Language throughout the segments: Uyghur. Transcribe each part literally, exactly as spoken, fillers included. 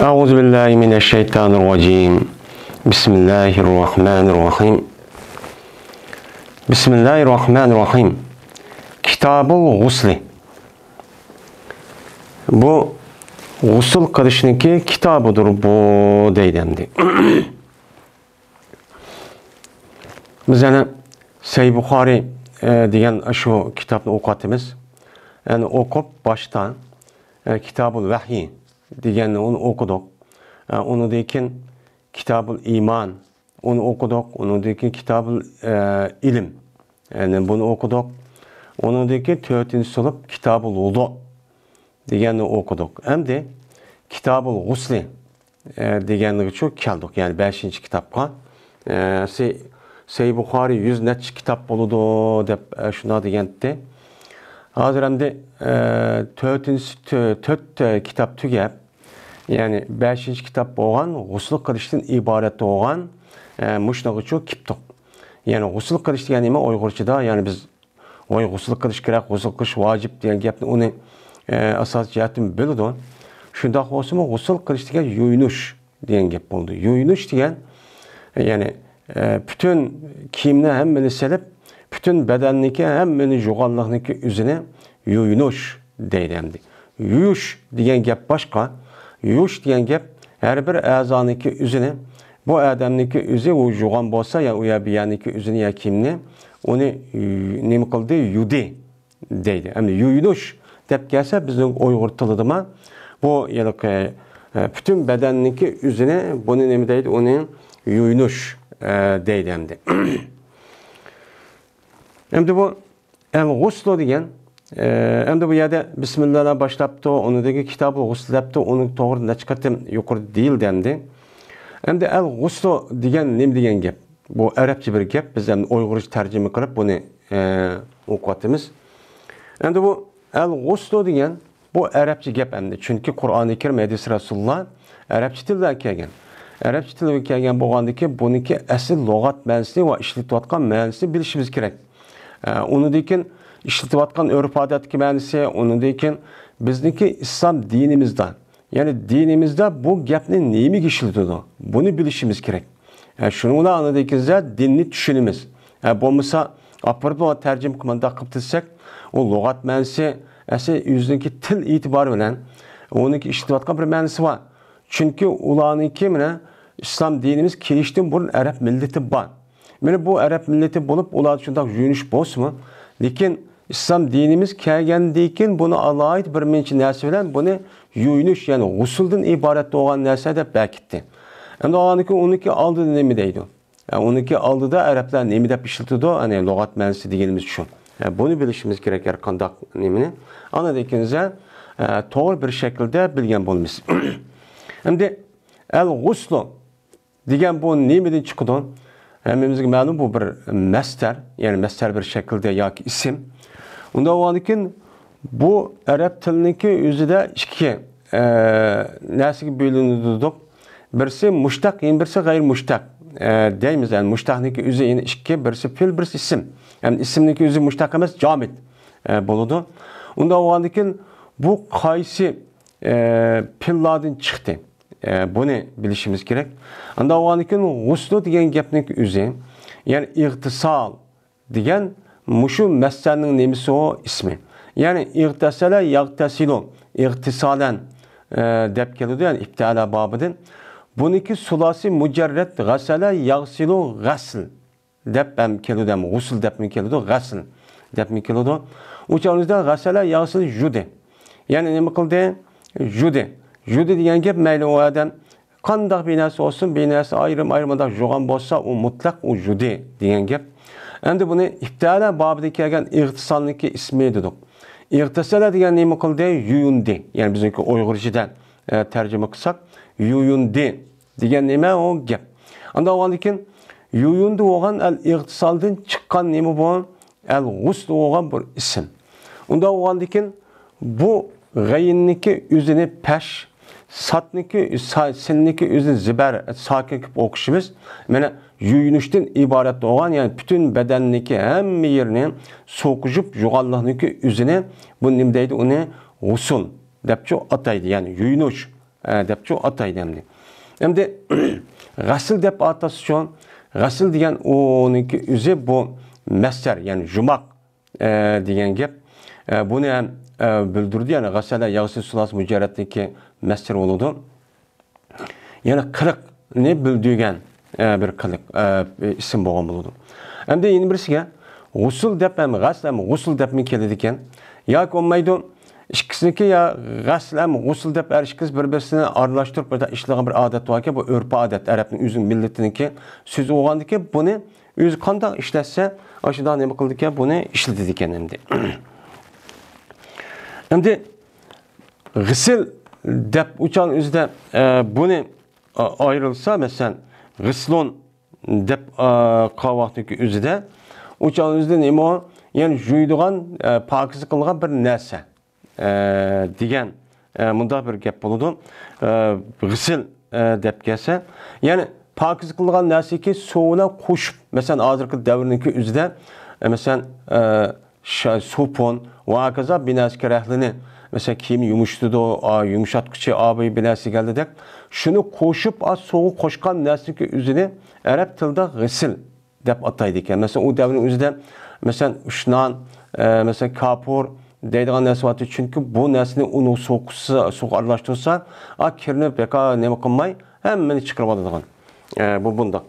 أعوذ بالله من الشيطان الرجيم. بسم الله الرحمن الرحيم. بسم الله الرحمن الرحيم. كتاب الغسل. بۇ غۇسۇل قىلىشنىڭكى كىتابىدۇر بۇ، دەيدۇ ئەمدى. بىز يەنە سەھىھ بۇخارىي، ئە، دېگەن شۇ كىتابنى ئوقۇۋاتىمىز. يەنى ئوقۇپ باشتا، ئە، كىتابۇل ۋەھيى دېگەننى ئۇنى ئوقۇدۇق. ئە، ئۇنىڭدىن كېيىن كىتابۇل ئىمان، ئۇنى ئوقۇدۇق. ئۇنىڭدىن كېيىن كىتابۇل، ئە، ئىلىم، يەنى بۇنى ئوقۇدۇق. ئۇنىڭدىن كېيىن تۆتىنچىسى بولۇپ كىتابۇل ۋۇدۇ دېگەننى ئوقۇدۇق. ئەمدى كىتابۇل غۇسلى، ئە، دېگەنگىچۇ كەلدۇق، يەنى بەشىنچى كىتابقا. ئە، سەھىھ، سەھىھ بۇخارىي يۈز نەچچە كىتاب بولىدۇ دەپ، ئە، شۇنداق دېگەنتى. ھازىر ئەمدى، ئە، تۆتىنچىسى، تۆ-، تۆت، ئە، كىتاب تۈگەپ، يەنى بەشىنچى كىتاب بولغان غۇسۇل قىلىشتىن ئىبارەت بولغان، ئە، مۇشۇنىڭغىچۇ كېپتۇق. يەنى غۇسۇل قىلىش دېگەن نېمە ئۇيغۇرچىدا؟ يەنى بىز ۋاي، غۇسۇل قىلىش كېرەك، غۇسۇل قىلىش ۋاجىپ دېگەن گەپنى ئۇنى، ئە، ئاساسىي جەھەتتىن بىلىدۇ. شۇنداق بولسىمۇ، غۇسۇل قىلىش دېگەن يۇيۇنۇش دېگەن گەپ بولىدۇ. يۇيۇنۇش دېگەن، يەنى، ئە، پۈتۈن كىيىمنى ھەممىنى سېلىپ، پۈتۈن بەدەننىڭكى ھەممىنى يۇغانلىقنىڭكى ئۆزىنى يۇيۇنۇش دەيدۇ ئەمدى. يۇيۇش دېگەن گەپ باشقا، يۇيۇش دېگەن گەپ ھەر بىر ئەزانىڭكى ئۆزىنى، بۇ ئادەمنىڭكى ئۆزى ئۇ يۇغان بولسا يا ئۇ يا بۇ يەرنىڭكى ئۆزىنى يا كىيىمنى، ئۇنى يۇ-، نېمە قىلدى؟ يۇدى دەيدۇ. ئەمدى يۇيۇنۇش دەپ كەلسە، بىزنىڭ ئۇيغۇر تىلىدىمۇ بۇ ھېلىقى، ئە، پۈتۈن بەدەننىڭكى ئۆزىنى، بۇنى نېمە دەيدۇ؟ ئۇنى يۇيۇنۇش، ئە، دەيدۇ ئەمدى. ئەمدى بۇ ئەل غۇسلۇ دېگەن، ئە، ئەمدى بۇ يەردە بىسمىللا باشلاپتۇ، ئۇنىڭدىن كېيىن كىتابۇل غۇسل دەپتۇ، ئۇنى توغرا نەچچە قېتىم يۇقىرىدا دېيىلدى ئەمدى. ئەمدى ئەل غۇسلۇ دېگەن نېمە دېگەن گەپ؟ بۇ ئەرەبچە بىر گەپ، بىز ئەمدى ئۇيغۇرچە تەرجىمە قىلىپ بۇنى، ئە، ئوقۇۋاتىمىز. ئەمدى بۇ ئەل غۇسلۇ دېگەن بۇ ئەرەبچە گەپ ئەمدى. چۈنكى قۇرئانى كەرىم، ھەدىس رەسۇلۇللا ئەرەبچە تىلدا كەلگەن. ئەرەبچە تىلدا كەلگەن بولغاندىكى بۇنىڭكى ئەسلى لۇغەت مەنىسى ۋە ئىشلىتىۋاتقان مەنىسىنى بىلىشىمىز كېرەك. ئە، ئۇنىڭدىن كېيىن ئىشلىتىۋاتقان ئۆرپ-ئادەتتىكى مەنىسى، ئۇنىڭدىن كېيىن بىزنىڭكى ئىسلام دىنىمىزدا، يەنى دىنىمىزدا بۇ گەپنى نېمىگە ئىشلىتىدۇ؟ بۇنى بىلىشىمىز كېرەك. ئە، شۇنىڭ بىلەن ئاندىن كېيىن دىننى چۈشىنىمىز. ئە، بولمىسا، ئاپىرىپ تەرجىمە قىلىپ مۇنداق قىلىپ دېسەك، ئۇ لۇغەت مەنىسى، ئەسلى ئۆزىنىڭكى تىل ئېتىبارى بىلەن ئۇنىڭكى ئىشلىتىۋاتقان بىر مەنىسى بار. چۈنكى ئۇلارنىڭكى مانا ئىسلام دىنىمىز كېلىشتىن بۇرۇن ئەرەب مىللىتى بار. مانا بۇ ئەرەب مىللىتى بولۇپ، ئۇلاردا شۇنداق يۇيۇنۇش بولسىمۇ، لېكىن ئىسلام دىنىمىز كەلگەندىن كېيىن بۇنى ئالاھىدە بىر نەچچە نەرسە بىلەن بۇنى يۇيۇنۇش، يەنى غۇسۇلدىن ئىبارەت بولغان نەرسە دەپ بەكىتتى. ئەمدى ئۇنىڭكى، ئۇنىڭكى ئالدىدا نېمە دەيدۇ؟ ئە، ئۇنىڭكى ئالدىدا ئەرەبلەر نېمە دەپ ئىشلىتىدۇ؟ يەنى لۇغەت مەنىسى دېگىنىمىز شۇ. ئە، بۇنى بىلىشىمىز كېرەك، ھەر قانداق نېمىنى. ئاندىن كېيىن، ئە، توغرا بىر شەكىلدە بىلگەن بولىمىز. ئەمدى ئەل غۇسلۇ دېگەن بۇ نېمىدىن چىقىدۇ؟ ھەممىمىزگە مەلۇم، بۇ بىر مەستەر، يەنى مەستەر بىر شەكىلدە ياكى ئىسىم. ئۇنداق بولغاندىن كېيىن بۇ ئەرەب تىلىنىڭكى ئۆزىدە ئىككى، ئە، نەرسىگە بۆلۈنىدۇ دېدۇق. بىرسى مۇشتەق، يەنە بىرسى غەيرىي مۇشتەق، ئە، دەيمىز. يەنى مۇشتەقنىڭكى ئۆزى يەنە ئىككى، بىرسى پېئىل، بىرسى ئىسىم. يەنى ئىسىمنىڭكى ئۆزى مۇشتەق ئەمەس، جامىد، ئە، بولىدۇ. ئۇنداق بولغاندىن كېيىن بۇ قايسى، ئە، پېئىللاردىن چىقتى؟ ئە، بۇنى بىلىشىمىز كېرەك. ئانداق بولغاندىن كېيىن غۇسلۇ دېگەن گەپنىڭ ئۆزى، يەنى ئىغتىسال دېگەن مۇشۇ مەستەرنىڭ نېمىسى ئۇ ئىسمى. يەنى ئىغتەسەلە ياغتەسىلۇ، ئىغتىسالەن، ئە، دەپ كېلىدۇ، يەنى ئىپتەئەلە بابىدىن. بۇنىڭكى سۇلاسى مۇجەررەت، غەسەلە ياغسىلۇ، غەسل دەپ ھەم كېلىدۇ، ھەم غۇسل دەپمۇ كېلىدۇ، غەسل دەپمۇ كېلىدۇ. ئۇ چاغىمىزدا غەسەلە ياغسىل يۇدى. يەنى نېمە قىلدى؟ يۇدى. يۇدى دېگەن گەپ مەيلى ئۇ ئادەم قانداق بىر نەرسە بولسۇن، بىر نەرسە ئايرىم-ئايرىم مۇنداق يۇغان بولسا، ئۇ مۇتلەق ئۇ يۇدى دېگەن گەپ. ئەمدى بۇنى ئىپتەئەلە بابىدا كەلگەن ئىغتىسالنىڭكى ئىسمى دېدۇق. ئىغتەسەلە دېگەن نېمە قىلدى؟ يۇيۇندى. يەنى بىزنىڭكى ئۇيغۇرچىدا، ئە، تەرجىمە قىلساق، يۇيۇندى دېگەن نېمە ئۇ گەپ. ئانداق بولغاندىن كېيىن يۇيۇندى بولغان ئەل ئىغتىسالدىن چىققان نېمە بۇ؟ ئەل غۇسل بولغان بىر ئىسىم. ئۇنداق بولغاندىن كېيىن بۇ غەيىننىكى ئۆزىنى پەش، ساتنىكى، سا-، سىننىكى ئۆزىنى زىبەر، ساكىن قىلىپ ئوقۇشىمىز. مانا يۇيۇنۇشتىن ئىبارەت بولغان، يەنى پۈتۈن بەدەننىكى ھەممە يېرىنى سوقۇشۇپ يۇغانلىقنىكى ئۆزىنى، بۇ نېمە دەيدۇ؟ ئۇنى غۇسۇل دەپچۇ ئاتايدۇ، يەنى يۇيۇنۇش. ئە، دەپچۇ ئاتايدۇ ئەمدى. ئەمدى غەسىل دەپ ئاتاسىچۇ، غەسىل دېگەن ئۇنىڭكى ئۆزى بۇ مەسدەر، يەنى يۇماق، ئە، دېگەن گەپ. ئە، بۇنى ھەم، ئە، بىلدۈردى، يەنى غەسەلە يەغسىل سۇلاسى مۇجەررەتنىڭكى مەسدىرى بولىدۇ. يەنى قىلىقنى بىلدۈرگەن، ئە، بىر قىلىق، ئە، ئىسىم بولغان بولىدۇ. ئەمدى يەنە بىرسىگە غۇسۇل دەپ ھەم غەسل ھەم غۇسۇل دەپمۇ كېلىدىكەن. ياكى بولمايدۇ، ئىككىسىنىڭكى يا غەسل ھەم غۇسۇل دەپ ھەر ئىككىسى بىر-بىرسىنى ئارىلاشتۇرۇپ بىر ئىشلىگەن بىر ئادەت باركەن، بۇ ئۆرپ-ئادەت، ئەرەبنىڭ ئۆزىنىڭ مىللىتىنىڭكى سۆزى بولغاندىكىن، بۇنى ئۆزى قانداق ئىشلەتسە، ئاشۇنداق نېمە قىلىدىكەن، بۇنى ئىشلىتىدىكەن ئەمدى. ئەمدى غىسىل دەپ ئۇچان ئۆزىدە، ئە، بۇنى، ئا-، ئايرىلسا، مەسىلەن، غىسلۇن دەپ، ئا، قالغان ۋاقتىدىكى ئۆزىدە، ئۇچان ئۆزىدە نېمە ئۇ؟ يەنى يۇيىدىغان، ئە، پاكىز قىلغان بىر نەرسە، ئە، دېگەن، ئە، مۇنداق بىر گەپ بولىدۇ. ئە، غىسىل، ئە، دەپ كەلسە، يەنى پاكىز قىلغان نەرسىكى سۇ بىلەن قوشۇپ، مەسىلەن، ھازىرقى دەۋرنىڭكى ئۆزىدە، ئە، مەسىلەن، ئە، شا-، سوپۇن ۋە ھاكازا بىر نەرسە كېرەكلىنى، مەسىلەن، كىيىم يۇمشىتىدۇ، ئا، يۇمشاتقۇچى، ئا، بۇ بىر نەرسە كەلدىدەك. شۇنى قوشۇپ، ئا، سۇغا قوشقان نەرسىنىڭكى ئۆزىنى ئەرەب تىلىدا غىسىل دەپ ئاتايدىكەن. مەسىلەن، ئۇ دەۋرنىڭ ئۆزىدە، مەسىلەن، ئۇشنان، ئە، مەسىلەن، كاپۇر دەيدىغان نەرسە بارتى. چۈنكى بۇ نەرسىنى ئۇنى سۇغا قوشسا، سۇغا ئارىلاشتۇرسا، ئا، كىرنى بىكار نېمە قىلماي، ھەممىنى چىقىرىۋالىدىغان. ئە، بۇ بۇنداق.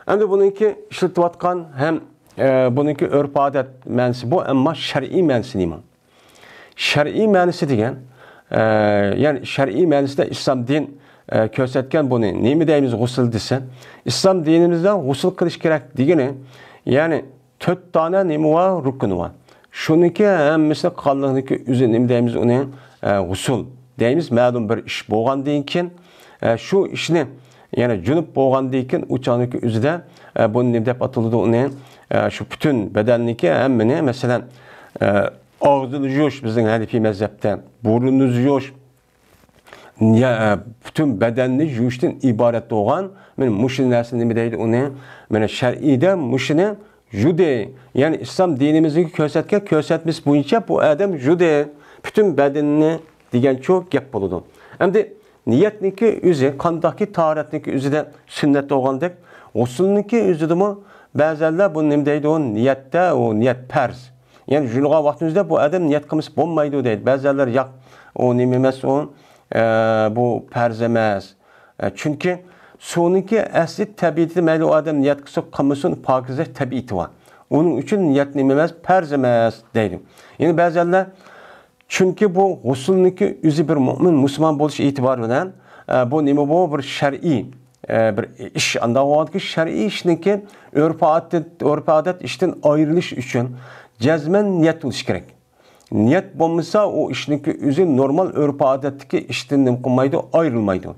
ئەمدى بۇنىڭكى ئىشلىتىۋاتقان ھەم، ئە، بۇنىڭكى ئۆرپ-ئادەت مەنىسى بۇ، ئەمما شەرئىي مەنىسى نېمە؟ شەرئىي مەنىسى دېگەن، ئە، يەنى شەرئىي مەنىسىدە ئىسلام دىن، ئە، كۆرسەتكەن بۇنى نېمە دەيمىز غۇسۇل دېسە، ئىسلام دىنىمىزدا غۇسۇل قىلىش كېرەك دېگىنى، يەنى تۆت دانە نېمە بار؟ رۇكۇنى بار. شۇنىڭكى ھەممىسىنى قىلغانلىقىنىڭكى ئۆزى نېمە دەيمىز ئۇنى؟ ئە، غۇسۇل دەيمىز. مەلۇم بىر ئىش بولغاندىن كېيىن، ئە، شۇ ئىشنى، يەنى جۇنۇپ بولغاندىن كېيىن ئۇ چاغنىڭكى ئۆزىدە، ئە، بۇنى نېمە دەپ ئاتىلىدۇ ئۇنى؟ ئە، شۇ پۈتۈن بەدەننىڭكى ھەممىنى، مەسىلەن، ئە، ئاغزىنى يۇيۇش بىزنىڭ ھەنىفىي مەزھەپتە، بۇرنىنى يۇيۇش، يا، ئە، پۈتۈن بەدەننى يۇيۇشتىن ئىبارەت بولغان، مانا مۇشۇ نەرسە نېمە دەيدۇ ئۇنى؟ مانا شەرئىيدە مۇشۇنى يۇدى. يەنى ئىسلام دىنىمىزدىكى كۆرسەتكەن كۆرسەتمىسى بويىچە بۇ ئادەم يۇدى. پۈتۈن بەدىنىنى دېگەنچۇ گەپ بولىدۇ. ئەمدى نىيەتنىڭكى ئۆزى، قانداقكى تاھارەتنىڭكى ئۆزىدە سۈننەت بولغاندەك، غۇسۇلنىڭكى ئۆزىدىمۇ بەزەنلەر بۇ نېمە دەيدۇ؟ نىيەتتە ئۇ نىيەت پەرز. يەنى يۇيۇنغان ۋاقتىمىزدا بۇ ئادەم نىيەت قىلمىسا بولمايدۇ دەيدۇ. بەزەنلەر ياق، ئۇ نېمە ئەمەس ئۇ، ئە، بۇ پەرز ئەمەس. ئە، چۈنكى سۇنىڭكى ئەسلى تەبىئىتى مەيلى ئۇ ئادەم نىيەت قىلسا قىلمىسۇن، پاكىزلىنىش تەبىئىتى بار. ئۇنىڭ ئۈچۈن نىيەت نېمە ئەمەس، پەرز ئەمەس دەيدۇ. يەنە بەزەنلەر، چۈنكى بۇ غۇسۇلنىڭكى ئۆزى بىر مۆمىن مۇسۇلمان بولۇش ئېتىبارى بىلەن، ئە، بۇ نېمە بۇ؟ بىر شەرئىي، ئە، بىر ئىش. ئانداق بولغاندىكىن شەرئىي ئىشنىڭكى ئۆرپ-ئادەت، ئۆرپ-ئادەت ئىشتىن ئايرىلىش ئۈچۈن جەزمەن نىيەت بولۇشى كېرەك. نىيەت بولمىسا، ئۇ ئىشنىڭكى ئۆزى نورمال ئۆرپ-ئادەتتىكى ئىشتىن نېمە قىلمايدۇ، ئايرىلمايدۇ.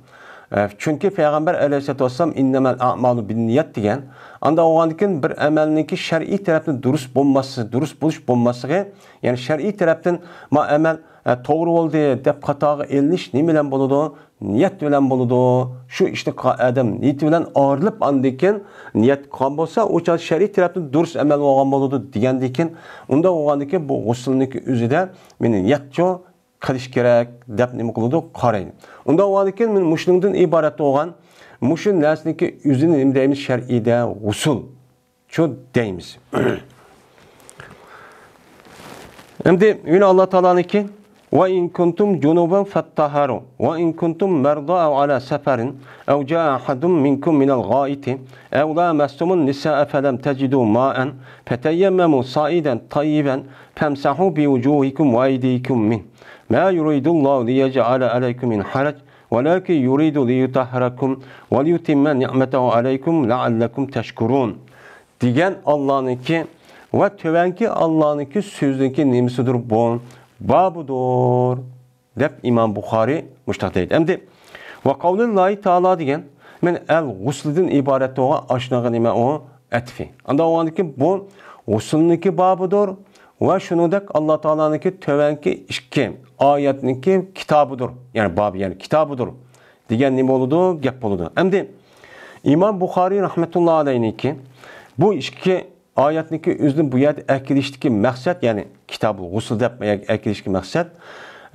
ئە، چۈنكى پەيغەمبەر ئەلەيھىسسالاتۇ ۋەسسالام، «ئىننەمەل ئەئمالۇ بىننىيەت» دېگەن. ئانداق بولغاندىكىن بىر ئەمەلنىڭكى شەرئىي تەرەپتىن دۇرۇس بولماسلىقى، دۇرۇس بولۇش بولماسلىقى، يەنى شەرئىي تەرەپتىن ما ئەمەل، ئە، توغرا بولدى دەپ قاتارغا ئېلىنىش نېمە بىلەن بولىدۇ؟ نىيەت بىلەن بولىدۇ. شۇ ئىشنى قىلغان ئادەم نىيىتى بىلەن ئايرىلىپ، ئاندىن كېيىن نىيەت قىلغان بولسا، ئۇ چاغ شەرئىي تەرەپتىن دۇرۇس ئەمەل بولغان بولىدۇ دېگەندىن كېيىن، ئۇنداق بولغاندىن كېيىن بۇ غۇسۇلنىڭكى ئۆزىدە مېنى نىيەتچۇ قىلىش كېرەك دەپ نېمە قىلىدۇ؟ قارايدۇ. ئۇنداق بولغاندىن كېيىن مېنى مۇشۇنىڭدىن ئىبارەت بولغان، مۇشۇ نەرسىنىڭكى ئۆزىنى نېمە دەيمىز؟ شەرئىيدە غۇسۇل. شۇ دەيمىز. ئەمدى يەنە ئاللا تائالانىڭكى، «وَإِن كُنتُمْ جُنُبًا فَاطَّهَّرُوا وَإِن كُنتُمْ مَرْضَىٰ أَوْ عَلَىٰ سَفَرٍ أَوْ جَاءَ أَحَدٌ مِّنكُمْ مِنَ الْغَائِطِ أَوْ لَامَسْتُمُ النِّسَاءَ فَلَمْ تَجِدُوا مَاءً فَتَيَمَّمُوا صَعِيدًا طَيِّبًا فَامْسَحُوا بِوُجُوهِكُمْ وَأَيْدِيكُمْ مِنْهُ مَا يُرِيدُ اللَّهُ لِيَجْعَلَ عَلَيْكُمْ مِنْ حَرَجٍ وَلَٰكِنْ يُرِيدُ لِيُطَهِّرَكُمْ وَلِيُتِمَّ نِعْمَتَهُ عَلَيْكُمْ لَعَلَّكُمْ تَشْكُرُونَ» دېگەن ئاللانىڭكى ۋە تۆۋەنكى ئاللانىڭكى سۆزىنىڭكى نېمىسىدۇر بۇ؟ بابىدۇر، دەپ ئىمام بۇخارىي مۇشۇنداق دەيدۇ. ئەمدى، «وَقَوْلُ اللَّهِ تَعَالَى» دېگەن، مەن «ئەل غۇسلىدىن» ئىبارەت بولغان ئاشۇنىڭغا نېمە ئۇ؟ ئەتفى. ئانداق بولغاندىكىن بۇ غۇسۇلنىڭكى بابىدۇر ۋە شۇنىڭدەك ئاللا تائالانىڭكى تۆۋەنكى ئىككى ئايەتنىڭكى كىتابىدۇر. يەنى بابى، يەنى كىتابىدۇر دېگەن نېمە بولىدۇ؟ گەپ بولىدۇ. ئەمدى ئىمام بۇخارىي رەھمەتۇللا ئەلەيھنىڭكى بۇ ئىككى ئايەتنىڭكى ئۆزىنى بۇ يەردە ئەكېلىشتىكى مەقسەت، يەنى كىتابۇل غۇسل دەپ ئەكېلىشتىكى مەقسەت،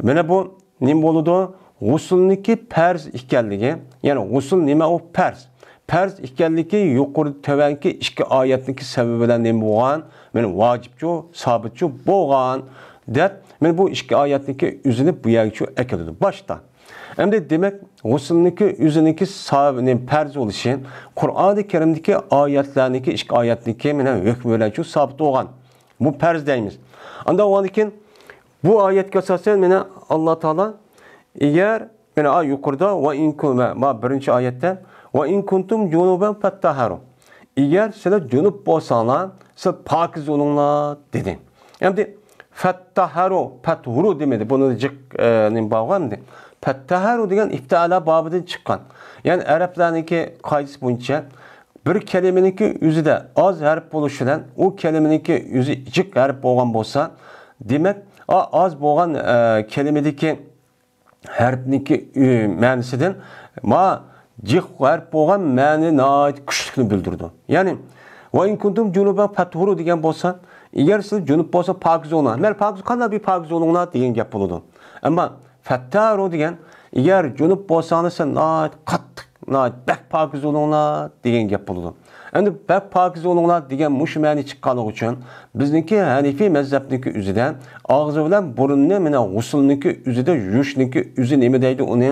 مانا بۇ نېمە بولىدۇ؟ غۇسۇلنىڭكى پەرز ئىكەنلىكى، يەنى غۇسۇل نېمە ئۇ پەرز؟ پەرز ئىكەنلىكى يۇقىرى تۆۋەنكى ئىككى ئايەتنىڭكى سەۋەبى بىلەن نېمە بولغان؟ مېنى ۋاجىپچۇ، سابىتچۇ بولغان، دەپ، مېنى بۇ ئىككى ئايەتنىڭكى ئۆزىنى بۇ يەرگىچۇ ئەكېلىدۇ. باشتا. ئەمدى دېمەك، غۇسۇلنىڭكى ئۆزىنىڭكى سابىت، پەرز بولۇشى قۇرئانى كەرىمدىكى ئايەتلەرنىڭكى ئىككى ئايەتنىڭكى مېنى ھۆكمى بىلەنچۇ سابىت بولغان. بۇ پەرز دەيمىز. ئاندىن ئۇنىڭدىن كېيىن بۇ ئايەتكە ئاساسەن مېنى ئاللا تائالا، ئەگەر مانا يۇقىرىدا ۋە ئىن كۇن-، ۋە ما بىرىنچى ئايەتتە ۋە ئىن كۇنتۇم جۇنۇبەن فەتتەھەرۇ. ئەگەر سىلەر جۇنۇپ بولساڭلار، سىلەر پاكىز بولۇڭلار، دېدى. ئەمدى فەتتەھەرۇ، فەتھۇرۇ دېمىدى. بۇنى جىق، ئە، نېمە بارغۇ ئەمدى. فەتتەھەرۇ دېگەن ئىفتائەلە بابىدىن چىققان. يەنى ئەرەبلەرنىڭكى قائىدىسى بويىچە بىر كەلىمىنىڭكى ئۆزىدە ئاز ھەرپ بولۇش بىلەن ئۇ كەلىمىنىڭكى ئۆزى جىق ھەرپ بولغان بولسا، دېمەك، ئا-، ئاز بولغان، ئە، كەلىمىدىكى ھەرپنىڭكى، ئۈ، مەنىسىدىن ما جىق ھەرپ بولغان مەنە ناھايىتى كۈچلۈكنى بىلدۈرىدۇ. يەنى، ۋە ئىن كۇنتۇم جۇنۇبەن فەتھۇرۇ دېگەن بولسا، ئەگەر سىز جۇنۇپ بولسا پاكىز بولۇڭلار. مەن پاكىز، قانداق بىر پاكىز بولۇڭلار دېگەن گەپ بولىدۇ. ئەمما فەتتەھەرۇ دېگەن، ئەگەر جۇنۇپ بولساڭلار سىز ناھايىتى قاتتىق، ناھايىتى بەك پاكىز بولۇڭلار دېگەن گەپ بولىدۇ. ئەمدى بەك پاكىز بولۇڭلار دېگەن مۇشۇ مەنە چىققانلىقى ئۈچۈن بىزنىڭكى ھەنىفىي مەزھەپنىڭكى ئۆزىدە ئاغزى بىلەن بۇرۇننى مانا غۇسۇلنىڭكى ئۆزىدە يۇيۇشنىڭكى ئۆزى نېمە دەيدۇ ئۇنى؟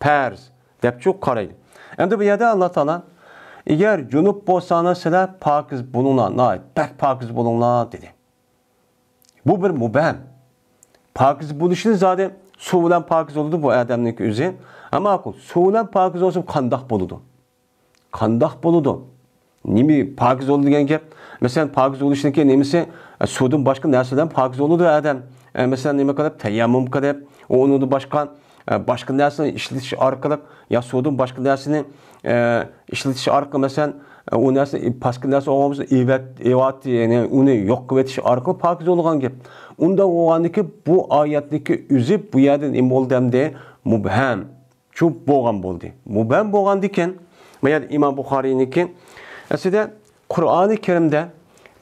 پەرز دەپچۇ قارايدۇ. ئەمدى بۇ يەردە ئاللا تائالا، ئەگەر جۇنۇپ بولساڭلار سىلەر پاكىز بولۇڭلار، ناھايىتى بەك پاكىز بولۇڭلار دېدى. بۇ بىر مۇبھەم. پاكىز بولۇشنى زادى سۇ بىلەن پاكىز بولىدۇ بۇ ئادەمنىڭكى ئۆزى. ئەمما سۇ بىلەن پاكىز بولسا قانداق بولىدۇ؟ قانداق بولىدۇ؟ نېمە پاكىز بولىدۇ دېگەن گەپ؟ مەسىلەن، پاكىز بولۇشنىڭكى نېمىسى؟ ئە، سۇدىن باشقا نەرسە بىلەن پاكىز بولىدۇ ئادەم. ئە، مەسىلەن، نېمە قىلىپ؟ تەيەممۇم قىلىپ، ئۇنىڭدىن باشقا، ئە، باشقا نەرسىنى ئىشلىتىش ئارقىلىق يا سۇدىن باشقا نەرسىنى، ئە، ئىشلىتىش ئارقىلىق، مەسىلەن، ئە، ئۇ نەرسە، پاسكىل نەرسە بولغان بولسا، ئېۋەت-، ئېۋەت-، يەنى ئۇنى يوق قىلىۋېتىش ئارقىلىق پاكىز بولغان گەپ. ئۇنداق بولغاندىكى بۇ ئايەتنىڭكى ئۆزى بۇ يەردە نېمە بولدى ئەمدى؟ مۇبھەم. چۇ بولغان بولدى. مۇبھەم بولغاندىكىن، بۇ يەردە ئىمام بۇخارىينىڭكى، ئەسلىدە قۇرئانى كەرىمدە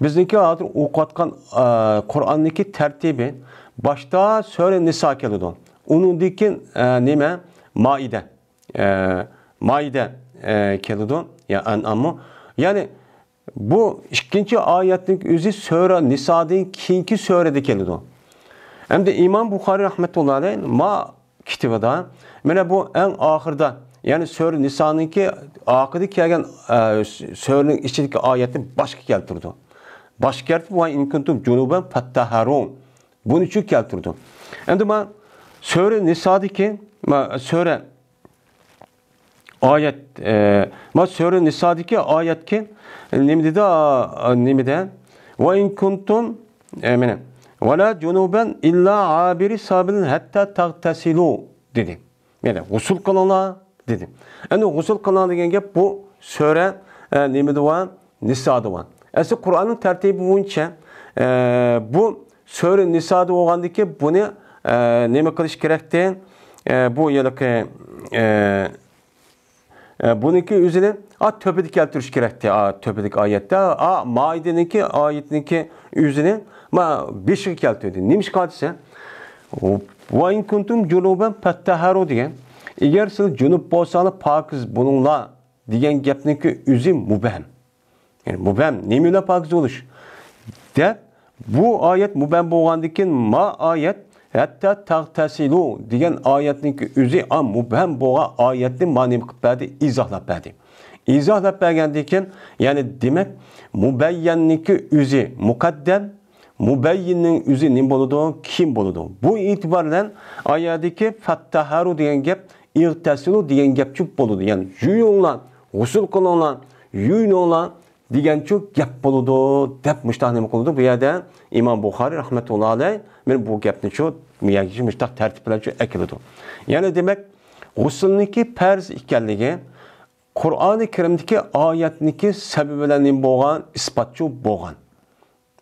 بىزنىڭكى ھازىر ئوقۇۋاتقان، ئە، قۇرئاننىڭكى تەرتىپى باشتا سۈرە نىسا كېلىدۇ. ئۇنىڭدىن كېيىن، ئە، نېمە؟ مائىدە. ئە، مائىدە، ئە، كېلىدۇ. يا ئەنئاممۇ. يەنى بۇ ئىككىنچى ئايەتنىڭ ئۆزى سۈرە نىسادىن كېيىنكى سۈرىدە كېلىدۇ. ئەمدى ئىمام بۇخارىي رەھمەتۇللا ئەلەيھ ما كىتابىدا، مانا بۇ ئەڭ ئاخىرىدا، يەنى سۈرە نىسانىڭكى ئاخىرىدا كەلگەن، ئە، سۈرىنىڭ ئىچىدىكى ئايەتنى باشقا كەلتۈرىدۇ. باشقا كەلتۈرۈپ، ۋە ئىن كۇنتۇم جۇنۇبەن فەتتەھەرۇ. بۇنى شۇ كەلتۈرىدۇ. ئەمدى ما سۈرە نىسادىكى، ما سۈرە ئايەت، ئە، ما سۈرە نىسادىكى ئايەتكە نېمە دېدى؟ ئا، نېمىدە؟ ۋە ئىن كۇنتۇم، ئە، مانا، ۋە لا جۇنۇبەن ئىللا ئابىرى سابىلىن ھەتتا تەغتەسىلۇ دېدى. يەنى غۇسۇل قىلىڭلار دېدى. ئەمدى غۇسۇل قىلىڭ دېگەن گەپ بۇ سۈرە، ئە، نېمىدە بار؟ نىسادا بار. ئەسلى قۇرئاننىڭ تەرتىپى بويىچە، ئە، بۇ سۈرە نىسادا بولغاندىكى بۇنى، ئە، نېمە قىلىش كېرەكتى؟ ئە، بۇ ھېلىقى، ئە، ئە، بۇنىڭكى ئۆزىنى، ئا، تۆپىدە كەلتۈرۈش كېرەكتى. ئا، تۆپىدىكى ئايەتتە، ئا، مائىدىنىڭكى ئايەتنىڭكى ئۆزىنى، ما، بېشىغا كەلتۈردى. نېمىشقا دېسە، ۋە ئىن كۇنتۇم جۇنۇبەن فەتتەھەرۇ دېگەن، ئەگەر سىلەر جۇنۇپ بولساڭلار پاكىز بولۇڭلار دېگەن گەپنىڭكى ئۆزى مۇبھەم. يەنى مۇبھەم، نېمە بىلەن پاكىز بولۇش؟ دەپ، بۇ ئايەت مۇبھەم بولغاندىن كېيىن، ما ئايەت، ھەتتا تەغتەسىلۇ دېگەن ئايەتنىڭكى ئۆزى، ئا، مۇبھەم بولغان ئايەتنى ما نېمە قىلىپ بەردى؟ ئىزاھلاپ بەردى. ئىزاھلاپ بەرگەندىن كېيىن، يەنى دېمەك، مۇبەييەننىڭكى ئۆزى مۇقەددەم، مۇبەييىننىڭ ئۆزى نېمە بولىدۇ؟ كېيىن بولىدۇ. بۇ ئېتىبار بىلەن ئايەتتىكى فەتتەھەرۇ دېگەن گەپ ئىغتەسىلۇ دېگەن گەپچۇ بولىدۇ. يەنى يۇيۇڭلار، غۇسۇل قىلىڭلار، يۇيۇنۇڭلار دېگەنچۇ گەپ بولىدۇ دەپ مۇشتاق نېمە قىلىدۇ؟ بۇ يەردە ئىمام بۇخارىي رەھمەتۇللا ئەلەيھ مانا بۇ گەپنىچۇ مۇشتاق تەرتىپ بىلەنچۇ ئەكېلىدۇ. يەنى دېمەك، غۇسۇلنىڭكى پەرز ئىكەنلىكى قۇرئانى كەرىمدىكى ئايەتنىڭكى سەۋەبى بىلەن نېمە بولغان؟ ئىسپاتچۇ بولغان.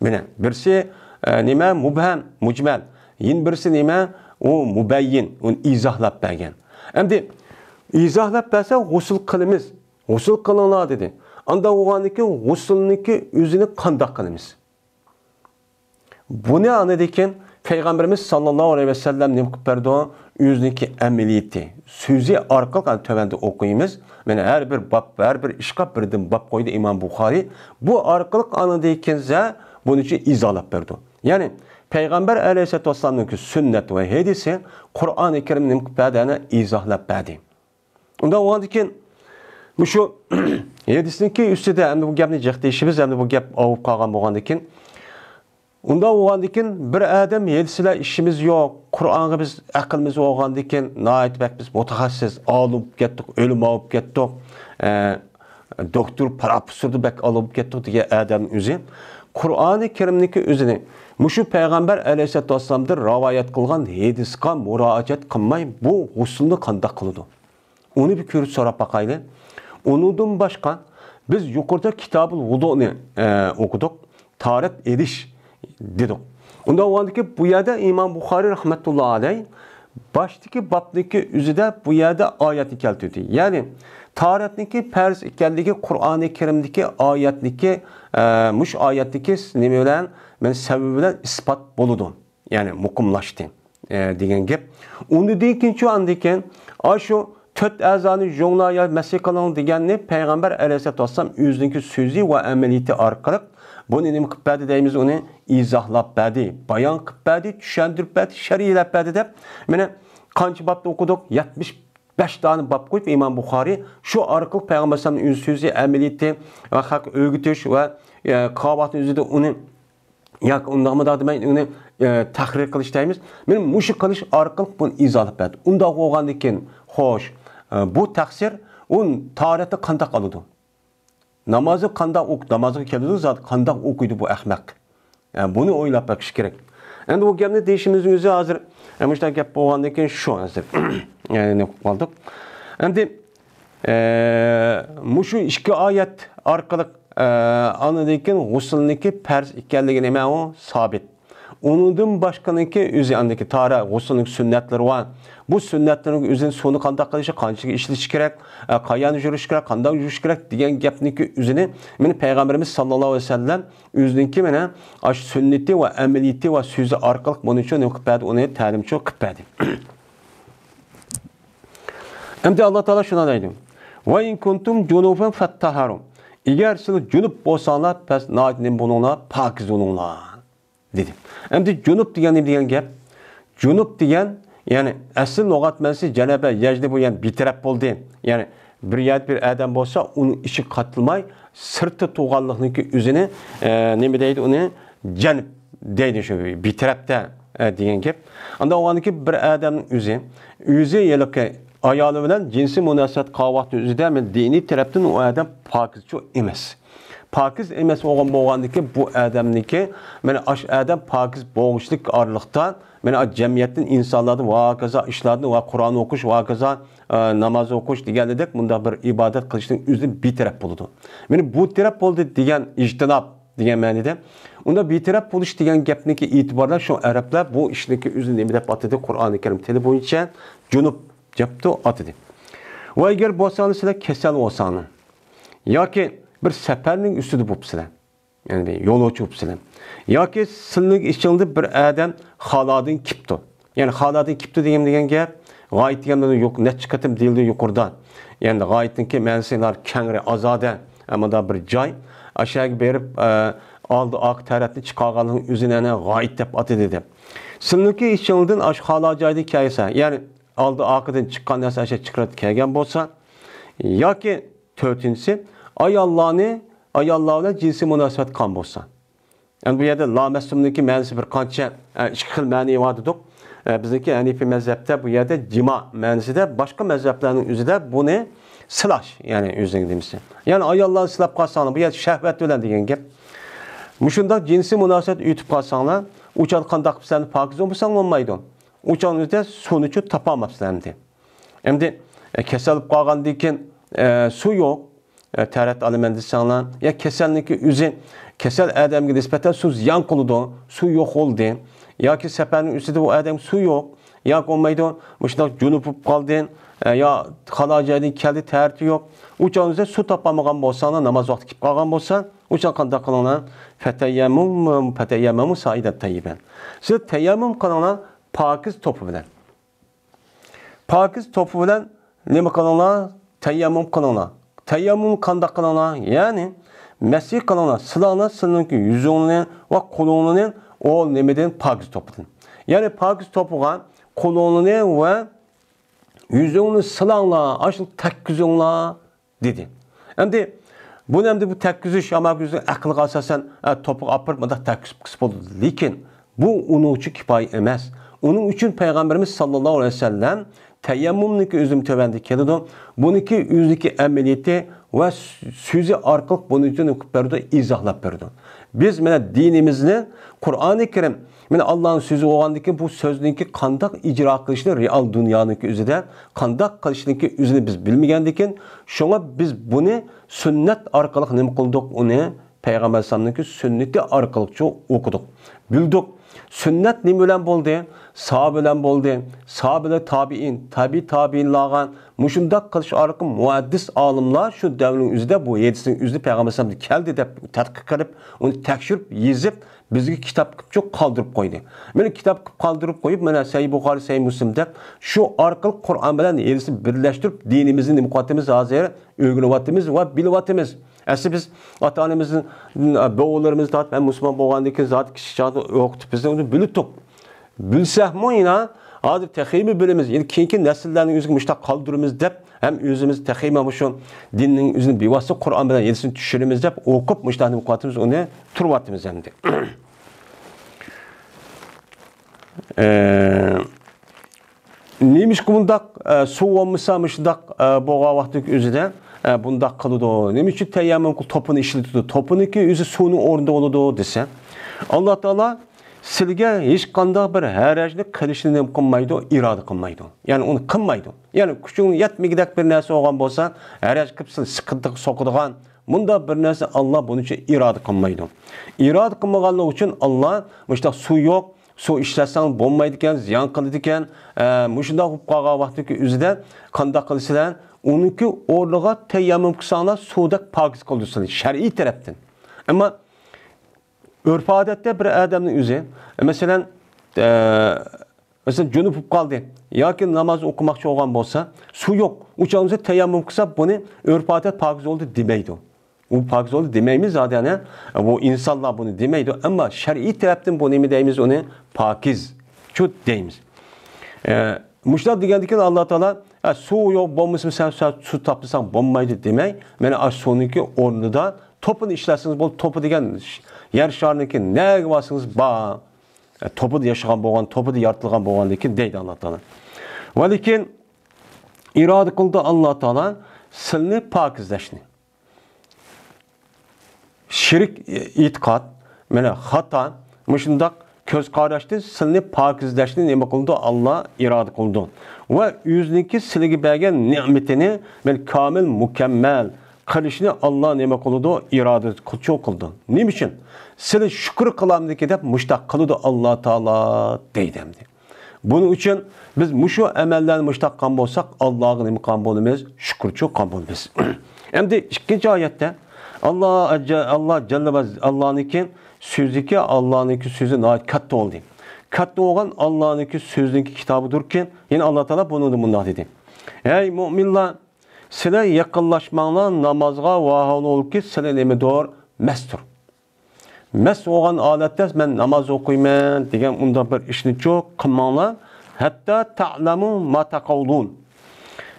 مانا، بىرسى، ئە، نېمە؟ مۇبھەم، مۇجمەل. يەنە بىرسى نېمە؟ ئۇ مۇبەييىن، ئۇنى ئىزاھلاپ بەرگەن. ئەمدى ئىزاھلاپ بەرسە، غۇسۇل قىلىمىز، غۇسۇل قىلىڭلار دېدى. ئانداق بولغاندىن كېيىن غۇسۇلنىڭكى ئۆزىنى قانداق قىلىمىز؟ بۇنى ئاندىن كېيىن پەيغەمبىرىمىز ساللاللاھۇ ئەلەيھى ۋەسەللەم نېمە قىلىپ بەردى؟ ئۆزىنىڭكى ئەمەلىيىتى، سۆزى ئارقىلىق، ئەنە، تۆۋەندە ئوقۇيمىز. مانا ھەر بىر باب، ھەر بىر ئىشقا بىردىن باب قويدى ئىمام بۇخارىي. بۇ ئارقىلىق ئاندىن كېيىن بۇنى ئىزاھلاپ بەردى. يەنى پەيغەمبەر ئەلەيھىسسالاتۇ ۋەسسالامنىڭكى سۈننەت ۋە ھەدىسى قۇرئانى كەرىمنى نېمە قىلىپ بەردى؟ ئەنە ئىزاھلاپ بەردى. ئۇنداق بولغاندىن كېيىن، مۇشۇ ھەدىسنىڭكى ئۈستىدە ئەمدى بۇ گەپنى جىق دېيىشىمىز، ئەمدى بۇ گەپ ئاۋۇپ قالغان بولغاندىن كېيىن، ئۇنداق بولغاندىن كېيىن، بىر ئادەم ھەدىس بىلەن ئىشىمىز يوق، قۇرئانغا بىز ئەقلىمىز بولغاندىن كېيىن، ناھايىتى بەك بىز مۇتەخەسسىس، ئالىم بولۇپ كەتتۇق، ئۆلىما بولۇپ كەتتۇق، ئە، دوكتور، پروفېسسوردا بەك ئالىم بولۇپ كەتتۇق دېگەن ئادەم ئۆزى قۇرئانى كەرىمنىڭكى ئۆزىنى مۇشۇ پەيغەمبەر ئەلەيھىسسالاتۇ ۋەسسالامدىن رىۋايەت قىلغان ھەدىسقا مۇراجىئەت قىلماي، بۇ غۇسلنى قانداق قىلىدۇ؟ ئۇنى بىر كۆرۈپ سوراپ باقايلى. ئۇنىڭدىن باشقا، بىز يۇقىرىدا كىتابۇل ۋۇدۇنى، ئە، ئوقۇدۇق. تاھارەت ئېلىش دېدۇق. ئۇنداق بولغاندىكىن، بۇ يەردە ئىمام بۇخارىي رەھمەتۇللا ئەلەي باشتىكى بابنىڭكى ئۆزىدە بۇ يەردە ئايەتنى كەلتۈردى. يەنى، تاھارەتنىڭكى پەرز ئىكەنلىكى قۇرئانى كەرىمدىكى ئايەتنىكى، ئە، مۇشۇ ئايەتتىكى نېمە بىلەن، مەن سەۋەبى بىلەن ئىسپات بولىدۇ. يەنى مۇقىملاشتى، ئە، دېگەن گەپ. ئۇندىن كېيىنچۇ ئاندىن كېيىن، ئاشۇ تۆت ئەزانى يۇيۇڭلار يا مەسىھ قىلىڭ دېگەننى پەيغەمبەر ئەلەيھىسسالاتۇ ۋەسسالام ئۆزىنىڭكى سۆزى ۋە ئەمەلىيىتى ئارقىلىق بۇنى نېمە قىلىپ بەردى دەيمىز، ئۇنى ئىزاھلاپ بەردى، بايان قىلىپ بەردى، چۈشەندۈرۈپ بەردى، شەرھلەپ بەردى دەپ، مانا قانچە بابتا ئوقۇدۇق؟ يەتمىش بەش دانە باب قويۇپ ئىمام بۇخارىي شۇ ئارقىلىق پەيغەمبەر ئەلەيھىسسالامنىڭ ئۆز سۆزى، ئەمەلىيىتى ۋە خەلققە ئۆگىتىش ۋە، ئە، قاۋاقتىن ئۆزىدە ئۇنى ياكى ئۇنداقمۇ دېمەي، ئۇنى، ئە، تەھرىر قىلىش دەيمىز. مانا مۇشۇ قىلىش ئارقىلىق بۇنى ئىزاھلاپ بەردى. ئۇنداق بولغاندىن كېيىن، خوش، ئە، بۇ تەقسىر، ئۇ تاھارەتنى قانداق ئالىدۇ؟ نامازنى قانداق ئوق-، نامازغا كېلىدۇ زات، قانداق ئوقۇيدۇ بۇ ئەخمەق؟ ئە، بۇنى ئويلاپ بېقىش كېرەك. ئەمدى بۇ گەپنى دېيىشىمىزنىڭ ئۆزى ھازىر، ئە، مۇشۇنداق گەپ بولغاندىن كېيىن شۇ ھازىر، يەنى نېمە قىلىپ قالدۇق. ئەمدى ئە، مۇشۇ ئىككى ئايەت ئارقىلىق، ئە، ئاندىن كېيىن غۇسۇلنىڭكى پەرز ئىكەنلىكى نېمە ئۇ؟ سابىت. ئۇنىڭدىن باشقىنىڭكى ئۆزى ئاندىكى تارا غۇسۇلنىڭ سۈننەتلىرى بار. بۇ سۈننەتلىرىنىڭ ئۆزىنى سۇنى قانداق قىلىشى، قانچىلىك ئىشلىتىش كېرەك، ئە، قاياندا يۇيۇش كېرەك، قانداق يۇيۇش كېرەك دېگەن گەپنىڭكى ئۆزىنى مانا پەيغەمبىرىمىز ساللاللاھۇ ئەلەيھى ۋەسەللەم ئۆزىنىڭكى مانا ئاشۇ سۈننىتى ۋە ئەمەلىيىتى ۋە سۆزى ئارقىلىق بۇنى شۇ نېمە قىلىپ بەردى، ئۇنى تەلىم شۇ قىلىپ بەردى. ئەمدى ئاللا تائالا شۇنداق دەيدۇ، «ۋە ئىن كۇنتۇم جۇنۇبەن فەتتەھەرۇ.» ئەگەر سىلەر جۇنۇپ بولساڭلار، پەس ناھايىتى نېمە بولۇڭلار، پاكىز بولۇڭلار، دېدى. ئەمدى جۇنۇپ دېگەن نېمە دېگەن گەپ؟ جۇنۇپ دېگەن، يەنى ئەسلى لۇغەت مەنىسى جەنەبە، يەجنىبۇ، يەنى بىتەرەپ بولدى. يەنى بىر يەردە بىر ئادەم بولسا، ئۇنىڭ ئىچىگە قاتىلماي، سىرتتا تۇرغانلىقنىڭكى ئۆزىنى، ئە، نېمە دەيدۇ ئۇنى؟ جەنب دەيدۇ شۇ بىتەرەپتە، ئە، دېگەن گەپ. ئانداق بولغاندىكىن بىر ئادەمنىڭ ئۆزى، ئۆزى ھېلىقى ئايالى بىلەن جىنسىي مۇناسىۋەت قىلغان ۋاقتى ئۆزىدە مەن دىنىي تەرەپتىن ئۇ ئادەم پاكىزچۇ ئەمەس. پاكىز ئەمەس بولغان بولغاندىكىن بۇ ئادەمنىڭكى، مانا ئاشۇ ئادەم پاكىز بولغۇچىلىك ئارىلىقتا، مانا جەمئىيەتتىن، ئىنسانلاردىن ۋە ھاكازا ئىشلاردىن ۋە قۇرئان ئوقۇش ۋە ھاكازا، ئە، ناماز ئوقۇش دېگەنلىدەك مۇنداق بىر ئىبادەت قىلىشنىڭ ئۆزىدىن بىتەرەپ بولىدۇ. مانا بۇ تەرەپ بولدى دېگەن ئىجتىناب دېگەن مەنىدە. ئۇندا بىتەرەپ بولۇش دېگەن گەپنىكى ئېتىبارلار شۇ ئەرەبلەر بۇ ئىشنىكى ئۆزىنى نېمە دەپ ئاتىدى؟ قۇرئانى كەرىم تىلى بويىچە جۇنۇپ دەپتۇ ئاتىدى. ۋە ئەگەر بولساڭلار سىلەر كېسەل بولساڭلار ياكى بىر سەپەرنىڭ ئۈستىدە بوپسىلەر، يەنى بىر يولۇچى بوپسىلەر ياكى سىلىنىڭ ئىچىڭدە بىر ئادەم خالادىن كېپتۇ. يەنى خالادىن كېپتۇ دېگەن، دېگەن گەپ، غايىت دېگەن بىر يۇق-، نەچچە قېتىم دېيىلدى يۇقىرىدا. يەنى غايىتنىڭكى مەنىسى كەڭرى، ئازادە، ئە، مۇنداق بىر جاي. ئاشۇ يەرگە بېرىپ، ئە، ئالدى ئارقا تەرەپنى چىقارغانلىقنىڭ ئۆزىنى ئەنە غايىت دەپ ئاتىدى دەپ. سىلىنىڭكى ئىچىڭدىن ئاشۇ خالا جايدىن كەلسە، يەنى ئالدى ئارقىدىن چىققان نەرسە ئاشۇ چىقىرىپ كەلگەن بولسا، ياكى تۆتىنچىسى، ئاياللارنى، ئاياللار بىلەن جىنسىي مۇناسىۋەت قىلغان بولسا. ئەمدى بۇ يەردە لامەسسۇمنىڭكى مەنىسى بىر قانچە، ئە، ئىككى خىل مەنىيى بار دېدۇق. ئە، بىزنىڭكى ھەنىفىي مەزھەپتە بۇ يەردە جىما مەنىسىدە، باشقا مەزھەپلەرنىڭ ئۆزىدە بۇنى سىلاش، يەنى ئۆزىنىڭ نېمىسى. يەنى ئاياللارنى سىلاپ قالساڭلار، بۇ يەردە شەھۋەت بىلەن دېگەن گەپ. مۇشۇنداق جىنسىي مۇناسىۋەت ئۆتۈپ قالساڭلار، ئۇ چاغدا قانداق قىلساڭلار پاكىز بولمىساڭ بولمايدۇ. ئۇ چاغنىڭ ئۆزىدە سۇنىچۇ تاپالماپسىلەر ئەمدى. ئەمدى، ئە، كېسەل بولۇپ قالغاندىن كېيىن، ئە، سۇ يوق، ئە، تەھارەت ئالىمەن دېسەڭلار، يا كېسەلنىڭكى ئۆزى، كېسەل ئادەمگە نىسبەتەن سۇ زىيان قىلىدۇ، سۇ يوق بولدى، ياكى سەپەرنىڭ ئۈستىدە ئۇ ئادەم سۇ يوق، ياكى بولمايدۇ، مۇشۇنداق جۇنۇپ بولۇپ قالدى، ئە، يا خالا جايدىن كەلدى، تەھارىتى يوق. ئۇ چاغدا سۇ تاپالمىغان بولساڭلار، ناماز ۋاقتى كېلىپ قالغان بولسا، ئۇ چاغ قانداق قىلىڭلار؟ فَتَيَمَّمُوا، فَتَيَمَّمُوا صَعِيدًا طَيِّبًا. سىز تەيەممۇم قىلىڭلار، پاكىز توپا بىلەن. پاكىز توپا بىلەن نېمە قىلىڭلار؟ تەيەممۇم قىلىڭلار. تەيەممۇم قانداق قىلىڭلار؟ يەنى مەسىھ قىلىڭلار، سىلاڭلار سىلىنىڭكى يۈزۈڭلارنى ۋە قولۇڭلارنى ئۇ نېمىدىن؟ پاكىز توپىدىن. يەنى پاكىز توپىغا قولۇڭلارنى ۋە يۈزۈڭلارنى سىلاڭلار، ئاشۇ تەگكۈزۈڭلار دېدى. ئەمدى بۇنى ئەمدى بۇ تەگكۈزۈش، ئەمما ئەقىلگە ئاساسەن، ئە، توپىغا ئاپىرىپ مۇنداق تەگكۈزۈپ قىلسا بولىدۇ. لېكىن بۇ ئۇنىڭ ئۈچۈن كىپايە ئەمەس. ئۇنىڭ ئۈچۈن پەيغەمبىرىمىز ساللاللاھۇ ئەلەيھى ۋەسەللەم تەيەممۇمنىڭكى ئۆزىمۇ تۆۋەندە كېلىدۇ. بۇنىڭكى ئۆزىدىكى ئەمەلىيىتى ۋە سۆزى ئارقىلىق بۇنى ئۆزىنى قىلىپ بەردى، ئىزاھلاپ بەردى. بىز مانا دىنىمىزنى، قۇرئانى كەرىم، مانا ئاللانىڭ سۆزى بولغاندىكىن بۇ سۆزنىڭكى قانداق ئىجرا قىلىشنى رېئال دۇنيانىڭكى ئۆزىدە قانداق قىلىشنىڭكى ئۆزىنى بىز بىلمىگەندىكىن، شۇڭا بىز بۇنى سۈننەت ئارقىلىق نېمە قىلدۇق؟ ئۇنى پەيغەمبەر ئەلەيھىسسالامنىڭكى سۈننىتى ئارقىلىقچە ئوقۇدۇق، بىلدۇق. سۈننەت نېمە بىلەن بولدى؟ ساھابە بىلەن بولدى. ساھابىلەر، تابىئىن، تابىئىي تابىئىنلارغا مۇشۇنداق قىلىش ئارقىلىق مۇھەددىس ئالىملار شۇ دەۋرنىڭ ئۆزىدە بۇ ھەدىسنىڭ ئۆزى پەيغەمبەر ئەلەيھىسسالامدىن كەلدى دەپ تەتقىق قىلىپ، ئۇنى تەكشۈرۈپ يېزىپ، بىزگە كىتاب قىلىپ قالدۇرۇپ قويدى. مانا كىتاب قىلىپ قالدۇرۇپ قويۇپ، مانا سەھىھ بۇخارى، سەھىھ مۇسلىم دەپ شۇ ئارقىلىق قۇرئان بىلەن ھەدىسنى بىرلەشتۈرۈپ دىنىمىزنى نېمە قىلىۋاتىمىز؟ ھازىر ئۆگىنىۋاتىمىز ۋە بىلىۋاتىمىز. ئەسلى بىز ئاتا-ئانىمىزدىن، بوۋىلىرىمىزدىن تارتىپ، ھەم مۇسۇلمان بولغاندىن كېيىن زادى كىچىك چاغدا ئوقۇتۇپ بىزنى ئۇنى بىلدۇق. بىلسەكمۇ يەنە ھازىر تېخىمۇ بىلىمىز، يەنە كېيىنكى نەسىللەرنىڭ ئۆزىگە مۇشۇنداق قالدۇرىمىز دەپ، ھەم ئۆزىمىز تېخىمۇ مۇشۇ دىننىڭ ئۆزىنى بىۋاسىتە قۇرئان بىلەن ھەدىسنى چۈشىنىمىز دەپ ئوقۇپ، مۇشۇنداق نېمە قىلىۋاتىمىز، ئۇنى تۇرۇۋاتىمىز ئەمدى. ئە، نېمىشقا بۇنداق، ئە، سۇ بولمىسا مۇشۇنداق، ئە، بولغان ۋاقىتنىڭ ئۆزىدە، ئە، بۇنداق قىلىدۇ؟ نېمە ئۈچۈن تەيەممۇم قىلىپ توپىنى ئىشلىتىدۇ؟ توپىنىڭكى ئۆزى سۇنىڭ ئورنىدا بولىدۇ دېسە، ئاللا تائالا سىلىگە ھېچقانداق بىر ھەرەجنى قىلىشنى نېمە قىلمايدۇ؟ ئىرادە قىلمايدۇ. يەنى ئۇنى قىلمايدۇ. يەنى كۈچۈڭ يەتمىگۈدەك بىر نەرسە بولغان بولسا، ھەرەج قىلىپ سىلىنى سىقىندىغا سوقىدىغان، مۇنداق بىر نەرسە ئاللا بۇنىڭ ئۈچۈن ئىرادە قىلمايدۇ. ئىرادە قىلمىغانلىقى ئۈچۈن ئاللا مۇشۇنداق سۇ يوق، سۇ ئىشلەتسەڭ بولمايدىكەن، زىيان قىلىدىكەن. ئە، مۇشۇنداق بولۇپ قالغان ۋاقىتتىكى ئۆزىدە قانداق قىلىسىلەر؟ ئۇنىڭكى ئورنىغا تەيەممۇم قىلساڭلار سۇدەك پاكىز قىلىدۇ سىلىنى شەرئىي تەرەپتىن. ئەمما ئۆرپ-ئادەتتە بىر ئادەمنىڭ ئۆزى، مەسىلەن، ئە، مەسىلەن، جۇنۇپ بولۇپ قالدى ياكى ناماز ئوقۇماقچى بولغان بولسا، سۇ يوق، ئۇ چاغدا تەيەممۇم قىلسا، بۇنى ئۆرپ-ئادەت پاكىز بولدى دېمەيدۇ. ئۇ پاكىز بولدى دېمەيمىز زادى، يەنى بۇ ئىنسانلار بۇنى دېمەيدۇ. ئەمما شەرئىي تەرەپتىن بۇ نېمە دەيمىز؟ ئۇنى پاكىزچۇ دەيمىز. ئە، مۇشۇنداق دېگەندىكىن ئاللا تائالا، ئە، سۇ يوق بولمىسا، سەن، سەن سۇ تاپمىساڭ بولمايدۇ دېمەي، مانا ئاشۇ سۇنىڭكى ئورنىدا توپىنى ئىشلەتسىڭىز بولدى. توپا دېگەن يەر شارىنىڭكى نەگە بارسىڭىز بار. ئە، توپىدا ياشىغان بولغان، توپىدا يارىتىلغان بولغاندىن كېيىن دەيدۇ ئاللا تائالا. ۋە لېكىن ئىرادە قىلدى ئاللا تائالا سىلنى پاكىزلەشنى. شىرك ئېتىقاد، مانا خاتا، مۇشۇنداق كۆز قاراشتىن سىلنى پاكىزلەشنى نېمە قىلىدۇ؟ ئاللا ئىرادە قىلىدۇ. ۋە ئۆزىنىڭكى سىلىگە بەرگەن نېمىتىنى، مانا، كامىل، مۇكەممەل قىلىشنى ئاللا نېمە قىلىدۇ؟ ئىرادە قىلچۇ قىلىدۇ. نېمە ئۈچۈن؟ سىلى شۈكۈر قىلامدىكى دەپ مۇشتاق قىلىدۇ ئاللا تائالا دەيدۇ ئەمدى. بۇنىڭ ئۈچۈن بىز مۇشۇ ئەمەللەرنى مۇشتاق قىلغان بولساق، ئاللاغا نېمە قىلغان بولىمىز؟ شۈكۈرچۇ قىلغان بولىمىز. ئەمدى ئىككىنچى ئايەتتە ئاللا، ئاللا جەللە ۋە ئاللانىڭكى سۆزىكى، ئاللانىڭكى سۆزى ناھايىتى كاتتا بولدى. كاتتا بولغان ئاللانىڭكى سۆزىنىڭكى كىتابىدۇركى، يەنە ئاللا تائالا بۇنىڭدا مۇنداق دېدى: ھەي مۆمىنلار، سىلەر يېقىنلاشماڭلار نامازغا، ۋاھالۇلكى سىلەر نېمىدۇر؟ مەستۇر. مەست بولغان ھالەتتە مەن ناماز ئوقۇيمەن دېگەن ئۇنداق بىر ئىشنىچۇ قىلماڭلار. ھەتتا تەئلەمۇ ما تەقۇلۇن.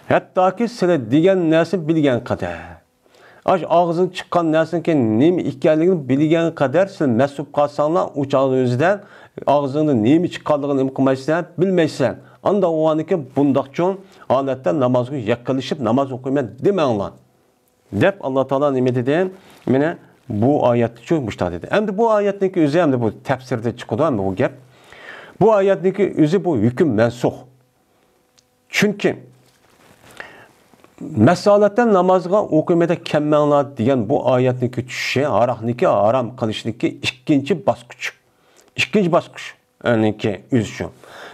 ھەتتاكى سىلەر دېگەن نەرسىنى بىلگەن قەدەر. ئاشۇ ئاغزىدىن چىققان نەرسىنىڭكى نېمە ئىكەنلىكىنى بىلگەن قەدەر سىلەر مەست بولۇپ قالساڭلار، ئۇ چاغنىڭ ئۆزىدە ئاغزىڭدىن نېمە چىققانلىقىنى نېمە قىلمايسىلەر، بىلمەيسىلەر. ئانداق بولغاندىكىن بۇنداق چوڭ ھالەتتە نامازغا يېقىنلىشىپ ناماز ئوقۇيمەن دېمەڭلار. دەپ ئاللا تائالا نېمە دېدى؟ مانا بۇ ئايەتتىچۇ مۇشۇنداق دېدى. ئەمدى بۇ ئايەتنىڭكى ئۆزى، ئەمدى بۇ تەپسىردە چىقىدۇ، ئەمدى بۇ گەپ. بۇ ئايەتنىڭكى ئۆزى بۇ ھۆكۈم مەنسۇخ. چۈنكى مەست ھالەتتە نامازغا ئوقۇيمەن دەپ كەلمەڭلار دېگەن بۇ ئايەتنىڭكى چۈشۈشى، ھاراقنىڭكى ھارام قىلىشنىڭكى ئىككىنچى باسقۇچ. ئىككىنچى باسقۇچ. ئەنىكى ئۆزى شۇ.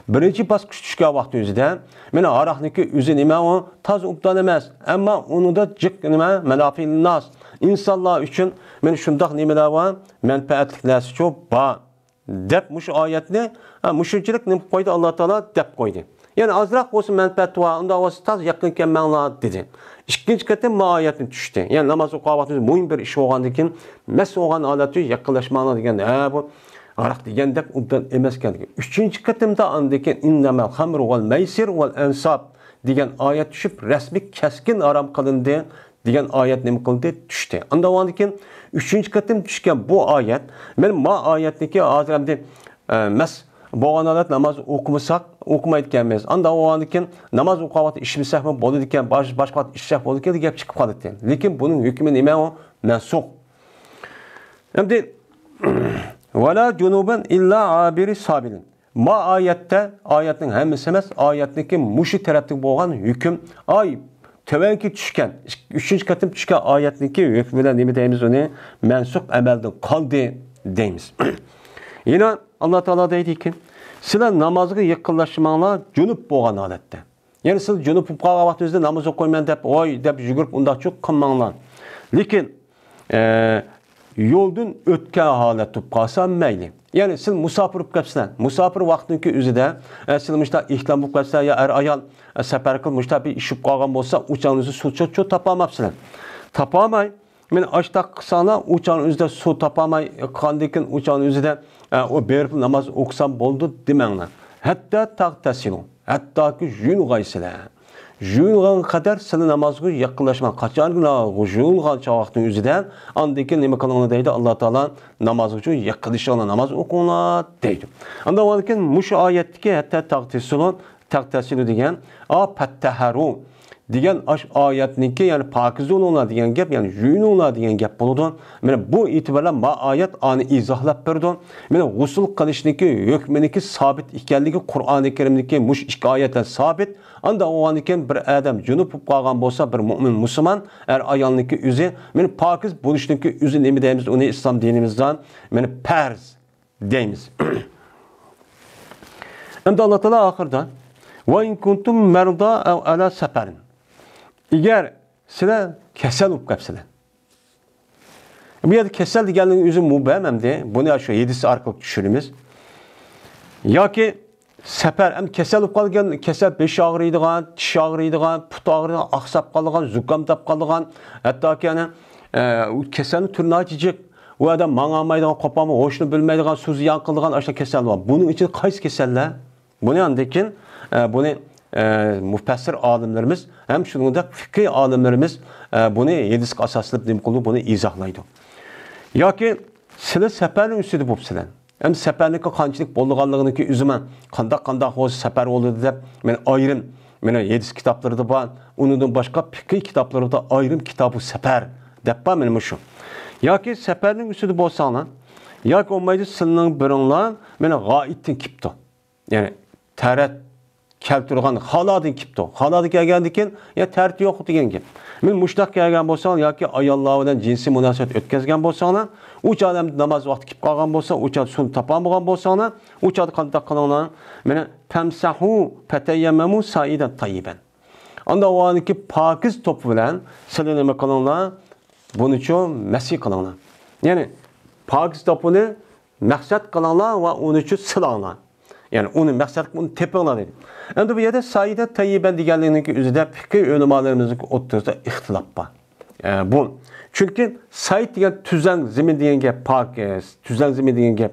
بىرىنچى باسقۇچ چۈشكەن ۋاقىت ئۆزىدە، مانا ھاراقنىكى ئۆزى نېمە ئۇ؟ تازا ئوبدان ئەمەس. ئەمما ئۇنىڭدا جىق نېمە؟ مەنافىئ لىنناس. ئىنسانلار ئۈچۈن مانا شۇنداق نېمىلەر بار، مەنپەئەتلىك نەرسىچۇ بار، دەپ مۇشۇ ئايەتنى، ھە، مۇشۇنچىلىك نېمە قىلىپ قويدى، ئاللا تائالا دەپ قويدى. يەنى ئازراق بولسا مەنپەئەت بار، ئۇنداق بولسا تاز يېقىن كەلمەڭلار، دېدى. ئىككىنچى قېتىم ما ئايەتنى چۈشتى. يەنى ناماز ئوقۇغان ۋاقتىمىزدا مۇھىم بىر ئىش بولغاندىن كېيىن، مەس بولغان ھالەتتە يېقىنلاشماڭلار دېگەن، ھە، بۇ ھاراق دېگەندەك ئوبدان ئەمەسكەن دېگەن. ئۈچىنچى قېتىمدا ئاندىن كېيىن، ئىننەمەل خەمرۇ ۋەل مەيسىر ۋەل ئەنساب دېگەن ئايەت چۈشۈپ، رەسمىي كەسكىن ھارام قىلىندى دېگەن ئايەت نېمە قىلدى؟ چۈشتى. ئاندىن كېيىن ئۈچىنچى قېتىم چۈشكەن بۇ ئايەت، مەن ما ئايەتنىكى ھازىر ئەمدى، ئە، مەس بولغان ھالەت ناماز ئوقۇمىساق، ئوقۇمايدىكەنمىز. ئاندىن كېيىن ناماز ئوقۇغان ۋاقىتتا ئىچمىسەكمۇ بولىدىكەن، باش-، باشقا ۋاقىتتا ئىچسەك بولىدىكەن دېگەن گەپ چىقىپ قالىدىكەن. لېكىن بۇنىڭ ھۆكمى نېمە ئۇ؟ مەنسۇخ. ئەمدى، ۋەلا جۇنۇبەن ئىللا ئابىرى سابىلىن. ما ئايەتتە، ئايەتنىڭ ھەممىسى ئەمەس، ئايەتنىڭكى مۇشۇ تەرەپتىكى بولغان ھۆكۈم، ئاي، تۆۋەنكى چۈشكەن، ئۈچىنچى قېتىم چۈشكەن ئايەتنىڭكى ھۆكمى بىلەن نېمە دەيمىز ئۇنى؟ مەنسۇخ ئەمەلدىن قالدى دەيمىز. يەنە ئاللا تائالا دەيدىكى، سىلەر نامازغا يېقىنلاشماڭلار جۇنۇپ بولغان ھالەتتە. يەنى سىز جۇنۇپ بولۇپ قالغان ۋاقتىڭىزدا ناماز ئوقۇيمەن دەپ، ۋاي دەپ يۈگۈرۈپ ئۇنداقچۇ قىلماڭلار. لېكىن، ئە، يولدىن ئۆتكەن ھالەت بولۇپ قالسا مەيلى. يەنى سىز مۇساپىر بولۇپ كەپسىلەر. مۇساپىر ۋاقتىنىڭكى ئۆزىدە، ئە، سىز مۇشتا ئېھتىلام بولۇپ كەپسىلەر يا ئەر-ئايال، ئە، سەپەر قىلىپ مۇشتا بىر ئىش بولۇپ قالغان بولسا، ئۇ چاغنىڭ ئۆزىدە سۇ چو-، چو تاپالماپسىلەر. تاپالماي، مانا ئاشتاق قىلساڭلار، ئۇ چاغنىڭ ئۆزىدە سۇ تاپالماي قالغاندىن كېيىن ئۇ چاغنىڭ ئۆزىدە، ئە، ئۇ بېرىپ ناماز ئوقۇسام بولدى دېمەڭلار. ھەتتا تەغتەسىلۇ. ھەتتاكى يۇيۇنغايسىلەر. يۇيۇنغانغا قەدەر سىلى نامازغا يېقىنلاشماڭ. قاچانكى يۇيۇنغان چاغ ۋاقتىنىڭ ئۆزىدە، ئاندىن كېيىن نېمە قىلىڭلار دەيدۇ ئاللا تائالا، نامازغا يېقىنلىشىڭلار، ناماز ئوقۇڭلار دەيدۇ. ئاندىن كېيىن مۇشۇ ئايەتتىكى ھەتتا تەغتەسىلۇ، تەغتەسىلۇ دېگەن، ئا، پەتتەھەرۇ دېگەن ئاش ئايەتنىڭكى، يەنى پاكىز بولۇڭلار دېگەن گەپ، يەنى يۇيۇنۇڭلار دېگەن گەپ بولىدۇ. مانا بۇ ئېتىبار بىلەن ما ئايەت ئانى ئىزاھلاپ بېرىدۇ. مانا غۇسۇل قىلىشنىڭكى ھۆكمىنىڭكى سابىت ئىكەنلىكى قۇرئانى كەرىمدىكى مۇشۇ ئىككى ئايەتلەر سابىت. ئانداق بولغاندىن كېيىن بىر ئادەم جۇنۇپ بولۇپ قالغان بولسا، بىر مۆمىن مۇسۇلمان ئەر ئايالنىڭكى ئۆزى، مانا پاكىز بولۇشنىڭكى ئۆزى نېمە دەيمىز ئۇنى ئىسلام دىنىمىزدا؟ مانا پەرز دەيمىز. ئەمدى ئاللا تائالا ئاخىرىدا، ۋە ئىن كۇنتۇم مەردا ئەۋ ئەلا سەپەرىن. ئەگەر سىلەر كېسەل بولۇپ قاپسىلەر. بۇ يەردە كېسەل دېگەننىڭ ئۆزى مۇبھەم ئەمدى. بۇنى شۇ ھەدىس ئارقىلىق چۈشىنىمىز. ياكى سەپەر، ئەمدى كېسەل بولۇپ قالغان، كېسەل بېشى ئاغرىيدىغان، چىشى ئاغرىيدىغان، پۇتى ئاغرىيدىغان، ئاقساپ قالىدىغان، زۇكام تاپ قالىدىغان، ھەتتاكى ئەنە، ئە، ئۇ كېسەلنىڭ تۈرى ناھايىتى جىق. ئۇ ئادەم ماڭالمايدىغان، قوپالماي، ھوشىنى بىلمەيدىغان، سۇ زىيان قىلىدىغان ئاشۇنداق كېسەل بار. بۇنىڭ ئىچىدە قايسى كېسەللەر؟ بۇنى ئاندىن كېيىن، ئە، بۇنى، ئە، مۇپەسسىر ئالىملىرىمىز ھەم شۇنىڭدەك فىقھىي ئالىملىرىمىز، ئە، بۇنى ھەدىسكە ئاساسلىنىپ نېمە قىلىدۇ؟ بۇنى ئىزاھلايدۇ. ياكى سىلى سەپەرنىڭ ئۈستىدە بولۇپسىلەر. ئەمدى سەپەرنىڭكى قانچىلىك بولىدىغانلىقىنىڭكى ئۆزى مەن قانداق، قانداق بولسا سەپەر بولىدۇ دەپ، مەن ئايرىم، مانا ھەدىس كىتابلىرىدا بار، ئۇنىڭدىن باشقا پىقھىي كىتابلىرىدا ئايرىم كىتابۇ سەپەر دەپ بار، مانا مۇشۇ. ياكى سەپەرنىڭ ئۈستىدە بولساڭلار، ياكى بولمايدۇ سىلىنىڭ بىرىڭلار، مانا غائىتتىن كېپتۇ. يەنى تەرەت كەلتۈرگەن خالادىن كېپتۇ. خالادىن كەلگەندىن كېيىن، يا تەرىتى يوق دېگەن گەپ. مەن مۇشتاق كەلگەن بولساڭ ياكى ئاياللار بىلەن جىنسىي مۇناسىۋەت ئۆتكەزگەن بولساڭلار، ئۇ چاغدا ناماز ۋاقتى كېلىپ قالغان بولسا، ئۇ چاغدا سۇنى تاپالمىغان بولساڭلار، ئۇ چاغدا قانداق قىلىڭلار؟ مانا، فەمسەھۇ پەتەيەممەمۇ سائىدەن تەييىبەن. ئاندىن ئۇنىڭكى پاكىز توپى بىلەن سىلى نېمە قىلىڭلار؟ بۇنىچۇ مەسى قىلىڭلار. يەنى پاكىز توپىنى مەقسەت قىلىڭلار ۋە ئۇنىچۇ سىلاڭلار. يەنى ئۇنى مەقسەت قىلىپ ئۇنى تېپىڭلار دېدى. ئەمدى بۇ يەردە سائىدەن تەييىبەن دېگەنلىكنىڭكى ئۆزىدە پىقھىي ئۆلىمالىرىمىزنىڭ ئوتتۇرىسىدا ئىختىلاپ بار. ئە، بۇ. چۈنكى سائىد دېگەن تۈزەڭ زېمىن دېگەن گەپ، پاكىز، تۈزەڭ زېمىن دېگەن گەپ.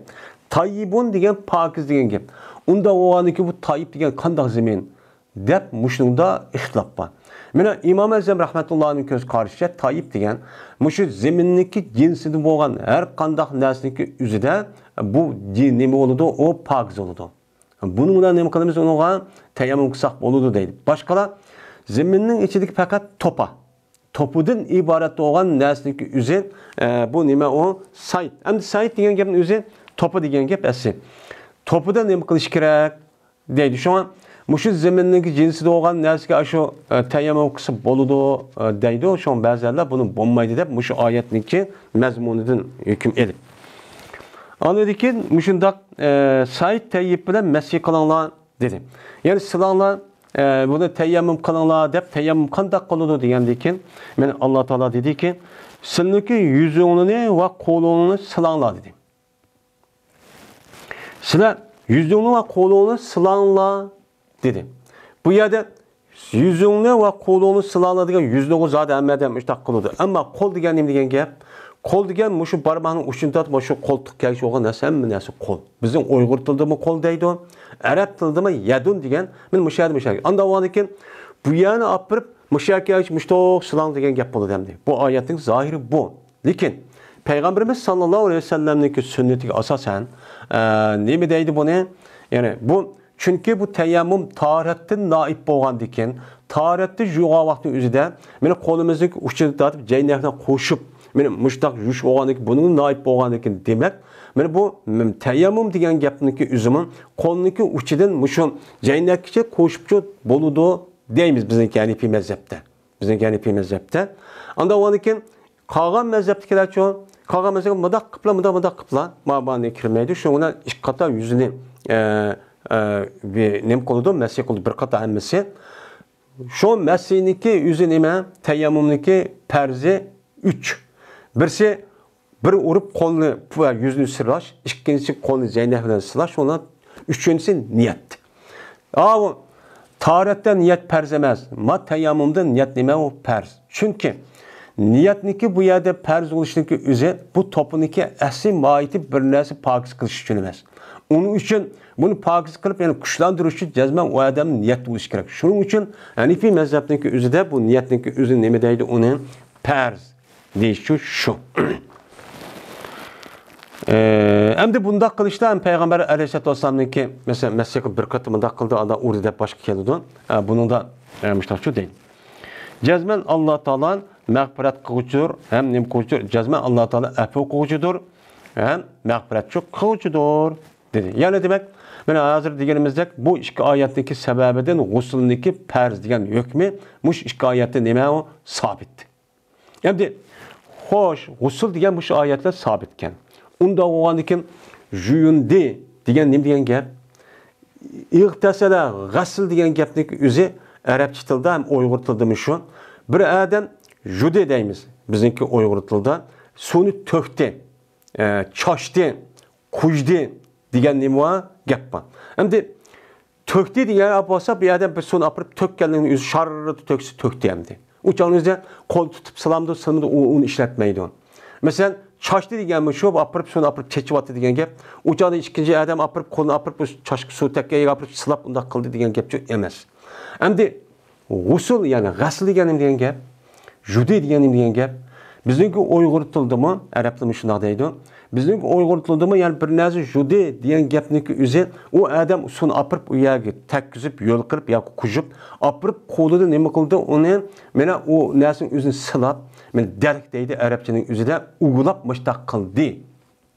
تەييىبۇن دېگەن پاكىز دېگەن گەپ. ئۇنداق بولغاندىن كېيىن بۇ تەييىب دېگەن قانداق زېمىن؟ دەپ مۇشۇنىڭدا ئىختىلاپ بار. مانا ئىمام ئەزەم رەھمەتۇللاھىنىڭ كۆز قارىشىچە تەييىب دېگەن مۇشۇ زېمىننىڭكى جىنسىدا بولغان ھەر قانداق نەرسىنىڭكى ئۆزىدە بۇ جىن نېمە بولىدۇ؟ ئۇ پاكىز بولىدۇ. بۇنىڭ بىلەن نېمە قىلىمىز؟ ئۇنىڭغا تەيەممۇم قىلساق بولىدۇ دەيدۇ. باشقىلار زېمىننىڭ ئىچىدىكى پەقەت توپا. توپىدىن ئىبارەت بولغان نەرسىنىڭكى ئۆزى، ئە، بۇ نېمە ئۇ؟ سائىد. ئەمدى سائىد دېگەن گەپنىڭ ئۆزى توپا دېگەن گەپ ئەسلى. توپىدا نېمە قىلىش كېرەك؟ دەيدۇ. شۇڭا مۇشۇ زېمىننىڭكى جىنسىدا بولغان نەرسىگە ئاشۇ، ئە، تەيەممۇم قىلسا بولىدۇ، ئە، دەيدۇ. شۇڭا بەزىلەر بۇنى بولمايدۇ دەپ مۇشۇ ئايەتنىڭكى مەزمۇنىدىن ھۆكۈم ئېلىپ. ئاندىن كېيىن مۇشۇنداق، ئە، سائىد تەييىب بىلەن مەسى قىلىڭلار دېدى. يەنى سىلاڭلار، ئە، بۇنى تەيەممۇم قىلىڭلار دەپ، تەيەممۇم قانداق قىلىدۇ دېگەندىن كېيىن، مانا ئاللا تائالا دېدىكى، سىلىنىڭكى يۈزۈڭلارنى ۋە قولۇڭلارنى سىلاڭلار دېدى. سىلەر يۈزۈڭنى ۋە قولۇڭنى سىلاڭلار دېدى. بۇ يەردە يۈزۈڭنى ۋە قولۇڭنى سىلاڭلار دېگەن يۈزنىغۇ زادى ھەممە ئادەم ئىشتاق قىلىدۇ. ئەمما قول دېگەن نېمە دېگەن گەپ؟ قول دېگەن مۇشۇ بارماقنىڭ ئۇچىنى تارتىپ، مۇشۇ قولتۇق كەلگۈچە بولغان نەرسە، ھەممە نەرسە قول. بىزنىڭ ئۇيغۇر تىلىدىمۇ قول دەيدۇ. ئەرەب تىلىدىمۇ يەدۇن دېگەن، مانا مۇشۇ يەردە مۇشۇ يەرگە. ئانداق بولغاندىن كېيىن بۇ يەرنى ئاپىرىپ، مۇشۇ يەرگە كەلگۈچە مۇشتۇق سىلاڭ دېگەن گەپ بولىدۇ ئەمدى. بۇ ئايەتنىڭ زاھىرى بۇ. لېكىن پەيغەمبىرىمىز ساللاللاھۇ ئەلەيھى ۋەسەللەمنىڭكى سۈننىتىگە ئاساسەن، ئە، نېمە دەيدۇ بۇنى؟ يەنى بۇ، چۈنكى بۇ تەيەممۇم تاھارەتتىن نائىب بولغاندىكىن، تاھارەتتە يۇغان ۋاقىتنىڭ ئۆزىدە، مانا قولىمىزنىڭ ئۇچىنى تارتىپ، جەينەكنى قوشۇپ، مانا مۇشتاق يۇيۇش بولغاندىكىن، بۇنىڭ نائىب بولغاندىكىن، دېمەك، مانا بۇ، م، تەيەممۇم دېگەن گەپنىڭكى ئۆزىمۇ قولنىڭكى ئۇچىدىن مۇشۇ جەينەككىچە قوشۇپچۇ بولىدۇ دەيمىز بىزنىڭكى ھەنىپىي مەزھەپتە. بىزنىڭكى ھەنىپىي مەزھەپتە. ئاندىن ئاندىن كېيىن قالغان مەزھەپتىكىلەرچۇ؟ قالغان مەزھەپ مۇنداق قىپلا، مۇنداق، مۇنداق قىپلا. ما، مانى كىرمەيدۇ. شۇنىڭ بىلەن ئىككى قاتا يۈزىنى، ئە، ئە، بى-، نېمە قىلىدۇ؟ مەسىھ قىلىدۇ. بىر قاتا ھەممىسى. شۇ مەسىھنىڭكى ئۆزى نېمە؟ تەيەممۇمنىڭكى پەرزى ئۈچ. بىرسى بىر ئۇرۇپ قولنى ۋە يۈزنى سىلاش، ئىككىنچىسى قولنى جەينەك بىلەن سىلاش، ئۇنىڭ ئۈچىنچىسى نىيەت. ئاۋۇ تارەتتە نىيەت پەرز ئەمەس، ما تەيەممۇمدا نىيەت نېمە ئۇ پەرز. چۈنكى نىيەتنىڭكى بۇ يەردە پەرز بولۇشنىڭكى ئۆزى بۇ توپىنىڭكى ئەسلى ماھىيىتى بىر نەرسە پاكىز قىلىش ئۈچۈن ئەمەس. ئۇنىڭ ئۈچۈن بۇنى پاكىز قىلىپ، يەنى كۈچلەندۈرۈش ئۈچۈن جەزمەن ئۇ ئادەمنىڭ نىيەت بولۇشى كېرەك. شۇنىڭ ئۈچۈن ھەنىفىي مەزھەپنىڭكى ئۆزىدە بۇ نىيەتنىڭكى ئۆزى نېمە دەيدۇ ئۇنى؟ پەرز. دېيىشچۇ شۇ. ئە، ئەمدى بۇنداق قىلىشتا ھەم پەيغەمبەر ئەلەيھىسسالاتۇ ۋەسسالامنىڭكى، مەسىلەن، مەسىھقا بىر قېتىم مۇنداق قىلدى، ئاندىن ئۇردى دەپ باشقا كېلىدۇ. ئە، بۇنىڭدا، ئە، مۇشۇنداقچۇ دەيدۇ. جەزمەن ئاللا تائالا مەغپىرەت قىلغۇچىدۇر ھەم نېمە قىلغۇچىدۇر؟ جەزمەن ئاللا تائالا ئەپۇ قىلغۇچىدۇر ھەم مەغپىرەتچۇ قىلغۇچىدۇر، دېدى. يەنى دېمەك، مانا ھازىر دېگىنىمىزدەك، بۇ ئىككى ئايەتنىڭكى سەۋەبىدىن غۇسۇلنىڭكى پەرز دېگەن ھۆكمى مۇشۇ ئىككى ئايەتتە نېمە ئۇ؟ سابىت. ئەمدى، خوش، غۇسۇل دېگەن مۇشۇ ئايەتلەر سابىتكەن. ئۇنداق بولغاندىكىن، يۇيۇندى دېگەن نېمە دېگەن گەپ؟ ئىغتەسەلە، غەسىل دېگەن گەپنىڭ ئۆزى ئەرەبچە تىلدا ھەم ئۇيغۇر تىلدىمۇ شۇ. بىر ئادەم يۇدى دەيمىز، بىزنىڭكى ئۇيغۇر تىلدا. سۇنى تۆكتى، ئە، چاچتى، قۇيدى دېگەن نېمە بار؟ گەپ بار. ئەمدى تۆكتى دېگەن گەپ بولسا، بۇ ئادەم بىر سۇنى ئاپىرىپ تۆككەنلىكىنىڭ ئۆزى شاررىدە تۆكسە تۆكتى ئەمدى. ئۇ چاغنىڭ ئۆزىدە قول تۇتۇپ سىلامدۇ، سىلىمىدۇ، ئۇ، ئۇنى ئىشلەتمەيدۇ. مەسىلەن، چاچتى دېگەنمۇ شۇ، ئاپىرىپ سۇنى ئاپىرىپ چېچىۋاتتى دېگەن گەپ. ئۇ چاغدا ئىككىنچى ئادەم ئاپىرىپ قولىنى ئاپىرىپ ئۇ چاچقا سۇ تەگكەن يەرگە ئاپىرىپ سىلاپ ئۇنداق قىلدى دېگەن گەپ ئەمەس. ئەمدى غۇسۇل، يەنى غەسىل دېگەن نېمە دېگەن گەپ؟ يۇدى دېگەن نېمە دېگەن گەپ؟ بىزنىڭكى ئۇيغۇر تىلىدىمۇ، ئەرەبلىرىمۇ شۇنداق دەيدۇ. بىزنىڭكى ئۇيغۇر تىلىدىمۇ، يەنى بىر نەرسە يۇدى دېگەن گەپنىڭكى ئۆزى، ئۇ ئادەم سۇنى ئاپىرىپ، ئۇ يەرگە تەگكۈزۈپ، يۆل قىلىپ ياكى قۇيۇپ، ئاپىرىپ قولىدا نېمە قىلدى؟ ئۇنى، مانا ئۇ نەرسىنىڭ ئۆزىنى سىلاپ، مانا دەرك دەيدۇ ئەرەبچىنىڭ ئۆزىدە، ئۇگىلاپ مۇشتاق قىلدى.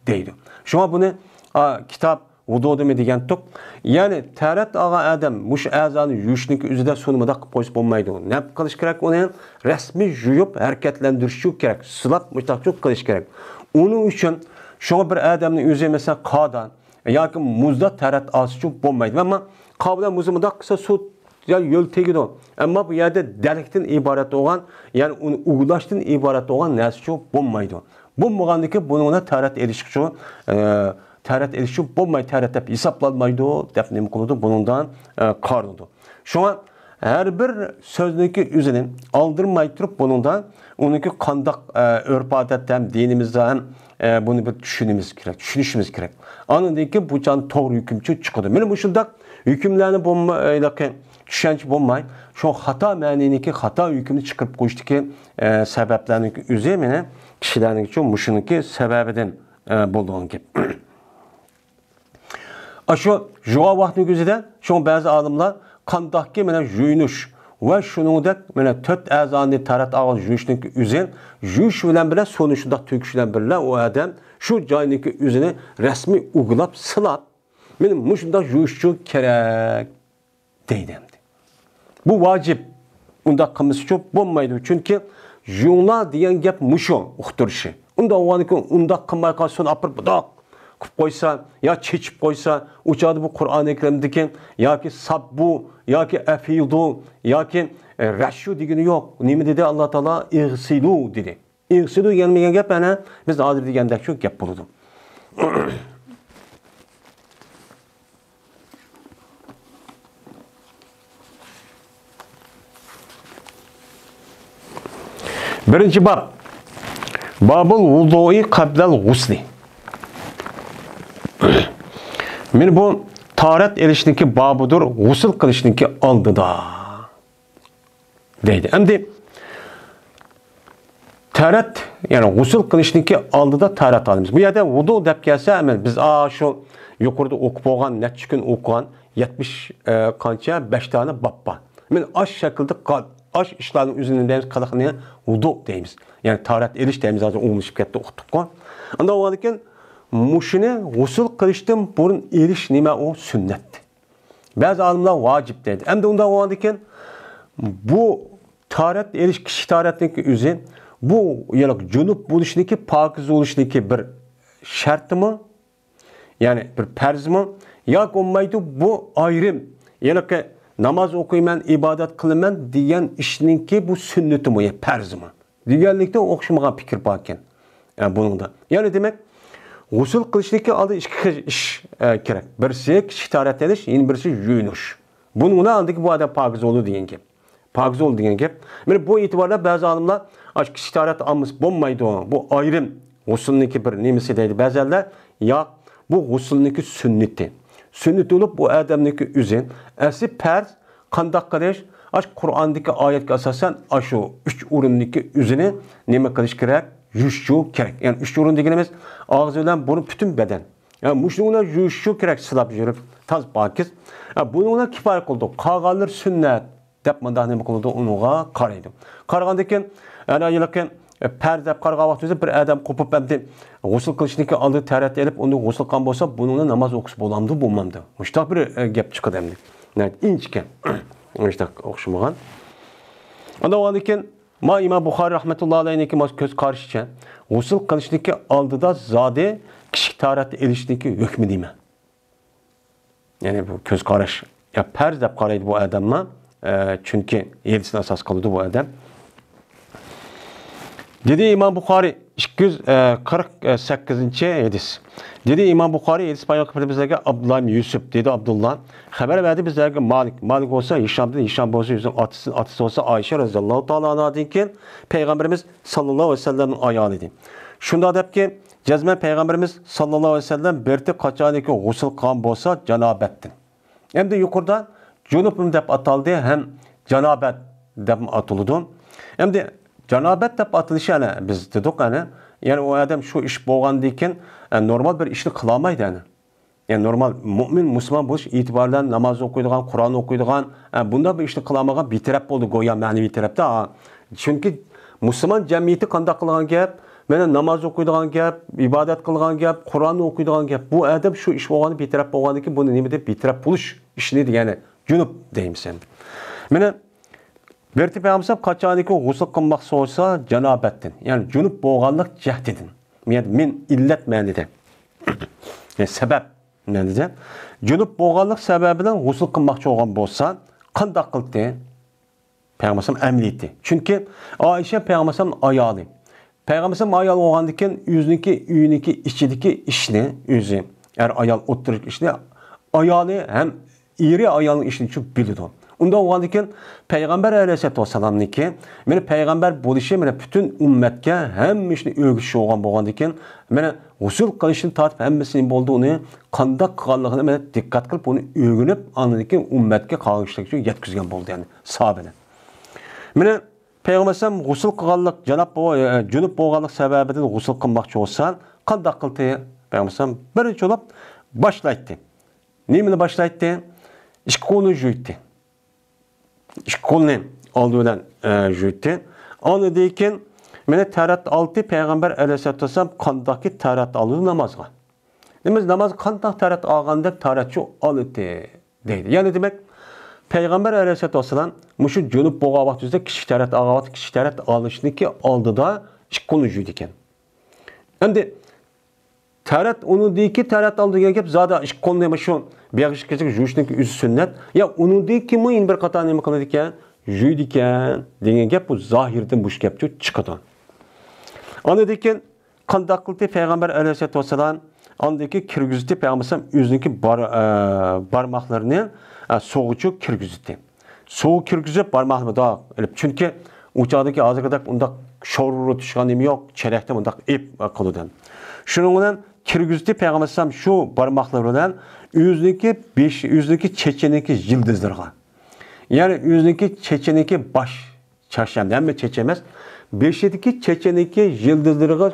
دەيدۇ. شۇڭا بۇنى، ئا، كىتاب ۋۇدۇدىمۇ دېگەنتۇق. يەنى تەرەت ئالغان ئادەم مۇشۇ ئەزانى يۇيۇشنىڭكى ئۆزىدە سۇنى مۇنداق قىلىپ قويسا بولمايدۇ. نەپ قىلىش كېرەك ئۇنى، رەسمىي يۇيۇپ ھەرىكەتلەندۈرۈشى كېرەك. سىلاپ مۇشتاقچۇ قىلىش كېرەك. ئۇنىڭ ئۈچۈن شۇڭا بىر ئادەمنىڭ ئۆزى، مەسىلەن، قاردا ياكى مۇزدا تەرەت ئالسىچۇ بولمايدۇ. ئەمما قار بىلەن مۇزنى مۇنداق قىلسا سۇ يا يۆل تېگىدۇ. ئەمما بۇ يەردە دەرەكتىن ئىبارەت بولغان، يەنى ئۇنى ئۇگىلاشتىن ئىبارەت بولغان نەرسىچۇ بولمايدۇ. بولمىغاندىكىن بۇنىڭدا تەرەت ئېلىشقىچۇ، ئە، تەرەت ئېلىشچۇ بولماي، تەرەت دەپ ھېسابلانمايدۇ، دەپ نېمە قىلىدۇ؟ بۇنىڭدىن، ئە، قارىلىدۇ. شۇڭا ھەر بىر سۆزنىڭكى ئۆزىنى ئالدىرماي تۇرۇپ، بۇنىڭدا ئۇنىڭكى قانداق، ئە، ئۆرپ-ئادەت ھەم دىنىمىزدا ھەم، ئە، بۇنى بىر چۈشىنىمىز كېرەك، چۈشىنىشىمىز كېرەك. ئاندىن كېيىن بۇ چاغدا توغرا ھۆكۈمچۇ چىقىدۇ. مانا مۇشۇنداق ھۆكۈملەرنى بولما-، ھېلىقى چۈشەنچە بولماي، شۇ خاتا مەنىنىڭكى، خاتا ھۆكۈمنى چىقىرىپ قويۇشتىكى، ئە، سەۋەبلەرنىڭكى ئۆزى مانا كىشىلەرنىڭكىچۇ مۇشۇنىڭكى سەۋەبىدىن، ئە، بولىدىغان گەپ. ئاشۇ يۇغان ۋاقىتنىڭ ئۆزىدە شۇڭا بەزى ئالىملار قانداقكى مانا يۇيۇنۇش ۋە شۇنىڭدەك مانا تۆت ئەزانى تەرەت ئالغان يۇيۇشنىڭكى ئۆزى، يۇيۇش بىلەن بىلەن سۇنى شۇنداق تۆكۈش بىلەن بىللە ئۇ ئادەم شۇ جاينىڭكى ئۆزىنى رەسمىي ئۇگىلاپ سىلاپ، مانا مۇشۇنداق يۇيۇشچۇ كېرەك دەيدۇ ئەمدى. بۇ ۋاجىپ. ئۇنداق قىلمىسىچۇ بولمايدۇ. چۈنكى يۇيۇڭلار دېگەن گەپ مۇشۇ ئۇقتۇرۇشى. ئۇنداق بولغاندىكىن ئۇنداق قىلماي قالسۇن، ئاپىرىپ بۇنداق قىلىپ قويسا، يا چېچىپ قويسا، ئۇ چاغدا بۇ قۇرئانى كەرىمدىكى ياكى ساببۇ، ياكى ئەفىدۇ، ياكى، ئە، رەششۇ دېگىنى يوق. نېمە دېدى ئاللا تائالا؟ ئىغسىلۇ دېدى. ئىغسىلۇ دېگەن گەپ، ئەنە، بىز ھازىر دېگەندەك شۇ گەپ بولىدۇ. بىرىنچى باب. بابۇل ۋۇزۇئى قەبلەل غۇسلى. مانا بۇ تاھارەت ئېلىشنىڭكى بابىدۇر، غۇسۇل قىلىشنىڭكى ئالدىدا. دەيدۇ. ئەمدى تەرەت، يەنى غۇسۇل قىلىشنىڭكى ئالدىدا تەرەت ئالىمىز. بۇ يەردە ۋۇدۇ دەپ كەلسە، ئەمەل بىز ئا شۇ يۇقىرىدا ئوقۇپ بولغان، نەچچە كۈن ئوقۇغان، يەتمىش، ئە، قانچە، بەش دانە باب بار. مانا ئاش شەكىلدە قال-، ئاش ئىشلارنىڭ ئۆزىنى دەيمىز، قىلىقنى ۋۇدۇ دەيمىز. يەنى تەرەت ئېلىش دەيمىز، ھازىر ئومۇملىشىپ كەتتى، ئۇقتۇققۇ. ئاندىن بولغاندىكىن مۇشۇنى غۇسۇل قىلىشتىن بۇرۇن ئېلىش نېمە ئۇ؟ سۈننەت. بەزى ئالىملار ۋاجىپ دەيدۇ. ئەمدى ئۇنداق بولغاندىكىن، بۇ تاھارەت ئېلىش، كىچىك تاھارەتنىڭكى ئۆزى، بۇ يەنى جۇنۇپ بولۇشنىڭكى، پاكىز بولۇشنىڭكى بىر شەرتىمۇ؟ يەنى بىر پەرزمۇ؟ ياكى بولمايدۇ، بۇ ئايرىم، يەنى ناماز ئوقۇيمەن، ئىبادەت قىلىمەن دېگەن ئىشنىڭكى بۇ سۈننىتىمۇ، يا پەرزمۇ؟ دېگەنلىكتە ئوخشىمىغان پىكىر باركەن، ئە، بۇنىڭدا. يەنى دېمەك، غۇسۇل قىلىشتىكى ئالدى ئىككى خىل ئىش، ئە، كېرەك. بىرسى كىچىك تاھارەت ئېلىش، يەنە بىرسى يۇيۇنۇش. بۇنىڭ بىلەن ئاندىكى بۇ ئادەم پاكىز بولىدۇ دېگەن گەپ. پاكىز بولدى دېگەن گەپ. مانا بۇ ئېتىباردا بەزى ئالىملار ئاشۇ كىچىك تاھارەت ئالمىسا بولمايدۇ، بۇ ئايرىم غۇسۇلنىڭكى بىر نېمىسى دەيدۇ. بەزىلەر ياق، بۇ غۇسۇلنىڭكى سۈننىتى. سۈننىتى بولۇپ، بۇ ئادەمنىڭكى ئۆزى ئەسلى پەرز، قانداق قىلىش؟ ئاشۇ قۇرئاندىكى ئايەتكە ئاساسەن، ئاشۇ ئۈچ ئورۇندىكى ئۆزىنى نېمە قىلىش كېرەك؟ يۇيۇشۇ كېرەك. يەنى ئۈچ ئورۇن دېگىنىمىز ئاغزى بىلەن بۇرۇن، پۈتۈن بەدەن. يەنى مۇشۇنىڭ بىلەن يۇيۇشۇ كېرەك، سىلاپ يۈرۈپ، تازا پاكىز. ھە، بۇنىڭ بىلەن كىپايە قىلىدۇ. قالغانلىرى سۈننەت دەپ مۇنداق نېمە قىلىدۇ؟ ئۇنىڭغا قارايدۇ. قارىغاندىن كېيىن، يەنى ھېلىقى پەرز دەپ قارىغان ۋاقتىمىزدا بىر ئادەم قوپۇپ ئەمدى غۇسۇل قىلىشتىن كېيىن ئالدى تەھارەت ئېلىپ، ئۇنى غۇسۇل قىلغان بولسا، بۇنىڭ بىلەن ناماز ئوقۇسا بولامدۇ، بولمامدۇ؟ مۇشۇنداق بىر، ئە، گەپ چىقىدۇ ئەمدى. ناھايىتى ئىنچىكە. مۇشۇنداق ئوخشىمىغان. ئاندىن بولغاندىن كېيىن، ما ئىمام بۇخارىي رەھمەتۇللا ئەلەيھنىڭكى كۆز قارىشىچە، غۇسۇل قىلىشتىكى ئالدىدا زادى كىچىك تاھارەت ئېلىشنىڭكى ھۆكمى نېمە؟ يەنى بۇ كۆز قاراش، يا پەرز دەپ قارايدۇ بۇ ئادەممۇ، ئە، چۈنكى ھەدىسنى ئاساس قىلىدۇ بۇ ئادەم. دېدى ئىمام بۇخارىي، ئىككى يۈز قىرىق سەككىزىنچى ھەدىس. دېدى ئىمام بۇخارىي، ھەدىس بايان قىلىپ بىزلەرگە ئابدۇللا ئىبن يۈسۈپ، دېدى ئابدۇللا، خەۋەر بەردى بىزلەرگە مالىك، مالىك بولسا ھىشامدىن، ھىشام بولسا ئۆزىنىڭ ئاتىسىدىن، ئاتىسى بولسا ئائىشە رەزىياللاھۇ تائالا ئانھادىن كېيىن پەيغەمبىرىمىز ساللاللاھۇ ئەلەيھى ۋەسەللەمنىڭ ئايالى ئىدى. شۇنداق دەپكى، جەزمەن پەيغەمبىرىمىز ساللاللاھۇ ئەلەيھى ۋەسەللەم بىرتى قاچانكى غۇسۇل قىلغان بولسا جانابەتتىن. ئەمدى يۇقىرىدا جۇنۇپمۇ دەپ ئاتالدى ھەم جانابەت دەپمۇ ئاتىلىدۇ. ئەمدى جانابەت دەپ ئاتىلىشى ئەنە بىز دېدۇق ئەنە. يەنى ئۇ ئادەم شۇ ئىش بولغاندىن كېيىن، ئە، نورمال بىر ئىشنى قىلالمايدۇ ئەنە. يەنى نورمال مۆمىن مۇسۇلمان بولۇش ئېتىبارى بىلەن ناماز ئوقۇيدىغان، قۇرئان ئوقۇيدىغان، ئە، بۇنداق بىر ئىشنى قىلالمىغان بىتەرەپ بولدى گويا مەنىۋى تەرەپتە. ئا، چۈنكى مۇسۇلمان جەمئىيىتى قانداق قىلغان گەپ؟ مانا ناماز ئوقۇيدىغان گەپ، ئىبادەت قىلغان گەپ، قۇرئاننى ئوقۇيدىغان گەپ. بۇ ئادەم شۇ ئىش بولغاندا بىتەرەپ بولغاندىن كېيىن بۇنى نېمە دەپ بىتەرەپ بولۇش ئىشىنى دېگەنى جۇنۇپ دەيمىز ئەمدى. مانا بىرتى پەيغەمبەر كاچانىكى غۇسۇل قىلماقچى بولسا جانابەتتىن، يەنى جۇنۇپ بولغانلىق جەھىتىدىن. يەنى مىن ئىللەت مەنىدە. يەنى سەۋەب مەنىدە. جۇنۇپ بولغانلىق سەۋەبىدىن غۇسۇل قىلماقچى بولغان بولسا قانداق قىلدى؟ پەيغەمبەر ئەمەلىيىتى. چۈنكى ئائىشە پەيغەمبەر ئايالى. پەيغەمبەر ئايال بولغاندىن كېيىن ئۆزىنىڭكى ئۆيىنىڭكى ئىچىدىكى ئىشنى ئۆزى، ئەر ئايال ئوتتۇرىدىكى ئىشنى ئايالى ھەم ئېرى ئايالنىڭ ئىشىنى چۈشۈپ بىلىدۇ. ئۇنداق بولغاندىن كېيىن پەيغەمبەر ئەلەيھىسسالاتۇ ۋەسسالامنىڭكى مانا پەيغەمبەر بولۇشى مانا پۈتۈن ئۈممەتكە ھەممە ئىشنى ئۆگىتىش بولغان بولغاندىن كېيىن مانا غۇسۇل قىلىشتىن تارتىپ ھەممىسىنى بولدى، ئۇنى قانداق قىلغانلىقىنى مانا دىققەت قىلىپ ئۇنى ئۆگىنىپ ئاندىن كېيىن ئۈممەتكە قالغان كىشىلەر ئۈچۈن يەتكۈزگەن بولدى، يەنى ساھابىلەر. مانا پەيغەمبەر غۇسۇل قىلغانلىق، جاناب بو-، ئە، جۇنۇپ بولغانلىق سەۋەبىدىن غۇسۇل قىلماقچى بولسا، قانداق قىلدى؟ پەيغەمبەر بىرىنچى بولۇپ باشلايتتى. نېمىنى باشلايتتى؟ ئىككى قولنى جۇيتتى. ئىككى قولنى ئالدى بىلەن، ئە، جۇيتتى. ئاندىن كېيىن مانا تەھارەت ئالدى، پەيغەمبەر ئەلەيھىسسالاتۇ ۋەسسالام قانداقكى تەھارەت ئالىدۇ نامازغا؟ دېمەك، ناماز قانداق تەھارەت ئالغاندەك تەھارەتچۇ ئالىتى دەيدۇ. يەنى دېمەك، پەيغەمبەر ئەلەيھىسسالاتۇ ۋەسسالام مۇشۇ جۇنۇپ بولغان ۋاقتىمىزدا كىچىك تەھارەت ئالغان ۋاقتى، كىچىك تەھارەت ئالىشنىكى ئالدىدا ئىككى قولنى جۇيىدىكەن. ئەمدى تەرەت، ئۇنىڭدىكى تەرەت ئال دېگەن گەپ زادى ئىككى قولنى مانا شۇ بېغىشقا كېسىپ يۇيۇشنىڭكى ئۆزى سۈننەت. يا ئۇنىڭدىن كېيىنمۇ يەنە بىر قاتار نېمە قىلىدىكەن؟ يۇيىدىكەن دېگەن گەپ بۇ زاھىردىن بۇ گەپچۇ چىقىدۇ. ئاندىن كېيىن قانداق قىلدى پەيغەمبەر ئەلەيھىسسالاتۇ ۋەسسالام؟ ئاندىن كېيىن كىرگۈزدى پەيغەمبەر ئەلەيھىسسالام ئۆزىنىڭكى بار-، ئە، بارماقلىرىنى، ئە، سۇغىچۇ كىرگۈزدى. سۇغا كىرگۈزۈپ بارماقنى مۇنداق ئېلىپ، چۈنكى ئۇ چاغدىكى ھازىرقىدەك ئۇنداق شورۇر تۇتۇشقان نېمە يوق، چېلەكتە مۇنداق ئېپ قىلىدۇ. شۇنىڭ بىلەن كىرگۈزدى پەيغەمبەر ئەلەيھىسسالام شۇ بارماقلىرى بىلەن ئۆزىنىڭكى بېشى، ئۆزىنىڭكى چېچىنىڭكى يىلتىزلىرىغا، يەنى ئۆزىنىڭكى چېچىنىڭكى باش چاچ، ئەمدى ھەممە چېچى ئەمەس، بېشىدىكى چېچىنىڭكى يىلتىزلىرىغا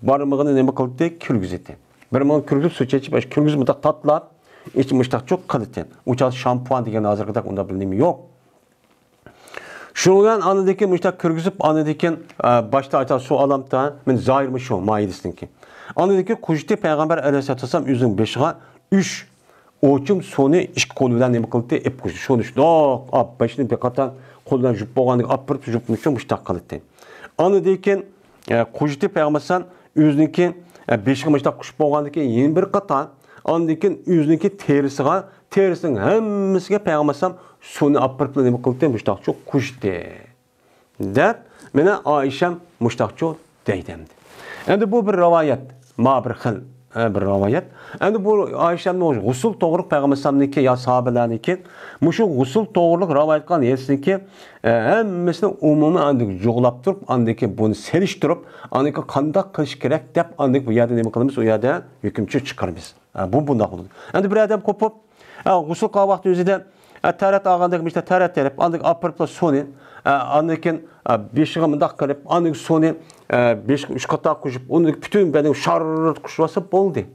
بارمىقىنى نېمە قىلدى؟ كىرگۈزدى. بىر ماڭا كىرگۈزۈپ سۇ چېچىپ، ئاشۇ كىرگۈزۈپ مۇنداق تاتلاپ، ئىچى مۇشتاقچۇ قىلدى. ئۇ چاغدا شامپۇان دېگەن ھازىرقىدەك ئۇنداق بىر نېمە يوق. شۇنىڭ بىلەن ئاندىن كېيىن مۇشتاق كىرگۈزۈپ، ئاندىن كېيىن، ئە، باشتا ئايتا سۇ ئالامتا، مەن زاھىرمۇ شۇ مائىدىسىنىڭكى. ئاندىن كېيىن قۇژىتى پەيغەمبەر ئەلەيھىسسالاتۇ ۋەسسالام ئۆزىنىڭ بېشىغا ئۈچ ئوچۇم سۇنى ئىككى قولى بىلەن نېمە قىلدى؟ ئېپقۇچتى. سۇنى شۇنداق ئاپ، بېشىنى بىر قاتار قولى بىلەن يۇيۇپ بولغاندىن كېيىن ئاپىرىپ يۇيۇپ مۇشۇ مۇشتاق قىلدى. ئاندىن كېيىن، ئە، قۇژىتى پەيغەمبەر ئەلەيھىسسالام ئۆزىنىڭكى، ئە، بېشىغا مۇشتاق قۇشۇپ بولغاندىن كېيىن يەنە بىر قاتار، ئاندىن كېيىن ئۆزىنىڭكى تېرىسىغا، تېرىسىنىڭ ھەممىسىگە پەيغەمبەر ئەلەيھىسسالام سۇنى ئاپىرىپلا نېمە قىلدى؟ مۇشتاقچۇ قۇژىتى. دەپ، مانا ئائىشەم مۇشتاقچۇ دەيدۇ ئەمدى. ئەمدى بۇ بىر رىۋايەت، ما بىر خىل، ئە، بىر رىۋايەت. ئەمدى بۇ ئائىشەمنىڭ غۇسۇل توغرىلىق پەيغەمبەر ئەلەيھىسسالامنىڭكى يا ساھابىلەرنىڭكى مۇشۇ غۇسۇل توغرىلىق رىۋايەت قىلغان ھەدىسىنىڭكى، ئە، ھەممىسىنى ئومۇمەن ئەمدى جۇغلاپ تۇرۇپ، ئاندىن كېيىن بۇنى سېلىشتۇرۇپ، ئاندىن كېيىن قانداق قىلىش كېرەك دەپ، ئاندىن كېيىن بۇ يەردە نېمە قىلىمىز؟ ئۇ يەردە ھۆكۈمچە چىقىرىمىز. ئە، بۇ بۇنداق بولىدۇ. ئەمدى بىر ئادەم قوپۇپ، ئە، غۇسۇل قىلغان ۋاقتى ئۆزىدە، ئە، تەرەت ئالغاندەك مۇشۇنداق تەرەت تېرىپ، ئاندىن ئاپىرىپلا سۇنى، ئە، ئاندىن كېيىن، ئە، بېشىغا مۇنداق قىلىپ، ئاندىن سۇنى، ئە، بېشىغا ئۈچ قاتار قۇيۇپ، ئۇنى پۈتۈن بەدەنگە شاررىت قۇيۇۋالسا بولدى.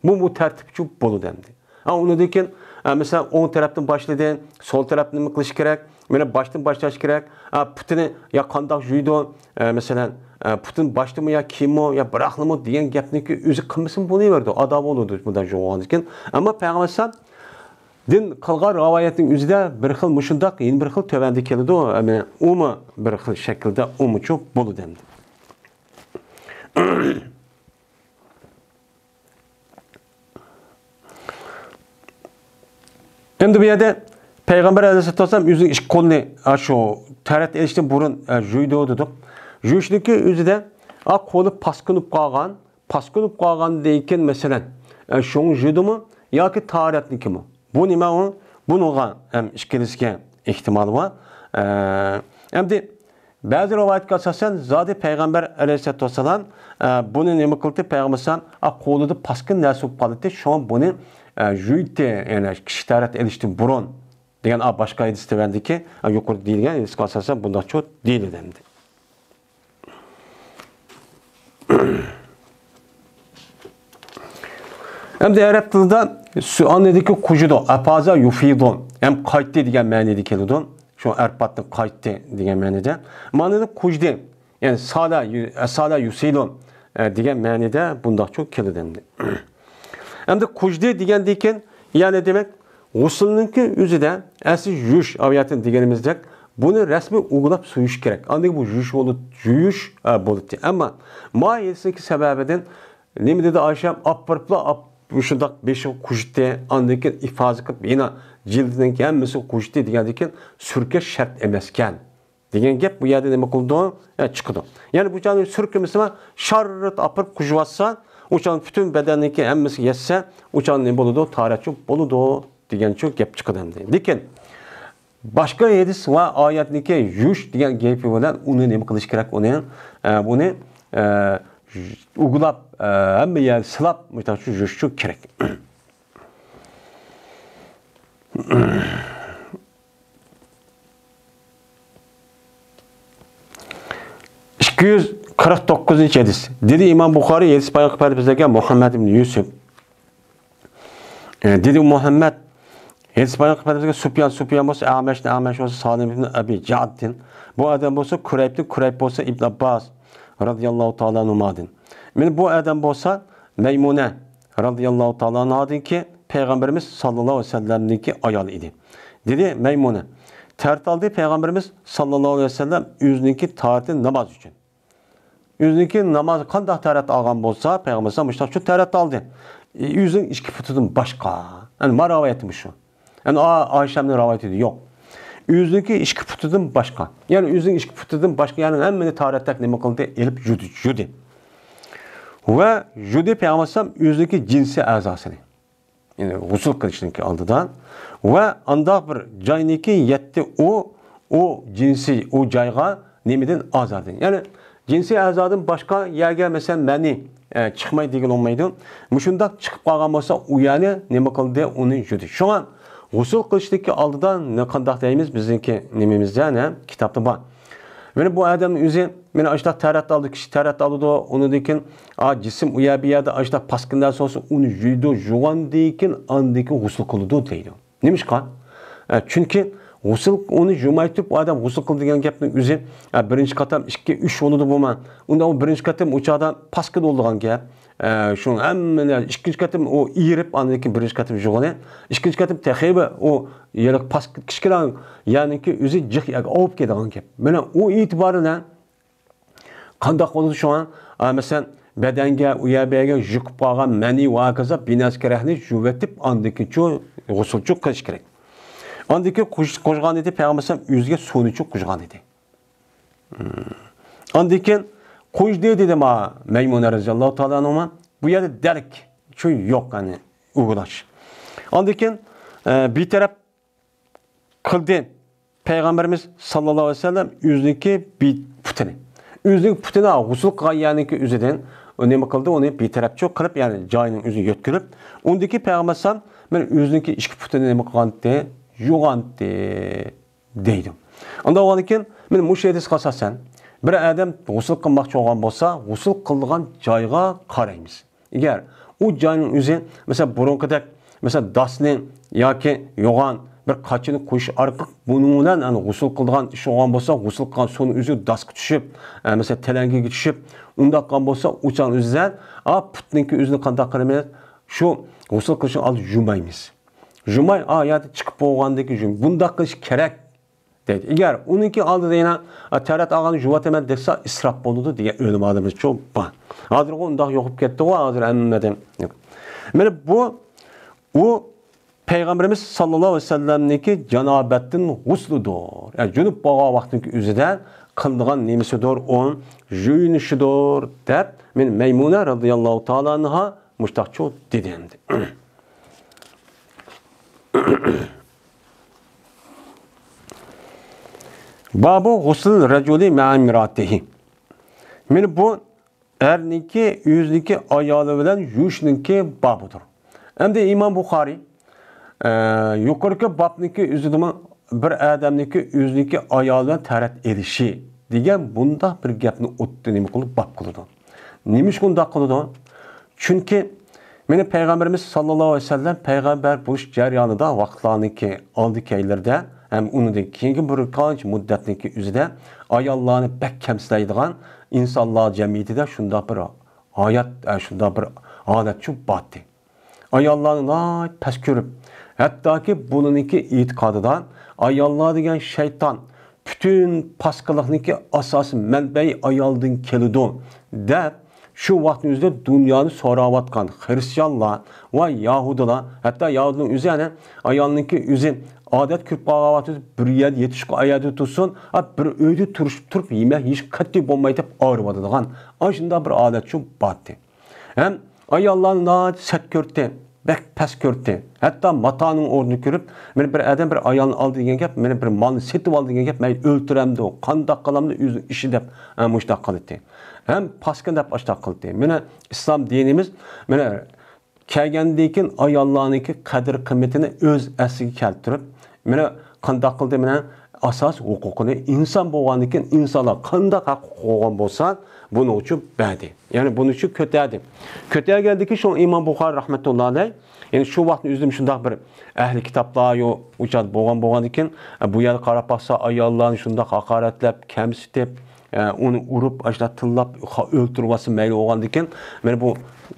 بۇ، بۇ تەرتىپچۇ بولىدۇ ئەمدى. ئا، ئۇنىڭدىن كېيىن، ئە، مەسىلەن، ئوڭ تەرەپتىن باشلىدى، سول تەرەپنى نېمە قىلىش كېرەك؟ مانا باشتىن باشلاش كېرەك. ئا، پۇتىنى يا قانداق يۇيىدۇ؟ ئە، مەسىلەن، ئە، پۇتىنى باشتىمۇ يا كېيىنمۇ يا بىراقلىمۇ دېگەن گەپنىكى ئۆزى قىلمىسىمۇ بولۇۋېرىدۇ. ئادا بولىدۇ مۇنداق يۇغانىكەن. ئەمما پەيغەمبەر ئەلەيھىسسالامدىن قىلغان رىۋايەتنىڭ ئۆزىدە بىر خىل مۇشۇنداق، يەنە بىر خىل تۆۋەندە كېلىدۇ. ئە، مانا ئۇمۇ بىر خىل شەكىلدە ئۇمۇچۇ بولىدۇ ئەمدى. ئەمدى بۇ يەردە پەيغەمبەر ئەلەيھىسسالاتۇ ۋەسسالام ئۆزىنىڭ ئىككى قولىنى، ئا، شۇ تەرەت ئېلىشتىن بۇرۇن، ئە، يۇيىدۇ دېدۇق. يۇيۇشنىڭكى ئۆزىدە، ئا، قولى پاسكىنىپ قالغان، پاسكىنىپ قالغاندىن كېيىن، مەسىلەن، ئە، شۇڭا يۇيىدىمۇ ياكى تاھارەتنىڭكىمۇ؟ بۇ نېمە ئۇ؟ بۇنىڭغا ھەم ئىككىلىسىگە ئېھتىمال بار. ئە، ئەمدى بەزى رىۋايەتكە ئاساسەن، زادى پەيغەمبەر ئەلەيھىسسالاتۇ ۋەسسالام، ئە، بۇنى نېمە قىلدى؟ پەيغەمبەر ئەلەيھىسسالام، ئا، قولىدا پاسكىنا نەرسە بولۇپ قالدى، شۇڭا بۇنى، ئە، يۇيدى، يەنى كىشى تەرەت ئېلىشتىن بۇرۇن دېگەن، ئا، باشقا ھەدىس تۆۋەندىكى، ئا، يۇقىرىدا دېيىلگەن ھەدىسكە ئاساسەن بۇنداقچۇ دېيىلىدۇ ئەمدى. ئەمدى ئەرەب تىلىدا سۇ-، ئاندىكى قۇژىدۇ، ئەپازا يۇفىدۇ، ھەم قايتتى دېگەن مەنىدە كېلىدۇ. شۇ ئەرپاتتىن قايتتى دېگەن مەنىدە. مەنىدە قۇژدى، يەنى سالا يۇ-، سالا يۇسىلۇ، ئە، دېگەن مەنىدە بۇنداقچۇ كېلىدۇ ئەمدى. ئەمدى قۇژدى دېگەندىن كېيىن، يەنى دېمەك، غۇسۇلنىڭكى ئۆزىدە ئەسلى يۇيۇش ئاۋياتىنى دېگىنىمىزدەك، بۇنى رەسمىي ئۇگىلاپ سۇيۇش كېرەك. ئاندىن بۇ يۇيۇش بولۇ-، يۇيۇش، ئە، بولىدۇ. ئەمما ما ھەدىسنىڭكى سەۋەبىدىن نېمە دېدى ئائىشەم؟ ئاپىرىپلا ئاپ-، مۇشۇنداق بېشىغا قۇژىتى، ئاندىن كېيىن ئىفازە قىلىپ، يەنە جىلدىنىڭكى ھەممىسىگە قۇژىتى دېگەندىن كېيىن سۈركەش شەرت ئەمەسكەن دېگەن گەپ بۇ يەردە نېمە قىلىدۇ؟ ئە، چىقىدۇ. يەنى بۇ چاغدا سۈركىمىسىمۇ شاررىت ئاپىرىپ قۇژۇۋاتسا، ئۇ چاغدا پۈتۈن بەدەننىڭكى ھەممىسىگە يەتسە، ئۇ چاغدا نېمە بولىدۇ؟ تاھارەتچۇ بولىدۇ دېگەنچۇ گەپ چىقىدۇ ئەمدى. لېكىن باشقا ھەدىس ۋە ئايەتنىڭكى يۇيۇش دېگەن گېپى بىلەن ئۇنى نېمە قىلىش كېرەك؟ ئۇنى، ئە، بۇنى، ئە، ئۇگىلاپ، ئە، ھەممە يەرنى سىلاپ، مۇشۇنداق يۇيۇشچۇ كېرەك. ئىككى يۈز قىرىق توققۇزىنچى ھەدىس. دېدى ئىمام بۇخارىي، ھەدىس بايان قىلىپ بەردى بىزلەرگە مۇھەممەد ئىبن يۈسۈپ. ئە، دېدى مۇھەممەد، ھەدىس بايان قىلىپ بەردى بىزگە سۇپيان، سۇپيان بولسا ئەمەشتىن، ئەمەش بولسا سالىم ئىبن ئەبى جەئدتىن. بۇ ئادەم بولسا كۇرەيبتىن، كۇرەيب بولسا ئىبن ئابباس رازىياللاھۇ تائالا ئەنھۇمادىن. مانا بۇ ئادەم بولسا مەيمۇنە رازىياللاھۇ تائالا ئەنھادىنكى پەيغەمبىرىمىز ساللاللاھۇ ئەلەيھى ۋەسەللەمنىڭكى ئايالى ئىدى. دېدى مەيمۇنە، تەرەت ئالدى پەيغەمبىرىمىز ساللاللاھۇ ئەلەيھى ۋەسەللەم ئۆزىنىڭكى تاھارىتى ناماز ئۈچۈن. ئۆزىنىڭكى نامازى قانداق تەھارەت ئالغان بولسا، پەيغەمبەر ئەلەيھىسسالام مۇشۇنداق شۇ تەھارەت ئالدى. ئۆزىنىڭ ئىككى پۇتىدىن باشقا. يەنى ما رىۋايىتى مۇشۇ. يەنى ئا-، ئائىشەمنىڭ رىۋايىتىدە يوق. ئۆزىنىڭكى ئىككى پۇتىدىن باشقا. يەنى ئۆزىنىڭ ئىككى پۇتىدىن باشقا، يەنى ھەممىنى تەھارەتتەك نېمە قىلدى؟ ئېلىپ يۇدى، يۇدى. ۋە يۇدى پەيغەمبەر ئەلەيھىسسالام ئۆزىنىڭكى جىنسىي ئەزاسىنى. يەنى غۇسۇل قىلىشنىڭكى ئالدىدا. ۋە ئانداق بىر جاينىكى يەتتە ئۇ، ئۇ جىنسىي، ئۇ جايغا نېمىدىن؟ ئازادىن. يەنى جىنسىي ئەزادىن باشقا يەرگە، مەسىلەن، مەنى، ئە، چىقماي دېگىلى بولمايدۇ. مۇشۇنداق چىقىپ قالغان بولسا، ئۇ يەرنى نېمە قىلدى؟ ئۇنى يۇدى. شۇڭا غۇسۇل قىلىشتىكى ئالدىدا نە-، قانداق دەيمىز؟ بىزنىڭكى نېمىمىزدە، نە، كىتابتا بار. مانا بۇ ئادەم ئۆزى، مانا ئاشۇنداق تەھارەت ئالدى، كىشى تەھارەت ئالىدۇ، ئۇنىڭدىن كېيىن، ئا، جىسىم ئۇ يەر بۇ يەردە ئاشۇنداق پاسكىنا نەرسە بولسا، ئۇنى يۇيىدۇ، يۇغاندىن كېيىن ئاندىن كېيىن غۇسۇل قىلىدۇ دەيدۇ. نېمىشقا؟ ئە، چۈنكى غۇسۇل، ئۇنى يۇماي تۇرۇپ ئۇ ئادەم غۇسۇل قىلدى دېگەن گەپنىڭ ئۆزى، ئە، بىرىنچى قېتىم، ئىككى، ئۈچ بولىدۇ بۇ ما. ئۇندا ئۇ بىرىنچى قېتىم ئۇ چاغدا پاسكىنا بولىدىغان گەپ. ئە، شۇ ھەممىنى ئىككىنچى قېتىم ئۇ ئېرىپ، ئاندىن كېيىن بىرىنچى قېتىم يۇغىنى. ئىككىنچى قېتىم تېخىمۇ ئۇ يەنە پاس-، كىچىككىنە يەرنىڭكى ئۆزى جىق يەرگە ئاۋۇپ كېتىدىغان گەپ. مانا ئۇ ئېتىبارى بىلەن قانداق بولىدۇ شۇڭا؟ ئا، مەسىلەن، بەدەنگە، ئۇ يەر بۇ يەرگە يۇقۇپ قالغان مەنى ۋە ھاكازا بىنەسكە رەخنى يۇۋېتىپ، ئاندىن كېيىنچۇ غۇسۇلچۇ قىلىش كېرەك. ئاندىن كېيىن قۇيۇش-، قۇيغان ئىدى، پەيغەمبەر ئەلەيھىسسالام ئۆزىگە سۇنىچۇ قۇيغان ئىدى. ئاندىن كېيىن قۇيدى دېدى ما مەيمۇنە رەزىياللاھۇ تائالا ئەنھۇما. بۇ يەردە دەرك چۈ يوق، يەنى ئۇۋۇلاش. ئاندىن كېيىن، ئە، بىتەرەپ قىلدى پەيغەمبىرىمىز ساللاللاھۇ ئەلەيھى ۋەسەللەم ئۆزىنىڭكى بى-، پۇتىنى. ئۆزىنىڭ پۇتىنى غۇسۇل قىلغان يەرنىڭكى ئۆزىدىن ئۇ نېمە قىلدى؟ ئۇنى بىتەرەپچۇ قىلىپ، يەنى جايىنىڭ ئۆزىنى يۆتكىلىپ، ئۇندىكى پەيغەمبەر ئەلەيھىسسالام مانا ئۆزىنىڭكى ئىككى پۇتىنى نېمە قىلغانتى؟ يۇغانتى. دەيدۇ. ئانداق بولغاندىن كېيىن، مانا مۇشۇ ھەدىسكە ئاساسەن، بىر ئادەم غۇسۇل قىلماقچى بولغان بولسا، غۇسۇل قىلىدىغان جايغا قارايمىز. ئەگەر ئۇ جاينىڭ ئۆزى، مەسىلەن، بۇرۇنقىدەك، مەسىلەن، داسنى ياكى يوغان بىر قاچىنى قويۇش ئارقىلىق، بۇنىڭ بىلەن، يەنى، غۇسۇل قىلىدىغان ئىش بولغان بولسا، غۇسۇل قىلغان سۇنىڭ ئۆزى داسقا چۈشۈپ، ئە، مەسىلەن، تەلەڭگىگە چۈشۈپ، ئۇنداق قىلغان بولسا، ئۇ چاغنىڭ ئۆزىدە، ئا، پۇتنىڭكى ئۆزىنى قانداق قىلىمىز؟ شۇ غۇسۇل قىلىشنىڭ ئالدىدا يۇمايمىز. يۇماي، ئا، يەردە چىقىپ بولغاندىن كېيىن يۇم-، بۇنداق قىلىش كېرەك دەيدۇ. ئەگەر ئۇنىڭكى ئالدىدا يەنە، ئا، تەھارەت ئالغاندا يۇۋاتىمەن دېسە، ئىسراپ بولىدۇ دېگەن ئۆلىمالىرىمىزچۇ بار. ھازىرغۇ ئۇنداق يوقىلىپ كەتتىغۇ، ھازىر ھەممىدىن. مانا بۇ، ئۇ پەيغەمبىرىمىز ساللاللاھۇ ئەلەيھى ۋەسەللەمنىڭكى جانابەتتىن غۇسلىدۇر. يەنى جۇنۇپ بولغان ۋاقتىنىڭكى ئۆزىدە قىلىدىغان نېمىسىدۇر، ئۇ يۇيۇنۇشىدۇر دەپ، مانا مەيمۇنە رەزىياللاھۇ تائالا ئەنھا مۇشتاقچۇ دېدى ئەمدى. بابۇ غۇسل رەجۇلى مەئە ئىمرائەتىھى. مانا بۇ ئەرنىڭكى ئۆزىنىڭكى ئايالى بىلەن يۇيۇشنىڭكى بابىدۇر. ئەمدى ئىمام بۇخارىي، ئە، يۇقىرىقى بابنىڭكى ئۆزىدىمۇ بىر ئادەمنىڭكى ئۆزىنىڭكى ئايالى بىلەن تەھارەت ئېلىشى دېگەن بۇنداق بىر گەپنى ئوتتا نېمە قىلىپ باب قىلىدۇ. نېمىشقا ئۇنداق قىلىدۇ؟ چۈنكى مانا پەيغەمبىرىمىز ساللاللاھۇ ئەلەيھى ۋەسەللەم پەيغەمبەر بولۇش جەريانىدا ۋاقىتلارنىڭكى ئالدى كەينلىرىدە ھەم ئۇنىڭدىن كېيىنكى بىر قانچە مۇددەتنىڭكى ئۆزىدە ئاياللارنى بەك كەمسىتەيدىغان ئىنسانلار جەمئىيىتىدە شۇنداق بىر ھايات، ئە، شۇنداق بىر ھالەتچۇ بارتى. ئاياللارنى ناھايىتى پەس كۆرۈپ، ھەتتاكى بۇلىنىڭكى ئېتىقادىدا ئاياللار دېگەن شەيتان، پۈتۈن پاسكىلىقنىڭكى ئاساسىي مەنبەي ئايالدىن كېلىدۇ، دەپ، شۇ ۋاقىتنىڭ ئۆزىدە دۇنيانى سوراۋاتقان خىرىستىيانلار ۋە يەھۇدىيلار، ھەتتا يەھۇدىينىڭ ئۆزى، يەنى ئايالنىڭكى ئۆزى ئادەت كۆرۈپ قالغان ۋاقتىدا بىر يەردە يېتىشقا ئايەردە تۇرسۇن، ھە، بىر ئۆيدە تۇرۇش، تۇرۇپ يېمەك يېيىش قەتئىي بولماي دەپ ئايرىۋاتىدىغان ئاشۇنداق بىر ھالەتچۇ بارتى. ھەم ئاياللارنى ناھايىتى سەت كۆرتى، بەك پەس كۆرتى. ھەتتا ماتانىڭ ئورنىنى كۆرۈپ، مانا بىر ئادەم بىر ئايالنى ئالدى دېگەن گەپ، مانا بىر مالنى سېتىۋالدى دېگەن گەپ، مەيلى ئۆلتۈرەمدۇ، قانداق قىلامدۇ، ئۆزىنىڭ ئىشى دەپ، ھە، مۇشۇنداق قىلدى. ھەم پاسكىنا دەپ ئاشۇنداق قىلدى. مانا ئىسلام دىنىمىز، مانا كەلگەندىن كېيىن ئاياللارنىڭكى قەدىر-قىممىتىنى ئۆز ئەسلىگە كەلتۈرۈپ، مانا قانداق قىلدى، مانا ئاساس ھوقۇقىنى، ئىنسان بولغاندىن كېيىن ئىنسانلار قانداق ھەق ھوقۇقى بولغان بولسا، بۇنىڭ ئۈچۈن بەردى. يەنى بۇنىڭ ئۈچۈن كۆتەردى. كۆتەرگەندىن كېيىن شۇ ئىمام بۇخارىي رەھمەتۇللا ئەلەيھ، يەنى شۇ ۋاقىتنىڭ ئۆزىدە شۇنداق بىر ئەھلى كىتابلار يو-، ئۇ چاغدا بولغان، بولغاندىن كېيىن، بۇ يەردە قاراپ باقسا، ئاياللارنى شۇنداق ھاقارەتلەپ، كەمسىتىپ، ئۇنى ئۇرۇپ، ئاشۇنداق تىللاپ، خا-، ئۆلتۈرۈۋاتسا مەيلى بولغاندىن كېيىن، مانا بۇ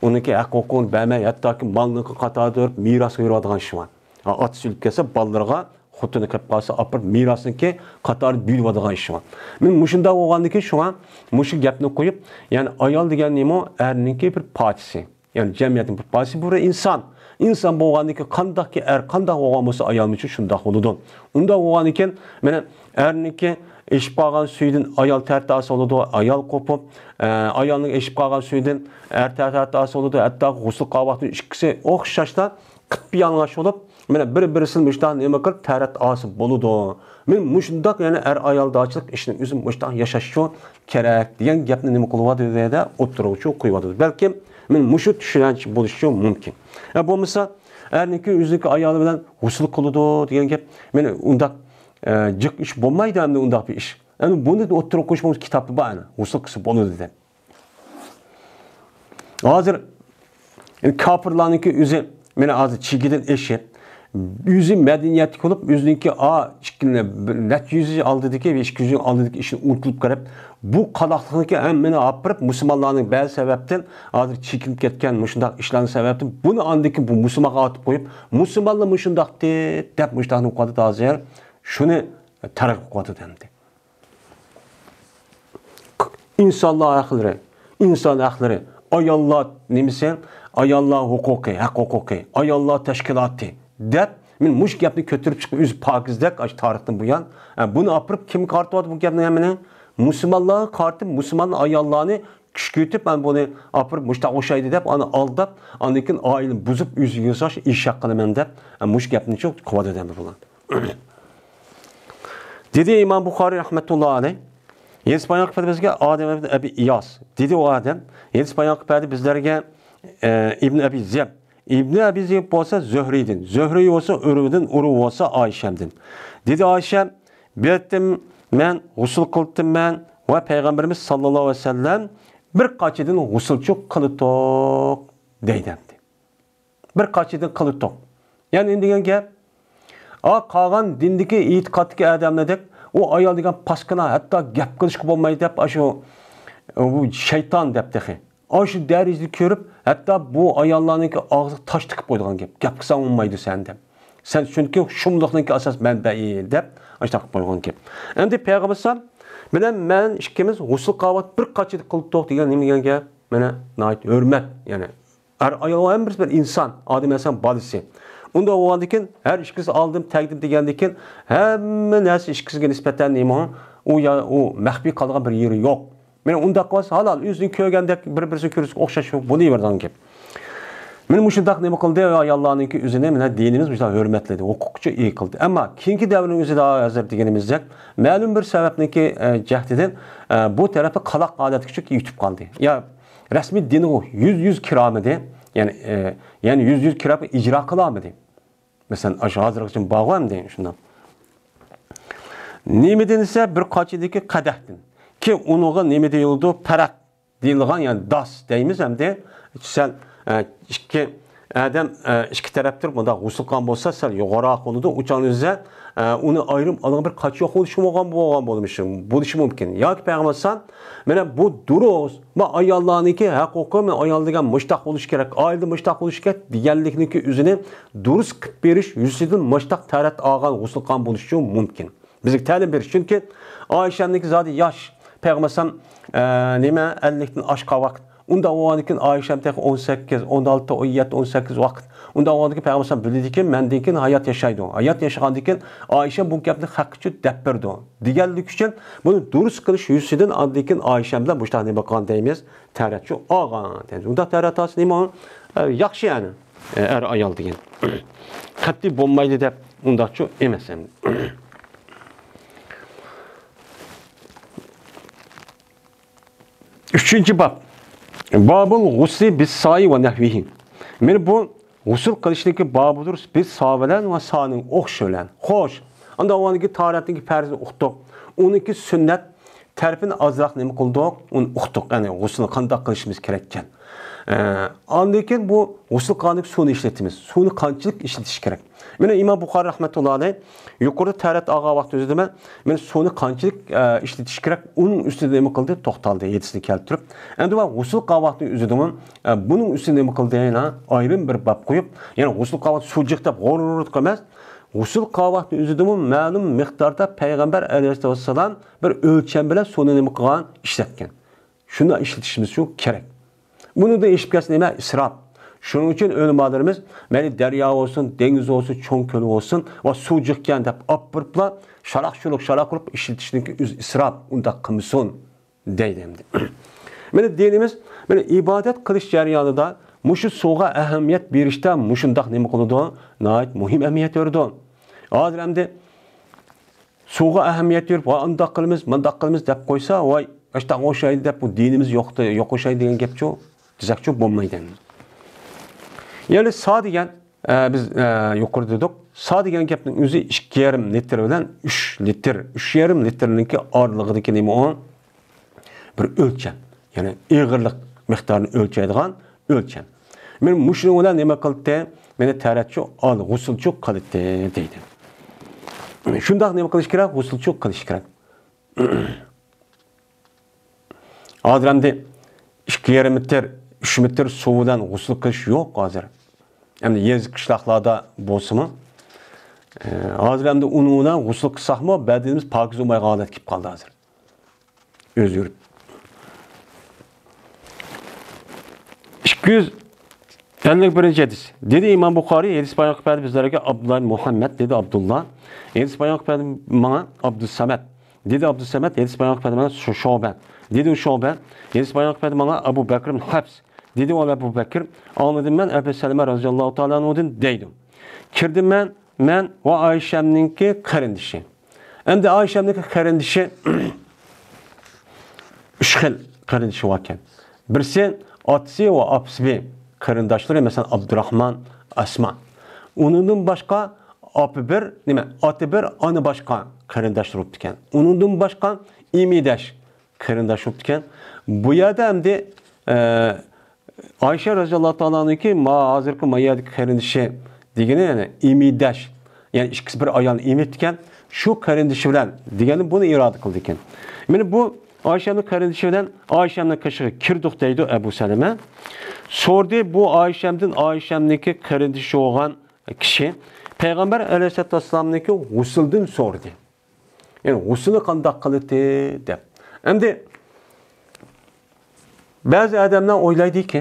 ئۇنىڭكى ھەق ھوقۇقىنى بەرمەي، ھەتتاكى مالنىڭكى قاتارىدا تۇرۇپ مىراسقا بېرىۋاتىدىغان ئىشى بار. ھا، ئاتىسى ئۆلۈپ كەتسە، بالىلىرىغا خوتۇنى قېلىپ قالسا، ئاپىرىپ مىراسنىڭكى قاتارىدا بۆلۈۋالىدىغان ئىشى بار. مېنىڭ مۇشۇنداق بولغاندىكىن، شۇڭا مۇشۇ گەپنى قويۇپ، يەنى ئايال دېگەن نېمە؟ ئەرنىڭكى بىر پارچىسى. يەنى جەمئىيەتنىڭ بىر پارچىسى، بۇ ئىنسان. ئىنسان بولغاندىكىن، قانداقكى ئەر قانداق بولغان بولسا، ئايالمۇچۇ شۇنداق بولىدۇ. ئۇنداق بولغاندىكىن، مانا، ئەرنىڭكى ئېشىپ قالغان سۈيىدىن ئايال تەرەت ئالسا بولىدۇ، ئايال قوپۇپ، ئە، ئايالنىڭ ئېشىپ قالغان سۈيىدىن ئەر تەرەت ئالسا بولىدۇ، ھەتتا غۇسۇل قىلغان ۋاقتىدا ئىككىسى ئوخشاشلا قىپيالىڭاچ بولۇپ، مانا، بىر-بىرسىنى مۇشۇنداق نېمە قىلىپ تەرەت ئالسا بولىدۇ. مانا مۇشۇنداق، يەنى ئەر-ئايالدارچىلىق ئىشىنىڭ ئۆزى مۇشۇنداق ياشاشچۇ كېرەك دېگەن گەپنى نېمە قىلىۋاتىدۇ دېدى، ئوتتۇرىغا شۇ قويۇۋاتىدۇ. بەلكىم مانا مۇشۇ چۈشەنچە بولۇشى مۇمكىن. يا بولمىسا، ئەرنىڭكى ئۆزىنىڭكى ئايالى بىلەن غۇسۇل قىلىدۇ دېگەن گەپ، مانا ئۇنداق، ئە، جىق ئىش بولمايدۇ ئەمدى ئۇنداق بىر ئىش. ئەمدى بۇنى ئوتتۇرىغا قويۇش بولمىسا كىتابتا بار ئەنە، غۇسۇل قىلسا بولىدۇ دەپ. ھازىر كاپىرلارنىڭكى ئۆزى، مانا ھازىر چېكىدىن ئېشىپ، ئۆزى مەدەنىيەتلىك بولۇپ، ئۆزىنىڭكى ئا، ئىككى، بىر نەچچە يۈز يىل ئالدىدىكى ۋە ئىككى يۈز يىل ئالدىدىكى ئىشىنى ئۇنتۇلۇپ قېلىپ، بۇ قالاقلىقنىڭكى ھەممىنى ئاپىرىپ، مۇسۇلمانلارنىڭ بەزى سەۋەبتىن ھازىر چېكىنىپ كەتكەن مۇشۇنداق ئىشلارنىڭ سەۋەبتىن بۇنى ئاندىن كېيىن بۇ مۇسۇلمانغا ئاتىپ قويۇپ، مۇسۇلمانلار مۇشۇنداقتى دەپ مۇشۇنداقنى قىلىۋاتىدۇ ھازىر. شۇنى تەرغىب قىلىۋاتىدۇ ئەمدى. ئىنسانلار ھەقلىرى، ئىنسان ھەقلىرى، ئاياللار نېمىسى، ئاياللار ھوقۇقى، ھەق ھوقۇقى، ئاياللار تەشكىلاتى دەپ، مەن مۇشۇ گەپنى كۆتۈرۈپ چىقىپ، ئۆزى پاكىزدەك، ئاشۇ تارىختىن بۇيان. ئە، بۇنى ئاپىرىپ، كىمگە قارىتىۋاتىدۇ بۇ گەپنى ھەممىنى؟ مۇسۇلمانلارغا قارىتىپ، مۇسۇلمان ئاياللارنى كۈچكۈرتۈپ، مەن بۇنى ئاپىرىپ، مۇشۇنداق ئوخشايدۇ دەپ، ئانى ئالداپ، ئاندىن كېيىن ئائىلىنى بۇزۇپ، ئۆزىگە ياساش ئىشاق قىلىمەن دەپ، ئە، مۇشۇ گەپنى چوق قىلىۋاتىدۇ ئەمدى بۇلار. دېدى ئىمام بۇخارىي رەھمەتۇللا ئەلەيھ، ھەدىس بايان قىلىپ بەردى بىزگە ئادەم ئىبن ئەبى ئىياس. دېدى ئۇ ئادەم، ھەدىس بايان قىلىپ بەردى بىزلەرگە، ئە، ئىبن ئەبى زىياب. ئىبن ئەبى زىياب بولسا زۆھرىدىن، زۆھرى بولسا ئۇرۋىدىن، ئۇرۋا بولسا ئايشەمدىن. دېدى ئايشەم، بىر قېتىم مەن غۇسۇل قىلىپتىمەن ۋە پەيغەمبىرىمىز ساللاللاھۇ ئەلەيھى ۋەسەللەم بىر قاچىدىن غۇسۇلچۇ قىلىتتۇق دەيدۇ ئەمدى. بىر قاچىدىن قىلىتتۇق. يەنى دېگەن گەپ، ئا، قالغان دىندىكى، ئېتىقادتىكى ئادەملەردەك، ئۇ ئايال دېگەن پاسكىنا، ھەتتا گەپ قىلىشقا بولمايدۇ دەپ، ئاشۇ، ئۇ شەيتان دەپ تېخى. ئاشۇ دەرىجىدە كۆرۈپ، ھەتتا بۇ ئاياللارنىڭكى ئاغزىغا تاش تىقىپ قويىدىغان گەپ. گەپ قىلساڭ بولمايدۇ سەن دەپ. سەن چۈنكى شۇملۇقنىڭكى ئاساس مەنبەئى دەپ، ئاشۇنداق قىلىپ قويغان گەپ. ئەمدى پەيغەمبەر ئەلەيھىسسالام بىلەن مەن ئىككىمىز غۇسۇل قىلىۋاتىپ بىر قاچىدا قىلدۇق دېگەن نېمە دېگەن گەپ؟ مانا ناھايىتى ھۆرمەت، يەنى ئەر ئايال ھەممىسى بىر ئىنسان، ئادەم ئەلەيھىسسالام بالىسى. ئۇنداق بولغاندىن كېيىن، ھەر ئىككىسى ئالدىم، تەگدىم دېگەندىن كېيىن، ھەممە نەرسە ئىككىسىگە نىسبەتەن نېمە، ئۇ يا-، ئۇ مەخپىي قالىدىغان بىر يېرى يوق. مانا ئۇنداق قىلسا ھالال، ئۆزىنى كۆرگەندەك بىر-بىرسىنى كۆرۈشكە ئوخشاش بولۇۋېرىدىغان گەپ. مانا مۇشۇنداق نېمە قىلدى، ئاياللارنىڭكى ئۆزىنى مانا دىنىمىز مۇشۇنداق ھۆرمەتلىدى، ھوقۇققىچە ئىگە قىلدى. ئەمما كېيىنكى دەۋرنىڭ ئۆزىدە ھازىر دېگىنىمىزدەك، مەلۇم بىر سەۋەبنىڭكى، ئە، جەھىتىدىن، ئە، بۇ تەرەپتە قالاق ھالەتكە چۈشۈپ يېتىپ قالدى. يا رەسمىي دىنغا يۈز يۈز كىرەلمىدى. يەنى، ئە، يەنى يۈز يۈز كىرەپ ئىجرا قىلالمىدى. مەسىلەن، ئاشۇ ھازىرغىچە بارغۇ ئەمدى شۇنداق. نېمىدىن دېسە، بىر قاچىدىكى قەدەھتىن. كېيىن ئۇنىڭغا نېمە دېيىلىدۇ؟ پەرەق دېيىلغان، يەنى داس دەيمىز ئەمدى. سەل، ئە، ئىككى ئادەم، ئە، ئىككى تەرەپ تۇرۇپ، مۇنداق غۇسۇل قىلغان بولسا، سەل يوغانراق بولىدۇ. ئۇ چاغدا ئۆزى، ئە، ئۇنى ئايرىم ئالغان بىر قاچا يوق بولۇشى بولغان، بولغان بولمىشى، بولۇشى مۇمكىن. ياكى پەيغەمبەر ئەلەيھىسسالام، مانا بۇ دۇرۇس، ما ئاياللارنىڭكى ھەقۇقى، ما ئايال دېگەن مۇشتاق بولۇشى كېرەك، ئائىلىدە مۇشتاق بولۇشى كېرەك دېگەنلىكنىڭكى ئۆزىنى دۇرۇس قىلىپ بېرىش يۈزىسىدىن مۇشتاق تەرەت ئالغان، غۇسۇل قىلغان بولۇشى مۇمكىن. بىزگە تەلىم بېرىش. چۈنكى ئائىشەمنىڭكى زادى ياش، پەيغەمبەر ئەلەيھىسسالام، ئە، نېمە، ئەللىكتىن ئاشقان ۋاقىت. ئۇنداق بولغاندىن كېيىن ئائىشەم تېخى ئون سەككىز، ئون ئالتە، ئون يەتتە، ئون سەككىز ۋاقىت. ئۇنداق بولغاندىن كېيىن پەيغەمبەر ئەلەيھىسسالام بىلىدىكى، مەندىن كېيىن ھايات ياشايدۇ. ھايات ياشىغاندىن كېيىن ئائىشەم بۇ گەپنى ھەققىچە دەپ بېرىدۇ دېگەنلىك ئۈچۈن، بۇنى دۇرۇس قىلىش يۈزىسىدىن ئاندىن كېيىن ئائىشەم بىلەن مۇشۇنداق نېمە قىلغان دەيمىز، تەرەتچۇ ئالغان دەيمىز. ئۇنداق تەرەت ئالسا نېمە، ئە، ياخشى يەنى، ئە، ئەر ئايال دېگەن. قەتئىي بولمايدۇ دەپ ئۇنداقچۇ ئەمەس ئەمدى. ئۈچىنچى باب. بابۇل غۇسلى بىسسائى ۋە نەھۋىھى. مانا بۇ غۇسۇل قىلىشنىڭكى بابىدۇر، بىسسا بىلەن ۋە سانىڭ ئوخشىشى بىلەن. خوش، ئاندىن ئاۋۋالقى تاھارەتنىڭكى پەرزىنى ئۇقتۇق. ئۇنىڭكى سۈننەت تەرىپىنى ئازراق نېمە قىلدۇق؟ ئۇنى ئۇقتۇق. يەنى غۇسۇلنى قانداق قىلىشىمىز كېرەككەن. ئە، ئاندىن كېيىن بۇ غۇسۇل قىلغاندىكى سۇنى ئىشلىتىمىز. سۇنى قانچىلىك ئىشلىتىش كېرەك؟ مانا ئىمام بۇخارىي رەھمەتۇللا ئەلەيھ يۇقىرىدا تەرەت ئالغان ۋاقتى ئۆزىدە مەن، مەن سۇنى قانچىلىك، ئە، ئىشلىتىش كېرەك، ئۇنىڭ ئۈستىدە نېمە قىلدى؟ توختالدى، ھەدىسنى كەلتۈرۈپ. ئەمدى مانا غۇسۇل قىلغان ۋاقتى ئۆزىدىمۇ، ئە، بۇنىڭ ئۈستىدە نېمە قىلدى؟ يەنە ئايرىم بىر باب قويۇپ، يەنى غۇسۇل قىلغان ۋاقتى سۇ جىق دەپ غۇرۇرۇت قىلماس، غۇسۇل قىلغان ۋاقتى ئۆزىدىمۇ مەلۇم مىقداردا پەيغەمبەر ئەلەيھىسسالام بىر ئۆلچەم بىلەن سۇنى نېمە قىلغان، ئىشلەتكەن. شۇنداق ئىشلىتىشىمىز شۇ كېرەك. بۇنىڭدىن ئېشىپ كەتسە نېمە؟ ئىسراپ. شۇنىڭ ئۈچۈن ئۆلىمالىرىمىز، مەيلى دەريا بولسۇن، دېڭىز بولسۇن، چوڭ كۆل بولسۇن ۋە سۇ جىقكەن دەپ ئاپىرىپلا، شالاق-شۇلۇق، شالاق قىلىپ ئىشلىتىشنىڭكى ئۆزى ئىسراپ، ئۇنداق قىلمىسۇن دەيدۇ ئەمدى. مانا دىنىمىز، مانا ئىبادەت قىلىش جەريانىدا مۇشۇ سۇغا ئەھمىيەت بېرىشتە مۇشۇنداق نېمە قىلىدۇ؟ ناھايىتى مۇھىم ئەھمىيەت بېرىدۇ. ھازىر ئەمدى سۇغا ئەھمىيەت بېرىپ، ۋاي ئانداق قىلىمىز، مۇنداق قىلىمىز دەپ قويسا، ۋاي ئاشتاق ئوخشايدۇ دەپ، بۇ دىنىمىز يوق، يوق ئوخشايدۇ دېگەن گەپچۇ، دېسەكچۇ بولمايدۇ. يەنى سا دېگەن، ئە، بىز، ئە، يۇقىرىدا دېدۇق، سا دېگەن گەپنىڭ ئۆزى ئىككى يېرىم لىتىر بىلەن ئۈچ لىتىر، ئۈچ يېرىم لىتىرنىڭكى ئارىلىقىدىكى نېمە ئۇ؟ بىر ئۆلچەم. يەنى ئېغىرلىق مىقدارىنى ئۆلچەيدىغان ئۆلچەم. مانا مۇشۇنىڭ بىلەن نېمە قىلدى؟ مانا تەرەتچۇ ئال، غۇسۇلچۇ قىلدى دەيدۇ. شۇنداق نېمە قىلىش كېرەك؟ غۇسۇلچۇ قىلىش كېرەك. ھازىر ئەمدى ئىككى يېرىم مېتىر، ئۈچ مېتىر سۇ بىلەن غۇسۇل قىلىش يوق ھازىر. ئەمدى يېزا قىشلاقلاردا بولسىمۇ، ئە، ھازىر ئەمدى ئۇنىڭ بىلەن غۇسۇل قىلساقمۇ، بەدىنىمىز پاكىز بولمايدىغان ھالەتكە كېلىپ قالدى ھازىر. ئۆزگىرىپ. ئىككى يۈز ئەللىك بىرىنچى ھەدىس. دېدى ئىمام بۇخارىي، ھەدىس بايان قىلىپ بەردى بىزلەرگە ئابدۇللا ئىبن مۇھەممەد، دېدى ئابدۇللا. ھەدىس بايان قىلىپ بەردى ماڭا ئابدۇسسەمەد. دېدى ئابدۇسسەمەد، ھەدىس بايان قىلىپ بەردى ماڭا شۇ-، شۇبە. دېدى شۇبە، ھەدىس بايان قىلىپ بەردى ماڭا ئەبۇ بەكر ئىبن ھەفس. دېدى ئەبۇ بەكر، ئاڭلىدىم مەن ئەبۇ سەلەمە رەزىياللاھۇ تائالا ئەنھۇدىن دەيدۇ. كىردىم مەن، مەن ۋە ئائىشەمنىڭكى قېرىندىشى. ئەمدى ئائىشەمنىڭكى قېرىندىشى ئۈچ خىل قېرىندىشى باركەن. بىرسى ئاتىسى ۋە ئاپىسى قېرىنداشلىرى، مەسىلەن، ئابدۇراخمان، ئاسما. ئۇنىڭدىن باشقا ئاپا بىر، نېمە، ئاتا بىر، ئانا باشقا قېرىنداشلىرى بوپتىكەن. ئۇنىڭدىن باشقا ئىمىداش قېرىنداش بوپتىكەن. بۇ يەردە ئەمدى، ئە، ئائىشە رەزىياللاھۇ تائالا ئەنھۇكى ما ھازىرقى ما يەردىكى قېرىندىشى دېگىنى، يەنى ئىمىداش، يەنى ئىككىسى بىر ئايالنى ئىمىتكەن، شۇ قېرىندىشى بىلەن دېگەننى بۇنى ئىرادە قىلىدىكەن. مانا بۇ ئائىشەمنىڭ قېرىندىشى بىلەن ئائىشەمنىڭ قېشىغا كىردۇق دەيدۇ ئەبۇ سەلەمە. سورىدى بۇ ئائىشەمدىن، ئائىشەمنىڭكى قېرىندىشى بولغان كىشى پەيغەمبەر ئەلەيھىسسالاتۇ ۋەسسالامنىڭكى غۇسلىدىن سورىدى. يەنى غۇسلىنى قانداق قىلىتى دەپ. ئەمدى بەزى ئادەملەر ئويلايدىكى،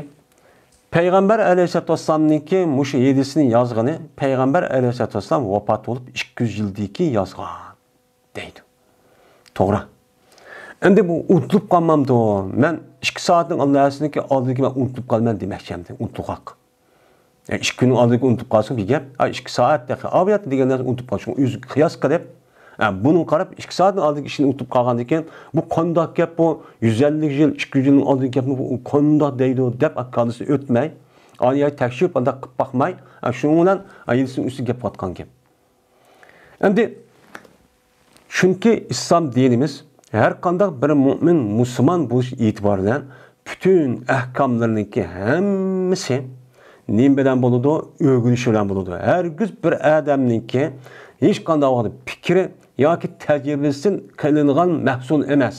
پەيغەمبەر ئەلەيھىسسالاتۇ ۋەسسالامنىڭكى مۇشۇ ھەدىسىنى يازغىنى پەيغەمبەر ئەلەيھىسسالاتۇ ۋەسسالام ۋاپات بولۇپ ئىككى يۈز يىلدىن كېيىن يازغان دەيدۇ. توغرا. ئەمدى بۇ ئۇنتۇلۇپ قالمامدۇ؟ مەن ئىككى سائەتنىڭ ئالدىسىدىكى ئالدىدىكى مەن ئۇنتۇلۇپ قالىمەن دېمەكچى ئەمدى، ئۇنتۇلغاق. ئە، ئىككى كۈننىڭ ئالدىدىكى ئۇنتۇپ قالسىمۇ بىر گەپ. ئا، ئىككى سائەت دەقىقە. ئا، بۇ يەردە دېگەن نەرسە ئۇنتۇپ قالىدۇ. شۇڭا ئۆزىگە قىياس قىلىپ، ئا، بۇنىڭغا قاراپ ئىككى سائەتنىڭ ئالدىدىكى ئىشنى ئۇنتۇپ قالغاندىن كېيىن، بۇ قانداق گەپ بۇ؟ يۈز ئەللىك يىل، ئىككى يۈز يىلنىڭ ئالدىدىكى گەپنى بۇ قانداق دەيدۇ دەپ كاللىسى ئۆتمەي، ئايە تەكشۈرۈپ ئانداق قىلىپ باقماي، ئا، شۇنىڭ بىلەن، ئا، ھەدىسنىڭ ئۈستىگە گەپ قىلىۋاتقان گەپ. ئەمدى، چۈنكى ئىسلام دىنىمىز ھەر قانداق بىر مۆمىن، مۇسۇلمان بولۇش ئېتىبارى بىلەن پۈتۈن ئەھكاملىرىنىڭكى ھەممىسى نېمە بىلەن بولىدۇ؟ ئۆگىنىش بىلەن بولىدۇ. ھەرگىز بىر ئادەمنىڭكى ھېچقانداق ۋاقىتتا پىكرى ياكى تەجرىبىسىدىن قىلىنغان مەھسۇل ئەمەس.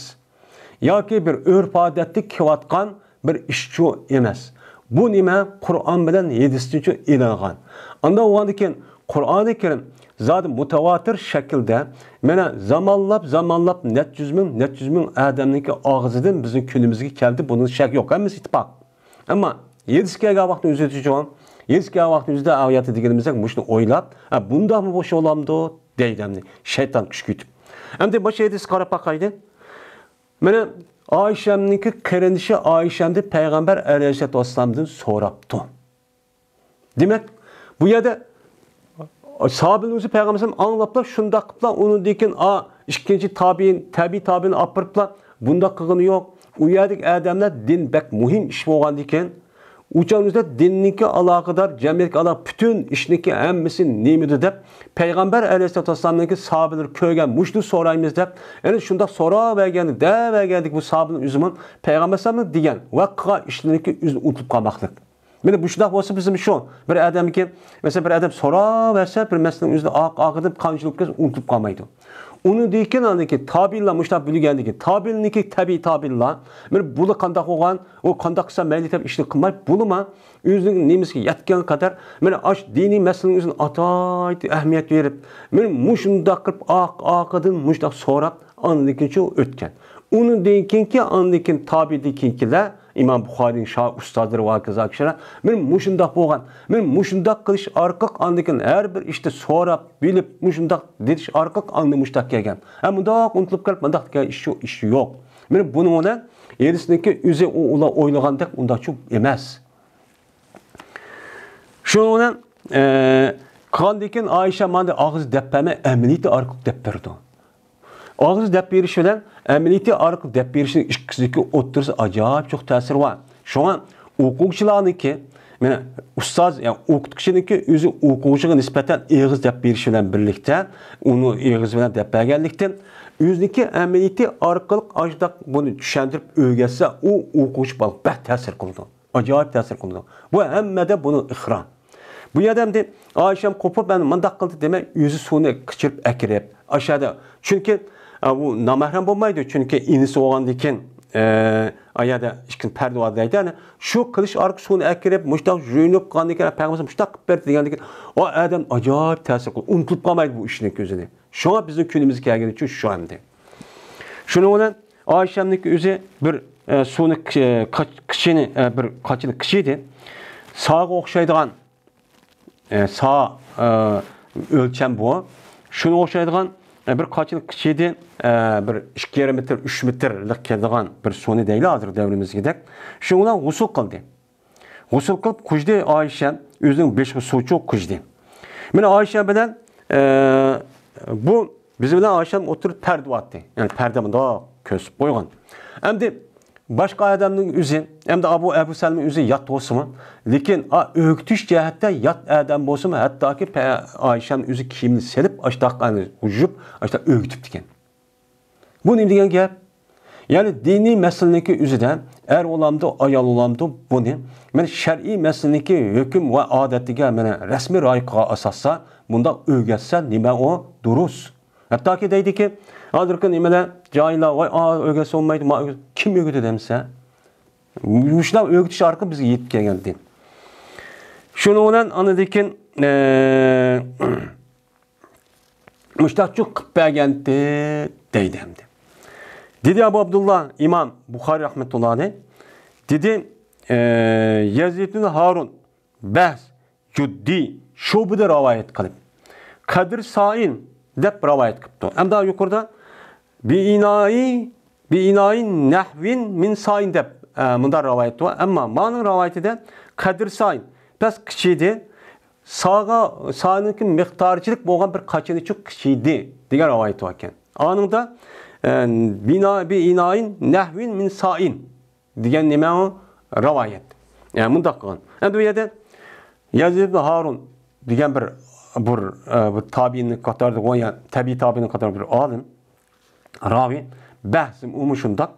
ياكى بىر ئۆرپ-ئادەتتە كېلىۋاتقان بىر ئىشچۇ ئەمەس. بۇ نېمە؟ قۇرئان بىلەن ھەدىستىنچۇ ئېلىنغان. ئانداق بولغاندىكىن، قۇرئانى كەرىم زادى مۇتەۋاتىر شەكىلدە، مانا زامانلاپ، زامانلاپ نەچچە يۈز مىڭ، نەچچە يۈز مىڭ ئادەمنىڭكى ئاغزىدىن بىزنىڭ كۈنىمىزگە كەلدى، بۇنىڭ شەك يوق، ھەممىسى ئىتتىپاق. ئەمما ھەدىس كەلگەن ۋاقىتنىڭ ئۆزىدىچۇ، ھەدىس كەلگەن ۋاقىتنىڭ ئۆزىدە ئايەتتە دېگىنىمىزدەك مۇشۇنى ئويلاپ، ھە، بۇنداقمۇ بولسا بولامدۇ دەيدۇ ئەمدى شەيتان كۈچ كۈتۈپ. ئەمدى باشقا ھەدىسكە قاراپ باقايلى. مانا ئائىشەمنىڭكى قېرىندىشى ئائىشەمدىن پەيغەمبەر ئەلەيھىسسالاتۇ ۋەسسالامدىن سوراپتۇ. دېمەك، بۇ يەردە ساھابىنىڭ ئۆزى پەيغەمبەر ئەلەيھىسسالام ئاڭلاپلا شۇنداق قىلىپلا ئۇنىڭدىن كېيىن، ئا، ئىككىنچى تابىئىن، تەبىئىي تابىئىنى ئاپىرىپلا بۇنداق قىلغىنى يوق. ئۇ يەردىكى ئادەملەر دىن بەك مۇھىم ئىش بولغاندىكىن، ئۇ چاغنىڭ ئۆزىدە دىننىڭكى ئالاقىدار، جەمئىيەتكە ئالاقە، پۈتۈن ئىشنىڭكى ھەممىسى نېمىدۇ دەپ، پەيغەمبەر ئەلەيھىسسالاتۇ ۋەسسالامنىڭكى ساھابىلىرى كۆرگەن مۇشۇنى سورايمىز دەپ، يەنى شۇنداق سوراۋەرگەندە، دەۋەرگەندىكى بۇ ساھابىنىڭ ئۆزىمۇ پەيغەمبەر ئەلەيھىسسالامنىڭ دېگەن ۋە قىلغان ئىشلىرىنىڭكى ئۆزىنى ئۇنتۇلۇپ قالماقلىق. مانا مۇشۇنداق بولسا بىزمۇ شۇ، بىر ئادەمگە، مەسىلەن، بىر ئادەم سوراۋەرسە، بىر مەسىلىنىڭ ئۆزىدە ئاق-، ئاخىرىدا قانچىلىك كەلسە ئۇنتۇلۇپ قالمايدۇ. ئۇنىڭدىن كېيىن ئاندىن كېيىن تابىئىنلار مۇشۇنداق بۆلگەندىن كېيىن، تابىئىننىڭكى تەبىئىي تابىئىنلار، مانا بۇلا قانداق بولغان، ئۇ قانداق قىلسا مەيلى دەپ ئىشنى قىلماي، بۇلىما ئۆزىنىڭ نېمىسىگە يەتكەن قەدەر، مانا ئاشۇ دىنىي مەسىلىنىڭ ئۆزىنى ئاتايىتى ئەھمىيەت بېرىپ، مانا مۇشۇنداق قىلىپ ئارقا-، ئارقىدىن مۇشۇنداق سوراپ، ئاندىن كېيىن شۇ ئۆتكەن. ئۇنىڭدىن كېيىنكى، ئاندىن كېيىن تابىئىدىن كېيىنكىلەر، ئىمام بۇخارىنىڭ شاگىرت ئۇستازلىرى ۋە ھاكازا كىشىلەر، مانا مۇشۇنداق بولغان، مانا مۇشۇنداق قىلىش ئارقىلىق، ئاندىن كېيىن ھەر بىر ئىشتا سوراپ، بىلىپ، مۇشۇنداق دېيىش ئارقىلىق ئاندىن مۇشۇنداق كەلگەن. ھە، مۇنداق ئۇنتۇلۇپ قېلىپ، مۇنداق دېگەن ئىش شۇ، ئىش يوق. مانا بۇنىڭ بىلەن ھەدىسنىڭكى ئۆزى ئۇ، ئۇلار ئويلىغاندەك ئۇنداق چوڭ ئەمەس. شۇنىڭ بىلەن، ئە، قىلغاندىن كېيىن ئائىشە مانا ئاغزى دەپ بەرمەي، ئەمەلىيىتى ئارقىلىق دەپ بېرىدۇ. ئاغزى دەپ بېرىش بىلەن ئەمەلىيىتى ئارقىلىق دەپ بېرىشنىڭ ئىككىسىدىكى ئوتتۇرىسى ئاجايىپ چوڭ تەسىرى بار. شۇڭا ئوقۇغۇچىلارنىڭكى، مانا ئۇستاز، يەنى ئوقۇتقۇچىنىڭكى ئۆزى ئوقۇغۇچىغا نىسبەتەن ئېغىز دەپ بېرىشى بىلەن بىرلىكتە، ئۇنى ئېغىز بىلەن دەپ بەرگەنلىكتىن، ئۆزىنىڭكى ئەمەلىيىتى ئارقىلىق ئاشۇنداق بۇنى چۈشەندۈرۈپ ئۆگەتسە، ئۇ ئوقۇغۇچى بالىغا بەك تەسىر قىلىدۇ. ئاجايىپ تەسىر قىلىدۇ. بۇ ھەممىدە بۇنىڭ ئىقرار. بۇ يەردە ئەمدى ئائىشەم قوپۇپ، مانا مۇنداق قىلدى دېمەي، ئۆزى سۇنى قىچىرىپ ئەكىرىپ، ئاشۇ يەردە، چۈنكى، ئە، ئۇ نامەھرەم بولمايدۇ، چۈنكى ئىنىسى بولغاندىن كېيىن، ئە، ئايەردە ئىككى پەردە بار دەيدۇ، يەنى شۇ قىلىش ئارقىلىق سۇنى ئەكىرىپ، مۇشۇنداق يۇيۇنۇپ قالغاندىن كېيىن، پەيغەمبەر مۇشۇنداق قىلىپ بەردى دېگەندىن كېيىن، ئۇ ئادەم ئاجايىپ تەسىر قىلىدۇ، ئۇنتۇلۇپ قالمايدۇ بۇ ئىشنىڭ ئۆزىنى. شۇڭا بىزنىڭ كۈنىمىزگە كەلگىنىچۇ شۇ ئەمدى. شۇنىڭ بىلەن ئائىشەمنىڭكى ئۆزى بىر، ئە، سۇنى، ئە، قاچ-، قىچىنى، ئە، بىر قاچىنى قىچىدى. ساغا ئوخشايدىغان، ئە، سا، ئە، ئۆلچەم بۇ. شۇنىڭغا ئوخشايدىغان، ئە، بىر قاچىنى قىچىدى، ئە، بىر ئىككى يېرىم مېتىر، ئۈچ مېتىرلىق كېلىدىغان بىر سۇنى دەيلى ھازىرقى دەۋرىمىزدىكىدەك. شۇنىڭ بىلەن غۇسۇل قىلدى. غۇسۇل قىلىپ قۇيدى ئائىشە، ئۆزىنىڭ بېشىغا سۇچۇ قۇيدى. مانا ئائىشە بىلەن، ئە، بۇ، بىز بىلەن ئائىشەنىڭ ئوتتۇرىدا پەردە بارتى. يەنى پەردە مۇنداق كۆرسىتىپ قويغان. ئەمدى باشقا ئادەمنىڭ ئۆزى، ئەمدى ئابۇ، ئەبۇ سەلمە ئۆزى يات بولسىمۇ، لېكىن، ئا، ئۆگىتىش جەھەتتە يات ئادەم بولسىمۇ، ھەتتاكى پە-، ئائىشەنىڭ ئۆزى كىيىمىنى سېلىپ، ئاشتاق، ئەنە، يۇيۇپ، ئاشتاق ئۆگىتىپتىكەن. بۇ نېمە دېگەن گەپ؟ يەنى دىنىي مەسىلىنىڭكى ئۆزىدە ئەر بولامدۇ، ئايال بولامدۇ، بۇنى مانا شەرئىي مەسىلىنىڭكى ھۆكۈم ۋە ئادەتىگە مانا رەسمىي رىئايە قىلغان ئاساستا بۇنداق ئۆگەتسە نېمە ئۇ دۇرۇس؟ ھەتتاكى دەيدىكى، ھازىرقى نېمىلەر، جاھىللار، ۋاي، ئا، ئۆگەتسە بولمايدۇ، ما ئۆگەت-، كىم ئۆگىتىدۇ دەمسە؟ مۇشۇنداق ئۆگىتىش ئارقىلىق بىزگە يېتىپ كەلگەن دىن. شۇنىڭ بىلەن ئاندىن كېيىن، ئە، مۇشتاقچۇ قىلىپ بەرگەنتى دەيدۇ ئەمدى. دېدى ئەبۇ ئابدۇللا ئىمام بۇخارىي رەھمەتۇللا ئەلەيھ. دېدى، ئە، يەزىد ئىبن ھارۇن بەھس جۇددىي شۇبىدە رىۋايەت قىلىپ، قەدر سائىن دەپ رىۋايەت قىپتۇ. ئەمدى يۇقىرىدا بىئىنائى، بىئىنائى نەھۋىن مىن سائىن دەپ، ئە، مۇنداق رىۋايەت بار. ئەمما مانىڭ رىۋايىتىدە قەدر سائىن، پەس قىچىدى، ساغا، سائىننىڭكى مىقدارچىلىك بولغان بىر قاچىنىچۇ قىچىدى دېگەن رىۋايەت بار ئىكەن. ئانىڭدا، ئە، بىنا-، بىئىنائى نەھۋىن مىن سائىن دېگەن نېمە ئۇ؟ رىۋايەت. يەنى مۇنداق قىلغان. ئەمدى بۇ يەردە يەزىد ئىبن ھارۇن دېگەن بىر، بىر، ئە، بىر تابىئىننىڭ قاتارىدا، يەنى تەبىئىي تابىئىننىڭ قاتارىدا بىر ئالىم، راۋى، بەھسىم ئۇمۇ شۇنداق.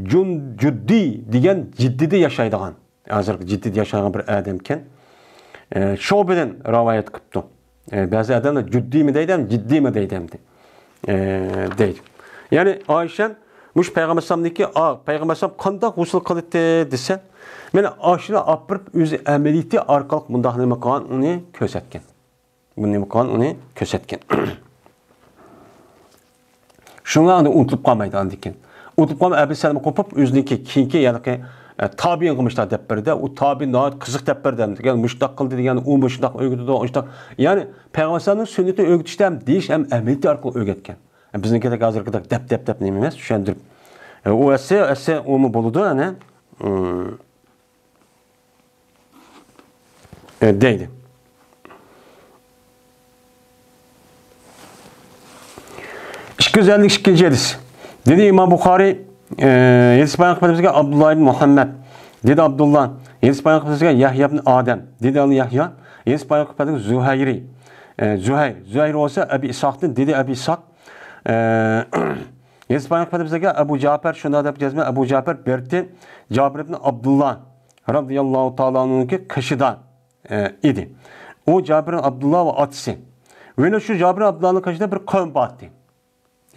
جۇن-، جۇددىي دېگەن جىددىيدە ياشايدىغان، ھازىرقى جىددىيدە ياشايدىغان بىر ئادەمكەن. ئە، شۇبىدىن رىۋايەت قىپتۇ. ئە، بەزى ئادەملەر جۇددىيمۇ دەيدۇ، ھەم جىددىيمۇ دەيدۇ ئەمدى. ئە، دەيدۇ. يەنى ئائىشەم مۇشۇ پەيغەمبەر ئەلەيھىسسالامدىكى، ئا، پەيغەمبەر ئەلەيھىسسالام قانداق غۇسۇل قىلاتتى دېسە، مانا ئاشۇنى ئاپىرىپ ئۆزى ئەمەلىيىتى ئارقىلىق مۇنداق نېمە قىلغان ئۇنى كۆرسەتكەن. بۇ نېمە قىلغان ئۇنى كۆرسەتكەن. شۇڭا ئاندىن ئۇنتۇلۇپ قالمايدۇ ئاندىن كېيىن. ئۇنتۇلۇپ قالماي ئەبۇ سەلمە قوپۇپ ئۆزىنىڭكى كېيىنكى ھېلىقى، ئە، تابىئىنغا مۇشۇنداق دەپ بەردى. ئۇ تابىئىن ناھايىتى قىزىق دەپ بەردى دېگەن، مۇشۇنداق قىلدى دېگەن، ئۇ مۇشۇنداق ئۆگىتىدۇ، ئۇشۇنداق. يەنى پەيغەمبەر ئەلەيھىسسالامنىڭ سۈننىتىنى ئۆگىتىشتە ھەم دېيىش ھەم ئەمەلىيىتى ئارقىلىق ئۆگەتكەن. بىزنىڭكىدەك ھازىرقىدەك دەپ، دەپ، دەپ نېمە ئەمەس، چۈشەندۈرۈپ. ئە، ئۇ ئەسلى، ئەسلى ئۇمۇ بولىدۇ، ئەنە. ئە، دەيدۇ. ئىككى يۈز ئەللىك ئىككىنچى ھەدىس. دېدى ئىمام بۇخارىي، ئە، ھەدىس بايان قىلىپ بىزگە ئابدۇللا ئىبن مۇھەممەد. دېدى ئابدۇللا، ھەدىس بايان قىلىپ بىزگە يەھيا ئىبن ئادەم. دېدى ئەل يەھيا، ھەدىس بايان قىلىپ بىزگە زۇھەيرى. ئە، زۇھەير، زۇھەير بولسا ئەبى ئىسھاقتىن، دېدى ئەبى ئىسھاق. ئە، ھەدىس بايان قىلىپ بىزگە ئەبۇ جەپەر، شۇنداق دەپ يازما، ئەبۇ جەپەر بەردى جابىر ئىبن ئابدۇللا رەزىياللاھۇ تائالا ئەنھۇنىڭكى قېشىدا، ئە، ئىدى. ئۇ جابىر ئابدۇللا ۋە ئاتىسى. ۋە شۇ جابىر ئابدۇللانىڭ قېشىدا بىر قەۋم بار ئىدى.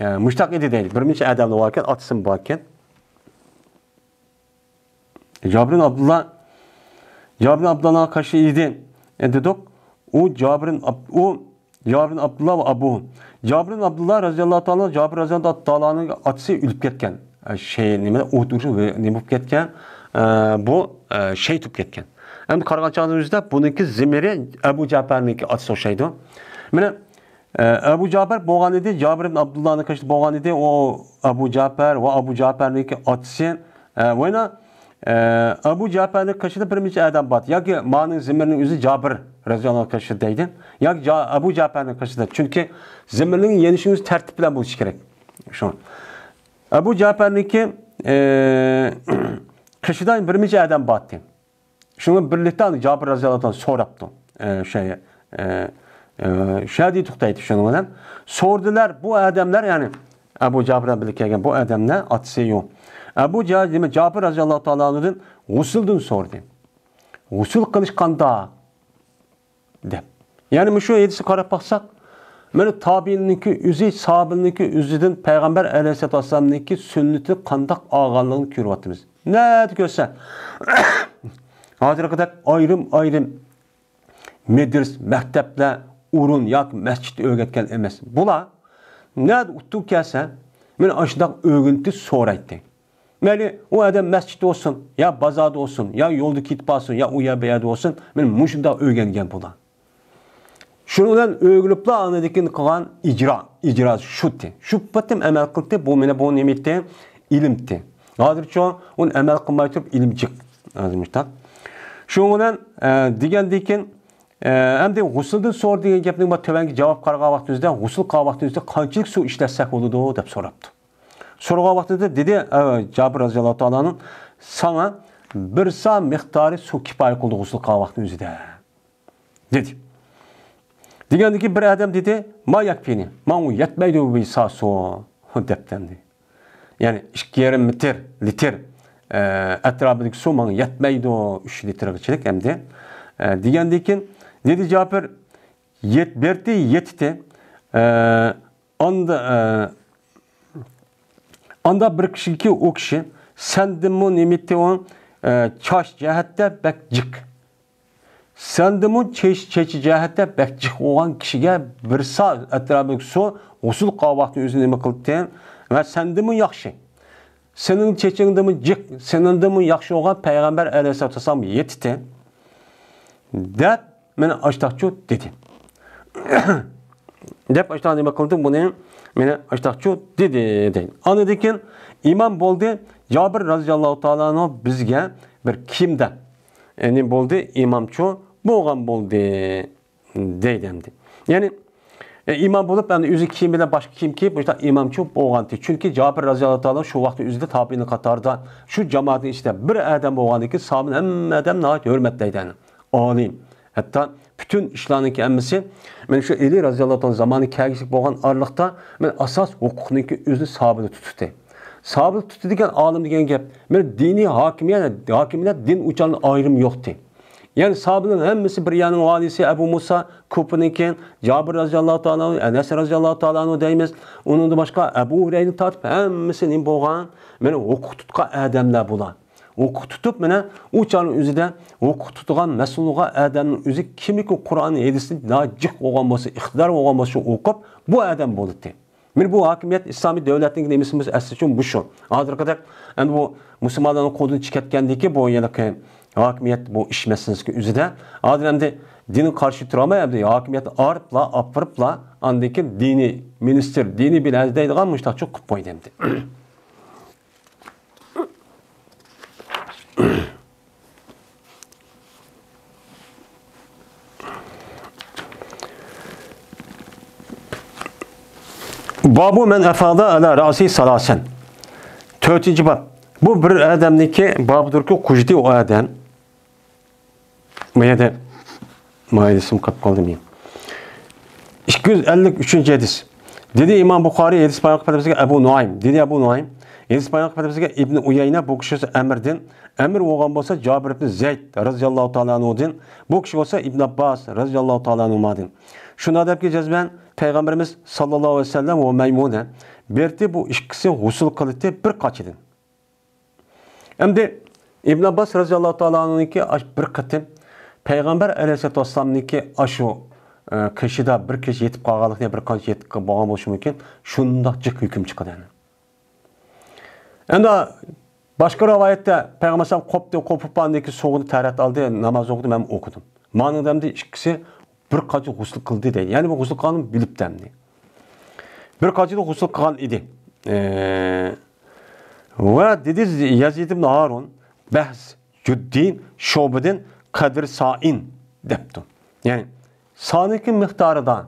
ئە، مۇشتاق ئىدى دەيدۇ. بىر نەچچە ئادەملەر باركەن، ئاتىسىمۇ باركەن. جابىر ئابدۇللا، جابىر ئابدۇللانىڭ قېشىدا ئىدى، ئە، دېدۇق. ئۇ جابىر ئاب-، ئۇ جابىر ئابدۇللا ۋە ئابۇ. جابىر ئابدۇللا رەزىياللاھۇ تائالا، جابىر رەزىياللاھۇ تائالانىڭ ئاتىسى ئۆلۈپ كەتكەن. ئە، شەي-، نېمە، ئوت ئۇرۇشى نېمە بولۇپ كەتكەن؟ ئە، بۇ، ئە، شېھىت بولۇپ كەتكەن. ئەمدى قارىغان چاغدا ئۆزىدە بۇنىڭكى زىمىرى ئەبۇ جەپەرنىڭكى ئاتىسى ئوخشايدۇ. مانا، ئە، ئەبۇ جەپەر بولغان ئىدى، جابىر ئىبن ئابدۇللانىڭ قېشىدا بولغان ئىدى. ئۇ ئەبۇ جەپەر ۋە ئەبۇ جەپەرنىڭكى ئاتىسى. ئە، ۋەينا، ئە، ئەبۇ جەپەرنىڭ قېشىدا بىر نەچچە ئادەم بار. ياكى مانىڭ زىمىرنىڭ ئۆزى جابىر رەزىياللاھۇ قېشىدا دەيدۇ. ياكى جا-، ئەبۇ جەپەرنىڭ قېشىدا. چۈنكى زىمىرنىڭ يېنىشىنىڭ ئۆزى تەرتىپ بىلەن بولۇشى كېرەك. شۇ. ئەبۇ جەپەرنىڭكى، ئە، قېشىدا بىر نەچچە ئادەم بار ئىدى. شۇنىڭ بىرلىكتە جابىر رەزىياللاھۇ تائالا سوراپتۇ. ئە، شەي-، ئە، ئە، شەدىد توختايتتى شۇنىڭ بىلەن. سورىدىلار، بۇ ئادەملەر، يەنى ئەبۇ جابىر بىلەن بىللە كەلگەن بۇ ئادەملەر، ئاتىسى يوق. ئەبۇ جا-، نېمە، جابىر رەزىياللاھۇ تائالا ئانھۇدىن غۇسۇلدىن سورىدى. غۇسۇل قىلىش قانداق؟ دەپ. يەنى مۇشۇ ھەدىسكە قاراپ باقساق، مانا تابىئىننىڭكى ئۆزى، ساھابىنىڭكى ئۆزىدىن پەيغەمبەر ئەلەيھىسسالاتۇ ۋەسسالامنىڭكى سۈننىتى قانداق ئالغانلىقىنى كۆرۈۋاتىمىز. نەدە كۆرسە، ھازىرقىدەك ئايرىم-ئايرىم مەدرىسە، مەكتەپلەر، ئورۇن ياكى مەسچىتتە ئۆگەتكەن ئەمەس. بۇلار نەدە ئۇتتۇرۇپ كەلسە، مانا ئاشۇنداق ئۆگىنىش سورايتتى. مەيلى، ئۇ ئادەم مەسچىتتە بولسۇن، يا بازاردا بولسۇن، يا يولدا كېتىپ بارسۇن، يا ئۇ يەر بۇ يەردە بولسۇن، مانا مۇشۇنداق ئۆگەنگەن بۇلار. شۇنىڭ بىلەن ئۆگىنىپلا ئاندىن كېيىن قىلغان ئىجرا، ئىجرا شۇتى. شۇ پېتىم ئەمەل قىلدى، بۇ مانا بۇ نېمە ئىدى؟ ئىلىم ئىدى. ھازىرچۇ ئۇنى ئەمەل قىلماي تۇرۇپ ئىلىم جىق. ھازىر مۇشتاق. شۇنىڭ بىلەن، ئە، دېگەندىن كېيىن، ئە، ئەمدى غۇسۇلدىن سورا دېگەن گەپنىڭ بار، تۆۋەنكى جاۋاب قارىغان ۋاقتىمىزدا، غۇسۇل قىلغان ۋاقتىمىزدا قانچىلىك سۇ ئىشلەتسەك بولىدۇ دەپ سوراپتۇ. سورىغان ۋاقتىدا دېدى، ئە، جابىر رەزىياللاھۇ تائالا ئانھۇ، ساڭا بىر سا مىقدارى سۇ كىپايە قىلىدۇ غۇسۇل قىلغان ۋاقتىنىڭ ئۆزىدە. دېدى. دېگەندىن كېيىن بىر ئادەم دېدى، ما يەكفىنى، ماڭا يەتمەيدۇ بىر سا سۇ، دەپتۇ ئەمدى. يەنى ئىككى يېرىم مېتىر، لىتىر، ئە، ئەتراپىدىكى سۇ ماڭا يەتمەيدۇ، ئۈچ لىتىرغىچىلىك ئەمدى. ئە، دېگەندىن كېيىن دېدى جابىر، يەت-، بەردى، يەتتى. ئە، ئاندا، ئە، ئاندا بىر كىشىگە ئۇ كىشى، سەندىنمۇ نېمىتى ئۇ، ئە، چاچ جەھەتتە بەك جىق. سەندىمۇ چېچ-، چېچى جەھەتتە بەك جىق بولغان كىشىگە بىر سا ئەتراپىدىكى سۇ غۇسۇل قىلغان ۋاقتى ئۆزى نېمە قىلدى؟ ۋە سەندىمۇ ياخشى. سېنىڭ چېچىڭدىمۇ جىق، سېنىڭدىنمۇ ياخشى بولغان پەيغەمبەر ئەلەيھىسسالاتۇ ۋەسسالام يېتىتتى. دەپ، مانا ئاشتاقچۇ دېدى. دەپ ئاشتاق نېمە قىلدى بۇنى؟ مانا ئاشتاقچۇ دېدى، دەيدۇ. ئاندىن كېيىن ئىمام بولدى. جابىر رەزىياللاھۇ تائالا ئەنھۇ بىزگە بىر كىيىمدە، يەنى بولدى، ئىمامچۇ بولغان بولدى، دەيدۇ ئەمدى. يەنى، ئە، ئىمام بولۇپ، ئەمدى ئۆزى كىيىم بىلەن باشقا كىيىم كىيىپ، مۇشۇنداق ئىمامچۇ بولغانتى. چۈنكى جابىر رەزىياللاھۇ تائالا شۇ ۋاقىتتا ئۆزىدە تابىئىننىڭ قاتارىدا، شۇ جامائەتنىڭ ئىچىدە بىر ئادەم بولغاندىن كېيىن، ساھابىنى ھەممە ئادەم ناھايىتى ھۆرمەتلەيدۇ. ئالىي. ھەتتا پۈتۈن ئىشلارنىڭكى ھەممىسى، مانا شۇ ئەلى رەزىياللاھۇ تائالا زامانى كەلگۈسىلىك بولغان ئارىلىقتا، مانا ئاساس ھوقۇقنىڭكى ئۆزىنى سابىت تۇتتى. سابىت تۇتتى دېگەن ئالىم دېگەن گەپ، مانا دىنىي ھاكىمىيەت، ھاكىمىيەت دىن ئۇچالىنىڭ ئايرىمى يوقتى. يەنى ساھابىلەرنىڭ ھەممىسى بىر يەرنىڭ ۋالىسى ئەبۇ مۇسا كۇپىنىڭكى، جابىر رەزىياللاھۇ تائالا ئەنھۇ، ئەنەس رەزىياللاھۇ تائالا ئەنھۇ دەيمىز. ئۇنىڭدىن باشقا ئەبۇ ھۇرەيرىنى تارتىپ ھەممىسى نېمە بولغان؟ مانا ھوقۇق تۇتقان ئادەملەر بۇلار. ھوقۇق تۇتۇپ، مانا ئۇ چاغنىڭ ئۆزىدە ھوقۇق تۇتىدىغان مەسئۇل بولغان ئادەمنىڭ ئۆزى كىمكى قۇرئان ھەدىسنى ناھايىتى جىق بولغان بولسا، ئىقتىدار بولغان بولسا، شۇ ئوقۇپ، بۇ ئادەم بولىدۇ. مانا بۇ ھاكىمىيەت ئىسلامىي دۆلەتنىڭ نېمىسى بولسا ئەسلى ئۈچۈن بۇ شۇ. ھازىرقىدەك ئەمدى بۇ مۇسۇلمانلارنىڭ قولىدىن چىقىپ كەتكەندىكى بۇ ھېلىقى ھاكىمىيەت بۇ ئىش مەسىلىسىگە ئۆزىدە. ھازىر ئەمدى دىنغا قارشى تۇرالماي، ئەمدى ھاكىمىيەتنى ئاپىرىپلا، ئاپىرىپلا، ئاندىن كېيىن دىنىي مىنىستىر، دىنىي بىلەن دەيدىغان مۇشتاقچۇ قىلىپ قويدى ئەمدى. بابۇ مەن ئەفادا ئەلا راسى سالاسەن. تۆتىنچى باب. بۇ بىر ئادەمنىڭكى بابىدۇركى قۇجدى ئۇ ئادەم. بۇ يەردە مايلىسىم قاپ قالدى مېنىڭ. ئىككى يۈز ئەللىك ئۈچىنچى ھەدىس. دېدى ئىمام بۇخارىي، ھەدىس بايان قىلىپ بەرگەن ئەبۇ نۇئايم. دېدى ئەبۇ نۇئايم، ھەدىس بايان قىلىپ بىزگە ئىبن ئۇيەينە، بۇ كىشى بولسا ئەمىردىن، ئەمىر بولغان بولسا جابىر ئىبن زەيد رەزىياللاھۇ تائالا ئانھۇدىن، بۇ كىشى بولسا ئىبن ئابباس رەزىياللاھۇ تائالا ئانھۇمادىن. شۇنداق دەپكى جەزمەن پەيغەمبىرىمىز ساللاللاھۇ ئەلەيھى ۋەسەللەم ۋە مەيمۇنە بىرتى بۇ ئىككىسى غۇسۇل قىلىتتى بىر قاچىدىن. ئەمدى ئىبن ئابباس رەزىياللاھۇ تائالا ئانھۇنىڭكى ئاش بىر قېتىم پەيغەمبەر ئەلەيھىسسالاتۇ ۋەسسالامنىڭكى ئاشۇ، ئە، قېشىدا بىر كېچە يېتىپ قالغانلىقى، بىر قېچە يېتىپ بولغان بولۇشى مۇمكىن. شۇنداق جىق ھۆكۈم چىقىدۇ يەنى. ئەمدى باشقا رىۋايەتتە پەيغەمبەر ئەلەيھىسسالام قوپتى، قوپۇپ ئاندىن كېيىن سوغۇدى، تەھارەت ئالدى، ناماز ئوقۇدى، مەن ئوقۇدۇم. مانىڭدا ئەمدى ئىككىسى بىر قاچا غۇسۇل قىلدى دەيدۇ. يەنى بۇ غۇسۇل قىلغاننى بىلىپتۇ ئەمدى. بىر قاچىدا غۇسۇل قىلغان ئىدى. ئە، ۋە دېدى يەزىد ئىبن ھارۇن، بەھس جۇددىن شوبىدىن قەدر سائىن دەپتۇ. يەنى سانىكى مىقدارىدا.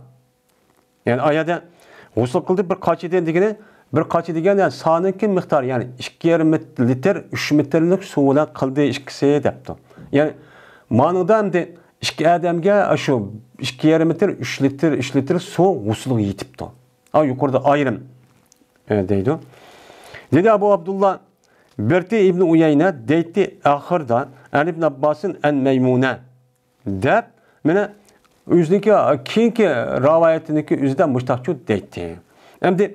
يەنى ئايەدە غۇسۇل قىلدى بىر قاچىدىن دېگىنى، بىر قاچا دېگەن يەنى سانىكى مىقدارى، يەنى ئىككى يېرىم لىتىر، ئۈچ لىتىرلىك سۇ بىلەن قىلدى ئىككىسى دەپتۇ. يەنى مانىڭدا ئەمدى ئىككى ئادەمگە شۇ ئىككى يېرىم لىتىر، ئۈچ لىتىر، ئۈچ لىتىر سۇ غۇسۇلغا يېتىپتۇ. ھا، يۇقىرىدا ئايرىم، ئە، دەيدۇ. دېدى ئەبۇ ئابدۇللا، بىرتى ئىبن ئۇيەينە دەيتتى ئاخىردا، ئەن ئىبن ئابباسىن ئەن مەيمۇنە دەپ، مانا ئۆزىنىڭكى كېيىنكى رىۋايىتىنىڭكى ئۆزىدە مۇشتاقچۇ دەيتتى. ئەمدى،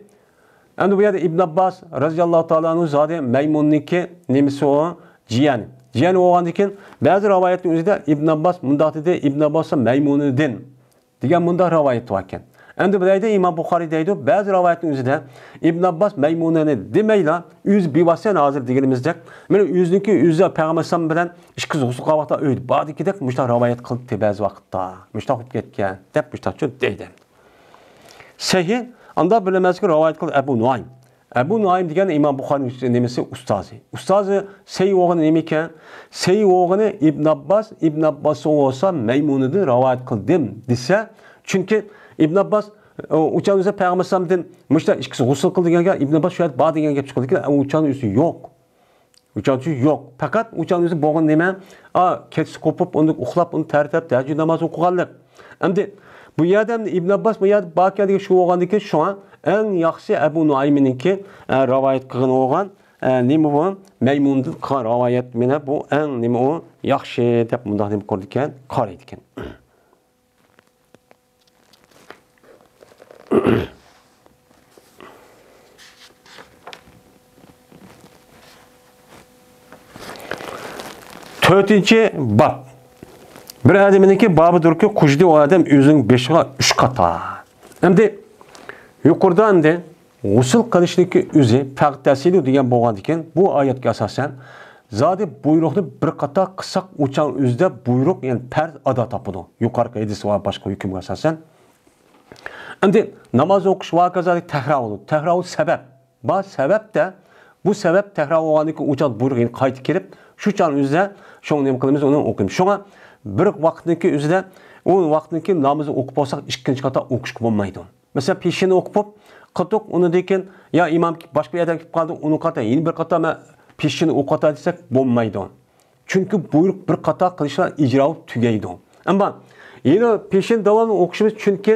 ئەمدى بۇ يەردە ئىبن ئابباس رەزىياللاھۇ تائالا ئەنھۇ زادى مەيمۇننىڭكى نېمىسى ئۇ؟ جىيەنى. جىيەنى بولغاندىن كېيىن، بەزى رىۋايەتنىڭ ئۆزىدە ئىبن ئابباس مۇنداق دېدى، ئىبن ئابباس مەيمۇنىدىن دېگەن مۇنداق رىۋايەت باركەن. ئەمدى بۇ يەردە ئىمام بۇخارىي دەيدۇ، بەزى رىۋايەتنىڭ ئۆزىدە ئىبن ئابباس مەيمۇنىنى دېمەيلا، ئۆزى بىۋاسىتە ھازىر دېگىنىمىزدەك، مانا ئۆزىنىڭكى ئۆزى پەيغەمبەر ئەلەيھىسسالام بىلەن ئىككىسى غۇسۇل قىلغان ۋاقىتتا ئۆيدە باردىكىدەك مۇشۇنداق رىۋايەت قىلىپتۇ بەزى ۋاقىتتا. مۇشۇنداق بولۇپ كەتكەن دەپ مۇشۇنداقچۇ دەيدۇ. سەھىھ، ئاندا بىرلەمەسلىككە رىۋايەت قىلدى ئەبۇ نۇئايم. ئەبۇ نۇئايم دېگەن ئىمام بۇخارىنىڭ نېمىسى؟ ئۇستازى. ئۇستازى سەھىھ بولغىنى نېمە ئىكەن؟ سەھىھ بولغىنى ئىبن ئابباس، ئىبن ئابباس بولسا مەيمۇنىدىن رىۋايەت قىلدىم دېسە، چۈنكى ئىبن ئابباس، ئۇ، ئۇچان ئۆزى پەيغەمبەر ئەلەيھىسسالامدىن مۇشۇنداق ئىككىسى غۇسۇل قىلدى دېگەنگە ئىبن ئابباس شۇ يەردە بار دېگەن گەپ چىقىدىكەن، ئۇچان ئۆزى يوق. ئۇچان ئۆزى يوق. پەقەت ئۇچان ئۆزى بولغىنى نېمە؟ ئا، كەچلىك قوپۇپ، ئۇنى ئۇخلاپ، ئۇنى تەرەتلەپ، تەھەججۇد نامازىنى ئوقۇغانلىق. ئەمدى بۇ يەردە ئەمدى ئىبن ئابباس بۇ يەردە باركەن دېگەن شۇ بولغاندىكىن، شۇڭا ئەڭ ياخشىسى ئەبۇ نۇئايمنىڭكى، ئە، رىۋايەت قىلغىنى بولغان، ئە، نېمە بۇ؟ مەيمۇندىن قىلغان رىۋايەت مانا بۇ ئەڭ نېمە ئۇ؟ ياخشى دەپ مۇنداق نېمە قىلىدىكەن، قارايدىكەن. تۆتىنچى باب. بىر ئادەمنىڭكى بابىدۇركى، قۇجدى ئۇ ئادەم ئۆزىنىڭ بېشىغا ئۈچ قاتا. ئەمدى يۇقىرىدا ئەمدى غۇسۇل قىلىشنىڭكى ئۆزى پەقەتەسىلۇ دېگەن بولغاندىكىن، بۇ ئايەتكە ئاساسەن زادى بۇيرۇقنى بىر قاتا قىلساق، ئۇچان ئۆزىدە بۇيرۇق، يەنى پەرز ئادا تاپىدۇ. يۇقىرىقى ھەدىس ۋە باشقا ھۆكۈمگە ئاساسەن. ئەمدى ناماز ئوقۇش ۋە ھاكازا تەكرار بولىدۇ. تەكرار بولىدۇ سەۋەب. بار سەۋەبتە، بۇ سەۋەب تەكرار بولغاندىن كېيىن ئۇ چاغ بۇيرۇق يەنە قايتا كېلىپ، شۇ چاغ ئۆزىدە شۇڭا نېمە قىلىمىز، ئۇنى ئوقۇيمىز. شۇڭا بىر ۋاقىتنىڭكى ئۆزىدە، ئۇ ۋاقىتنىڭكى نامىزى ئوقۇپ بولساق، ئىككىنچى قاتا ئوقۇشقا بولمايدۇ. مەسىلەن، پېشىننى ئوقۇپ قىلدۇق، ئۇنىڭدىن كېيىن يا ئىمام باشقا بىر ئادەم كېلىپ قالدى، ئۇنى قاتا، يەنە بىر قاتا مەن پېشىننى ئوقۇۋاتاي دېسەك بولمايدۇ. چۈنكى بۇيرۇق بىر قاتا قىلىشلار ئىجرا بولۇپ تۈگەيدۇ. ئەمما يەنە پېشىن داۋاملىق ئوقۇشىمىز، چۈنكى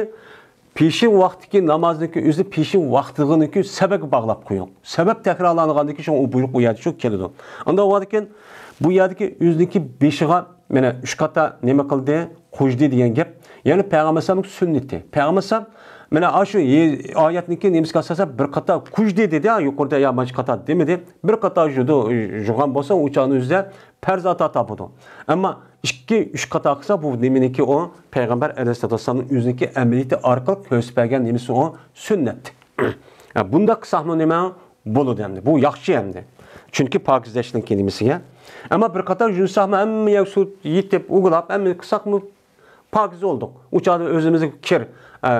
پېشىن ۋاقتىدىكى نامازنىڭكى ئۆزى پېشىن ۋاقتىدىكى سەۋەبكە باغلاپ قويۇڭ. سەۋەب تەكرارلانغاندىن كېيىن شۇڭا ئۇ بۇيرۇق ئۇ يەردە شۇ كېلىدۇ. ئانداق بولغاندىكىن بۇ يەردىكى ئۆزىنىڭكى بېشىغا مانا ئۈچ قاتا نېمە قىلدى؟ قۇجدى دېگەن گەپ. يەنى پەيغەمبەر ئەلەيھىسسالامنىڭ سۈننىتى. پەيغەمبەر ئەلەيھىسسالام مانا ئاشۇ ئايەتنىڭكى نېمىسىگە ئاساسەن بىر قاتا قۇجدى دېدى، ھە، يۇقىرىدا يا مانچە قاتا دېمىدى. بىر قاتا يۇدۇ، يۇغان بولسا، ئۇ چاغنىڭ ئۆزىدە پەرز ئاتا تاپىدۇ. ئەمما ئىككى، ئۈچ قاتا قىلسا، بۇ نېمىنىڭكى ئۇ؟ پەيغەمبەر ئەلەيھىسسالاتۇ ۋەسسالامنىڭ ئۆزىنىڭكى ئەمەلىيىتى ئارقىلىق كۆرسىتىپ بەرگەن نېمىسى ئۇ؟ سۈننەت. ھە، بۇنداق قىلساقمۇ نېمە؟ بولىدۇ ئەمدى. بۇ ياخشى ئەمدى. چۈنكى پاكىزلەشنىڭكى نېمىسىگە. ئەمما بىر قاتا يۇساقمۇ ھەممە يەر سۇ يېتىپ، ئۇگىلاپ، ھەممە قىلساقمۇ پاكىز بولدۇق. ئۇ چاغدا ئۆزىمىزگە كىر، ئە،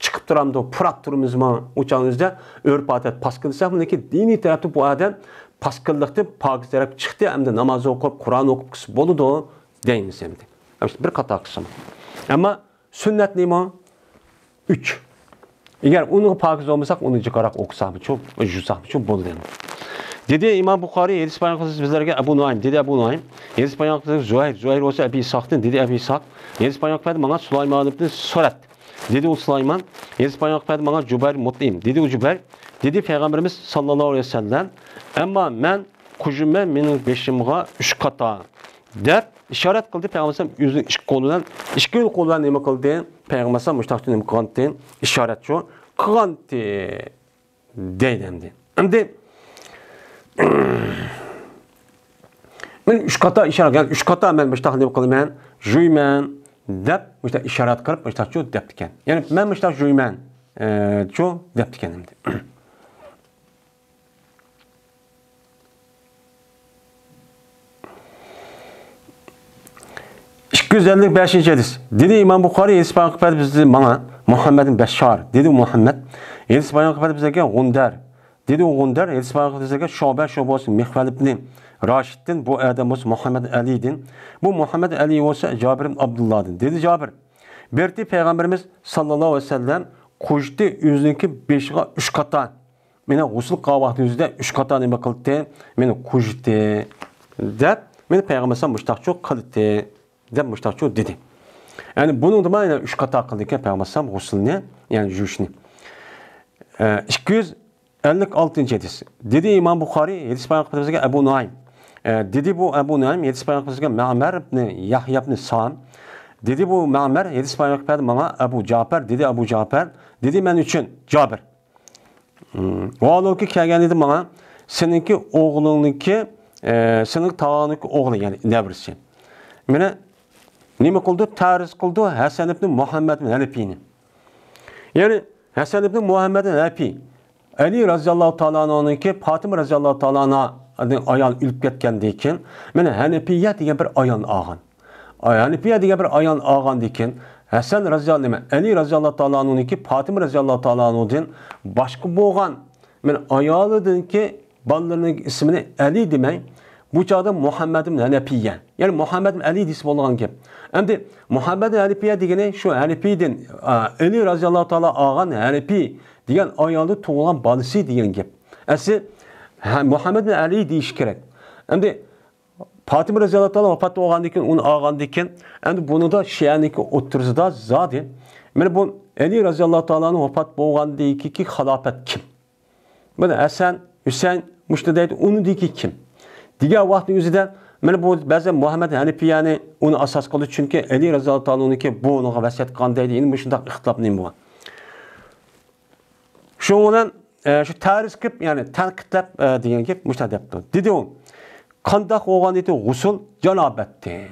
چىقىپ تۇرامدۇ، پۇراپ تۇرىمىزمۇ؟ ئۇ چاغدا ئۆزىدە ئۆرپ-ئادەت پاسكىنا دېسەك، مىنىكى دىنىي تەرەپتە بۇ ئادەم پاسكىنىلىقتىن پاكىز تەرەپكە چىقتى، ئەمدى ناماز ئوقۇپ، قۇرئان ئوقۇپ قىلسا بولىدۇ دەيمىز ئەمدى. بىر قاتا قىلسىمۇ. ئەمما سۈننەت نېمە؟ ئۈچ. ئەگەر ئۇنىڭغا پاكىز بولمىساق، ئۇنى جىقراق ئوقۇساقمۇچۇ، يۇساقمۇچۇ بولىدۇ ئەمدى. دېدى ئىمام بۇخارىي، ھەدىس بايان قىلسىڭىز بىزلەرگە ئەبۇ نۇئايم. دېدى ئەبۇ نۇئايم. ھەدىس بايان قىلسىڭىز زۇھەير. زۇھەير بولسا ئەبى ئىسھاقتىن. دېدى ئەبى ئىسھاق. ھەدىس بايان قىلدى ماڭا سۇلايمان ئىبن سۇرەت. دېدى ئۇ سۇلايمان. ھەدىس بايان قىلدى ماڭا جۇبەير مۇتئىم. دېدى ئۇ جۇبەير. دېدى پەيغەمبىرىمىز ساللاللاھۇ ئەلەيھى ۋەسەللەم، ئەمما مەن قۇژۇمەن مېنىڭ بېشىمغا ئۈچ قاتا، دەپ ئىشارەت قىلدى پەيغەمبەر ئۆزىنىڭ ئىككى قولى بىلەن، ئىككى قولى بىلەن نېمە قىلدى؟ پەيغەمبەر مۇشتاق نېمە قىلغانتى؟ ئىشارەت شۇ قىلغانتى. دەيدۇ ئەمدى. ئەمدى مەن ئۈچ قاتا ئىشارە، يەنى ئۈچ قاتا مەن مۇشتاق نېمە قىلىمەن، جۇيمەن دەپ مۇشتاق ئىشارەت قىلىپ مۇشتاق چۇ دەپتىكەن. يەنى مەن مۇشتاق جۇيمەن، ئە، چۇ دەپتىكەن ئەمدى. ئىككى يۈز ئەللىك بەشىنچى ھەدىس. دېدى ئىمام بۇخارىي، ھەدىس بايان قىلىپ بەردى بىزگە، ماڭا، مۇھەممەد ئىبن بەششار. دېدى ئۇ مۇھەممەد، ھەدىس بايان قىلىپ بەردى بىزگە غۇندەر. دېدى ئۇ غۇندەر، ھەدىس بايان قىلىپ بەردى بىزگە شۇبە، شۇبە بولسا مىخۋەل ئىبنى راشىدتىن، بۇ ئادەم بولسا مۇھەممەد ئەلىدىن، بۇ مۇھەممەد ئەلى بولسا جابىر ئىبن ئابدۇللادىن. دېدى جابىر، بېرىتى پەيغەمبىرىمىز ساللاللاھۇ ئەلەيھى ۋەسەللەم قۇژىتى ئۆزىنىڭكى بېشىغا ئۈچ قاتا مېنى غۇسۇل قىلغان ۋاقتى يۈزىدە ئۈچ قاتا نېمە قىلدى؟ مېنى قۇژىتى، دەپ، مېنى پەيغەمبەر ئەلەيھىسسالام مۇشتاقچۇ قىلدى، دەپ مۇشتاقچۇ دېدى. يەنى بۇنىڭدىمۇ يەنە ئۈچ قاتا قىلدىكەن پەيغەمبەر ئەلەيھىسسالام غۇسۇلنى، يەنى يۇيۇشنى. ئە، ئىككى يۈز ئەللىك ئالتىنچى ھەدىس. دېدى ئىمام بۇخارىي، ھەدىس بايان قىلىپ بەرگەن ئەبۇ نۇئايم. ئە، دېدى بۇ ئەبۇ نۇئايم، ھەدىس بايان قىلىپ بەرگەن مەمەر ئىبنى يەھيا ئىبنى سام. دېدى بۇ مەمەر، ھەدىس بايان قىلىپ بەردى ماڭا ئەبۇ جەپەر، دېدى ئەبۇ جەپەر، دېدى مەن ئۈچۈن جابىر. ھالبۇكى كەلگەن ئىدى ماڭا، سېنىڭكى ئوغلۇڭنىڭكى، ئە، سېنىڭ تاغاڭنىڭكى ئوغلى، يەنى نەۋرىسى. مېنى نېمە قىلدى؟ تەرىز قىلدى ھەسەن ئىبنى مۇھەممەد ھەنەپىينى. يەنى ھەسەن ئىبنى مۇھەممەد ھەنەپىي، ئەلى رەزىياللاھۇ تائالا ئەنھۇنىڭكى، پاتىمە رەزىياللاھۇ تائالا ئەنھانىڭ ئايالى ئۆلۈپ كەتكەندىن كېيىن، مېنى ھەنەپىيە دېگەن بىر ئايالنى ئالغان. ھەنەپىيە دېگەن بىر ئايالنى ئالغاندىن كېيىن، ھەسەن رەزىياللاھۇ، نېمە، ئەلى رەزىياللاھۇ تائالا ئەنھۇنىڭكى، پاتىمە رەزىياللاھۇ تائالا ئەنھادىن باشقا بولغان، مېنى ئايالىدىنكى بالىلىرىنىڭ ئىسمىنى ئەلى دېمەي، بۇ چاغدا مۇھەممەد ئىبن ھەنەپىيە، يەنى مۇھەممەد ئىبن ئەلى دېسە بولىدىغان گەپ. ئەمدى مۇھەممەد ئىبن ھەنەپىيە دېگىنى شۇ ھەنەپىيدىن، ئا، ئەلى رەزىياللاھۇ تائالا ئالغان ھەنەپىي دېگەن ئايالدا تۇغۇلغان بالىسى دېگەن گەپ. ئەسلى، ھە، مۇھەممەد ئىبن ئەلى دېيىش كېرەك. ئەمدى پاتىمە رەزىياللاھۇ تائالا ۋاپات بولغاندىن كېيىن، ئۇنى ئالغاندىن كېيىن، ئەمدى بۇنىدا شىئەنىڭكى ئوتتۇرىسىدا زادى، مانا بۇ ئەلى رەزىياللاھۇ تائالا ئەنھۇ ۋاپات بولغاندىن كېيىنكى خىلاپەت كىم؟ مانا ھەسەن، ھۈسەن، مۇشۇنى دەيدۇ، ئۇنىڭدىن كېيىن كىم؟ دېگەن ۋاقىتنىڭ ئۆزىدە، مانا بۇ بەزى مۇھەممەد ھەنەپىيەنى ئۇنى ئاساس قىلدى، چۈنكى ئەلى رەزىياللاھۇ تائالا ئەنھۇنىڭكى بۇ ئۇنىڭغا ۋەسىيەت قىلغان دەيدۇ، يەنە مۇشۇنداق ئىختىلاپ نېمە بولغان؟ شۇنىڭ بىلەن، ئە، شۇ تەرىز قىلىپ، يەنى تەنقىدلەپ، ئە، دېگەن گەپ مۇشۇنداق دەپتۇ. دېدى ئۇ، قانداق بولغان ئىدى غۇسۇل جانابەتتىن؟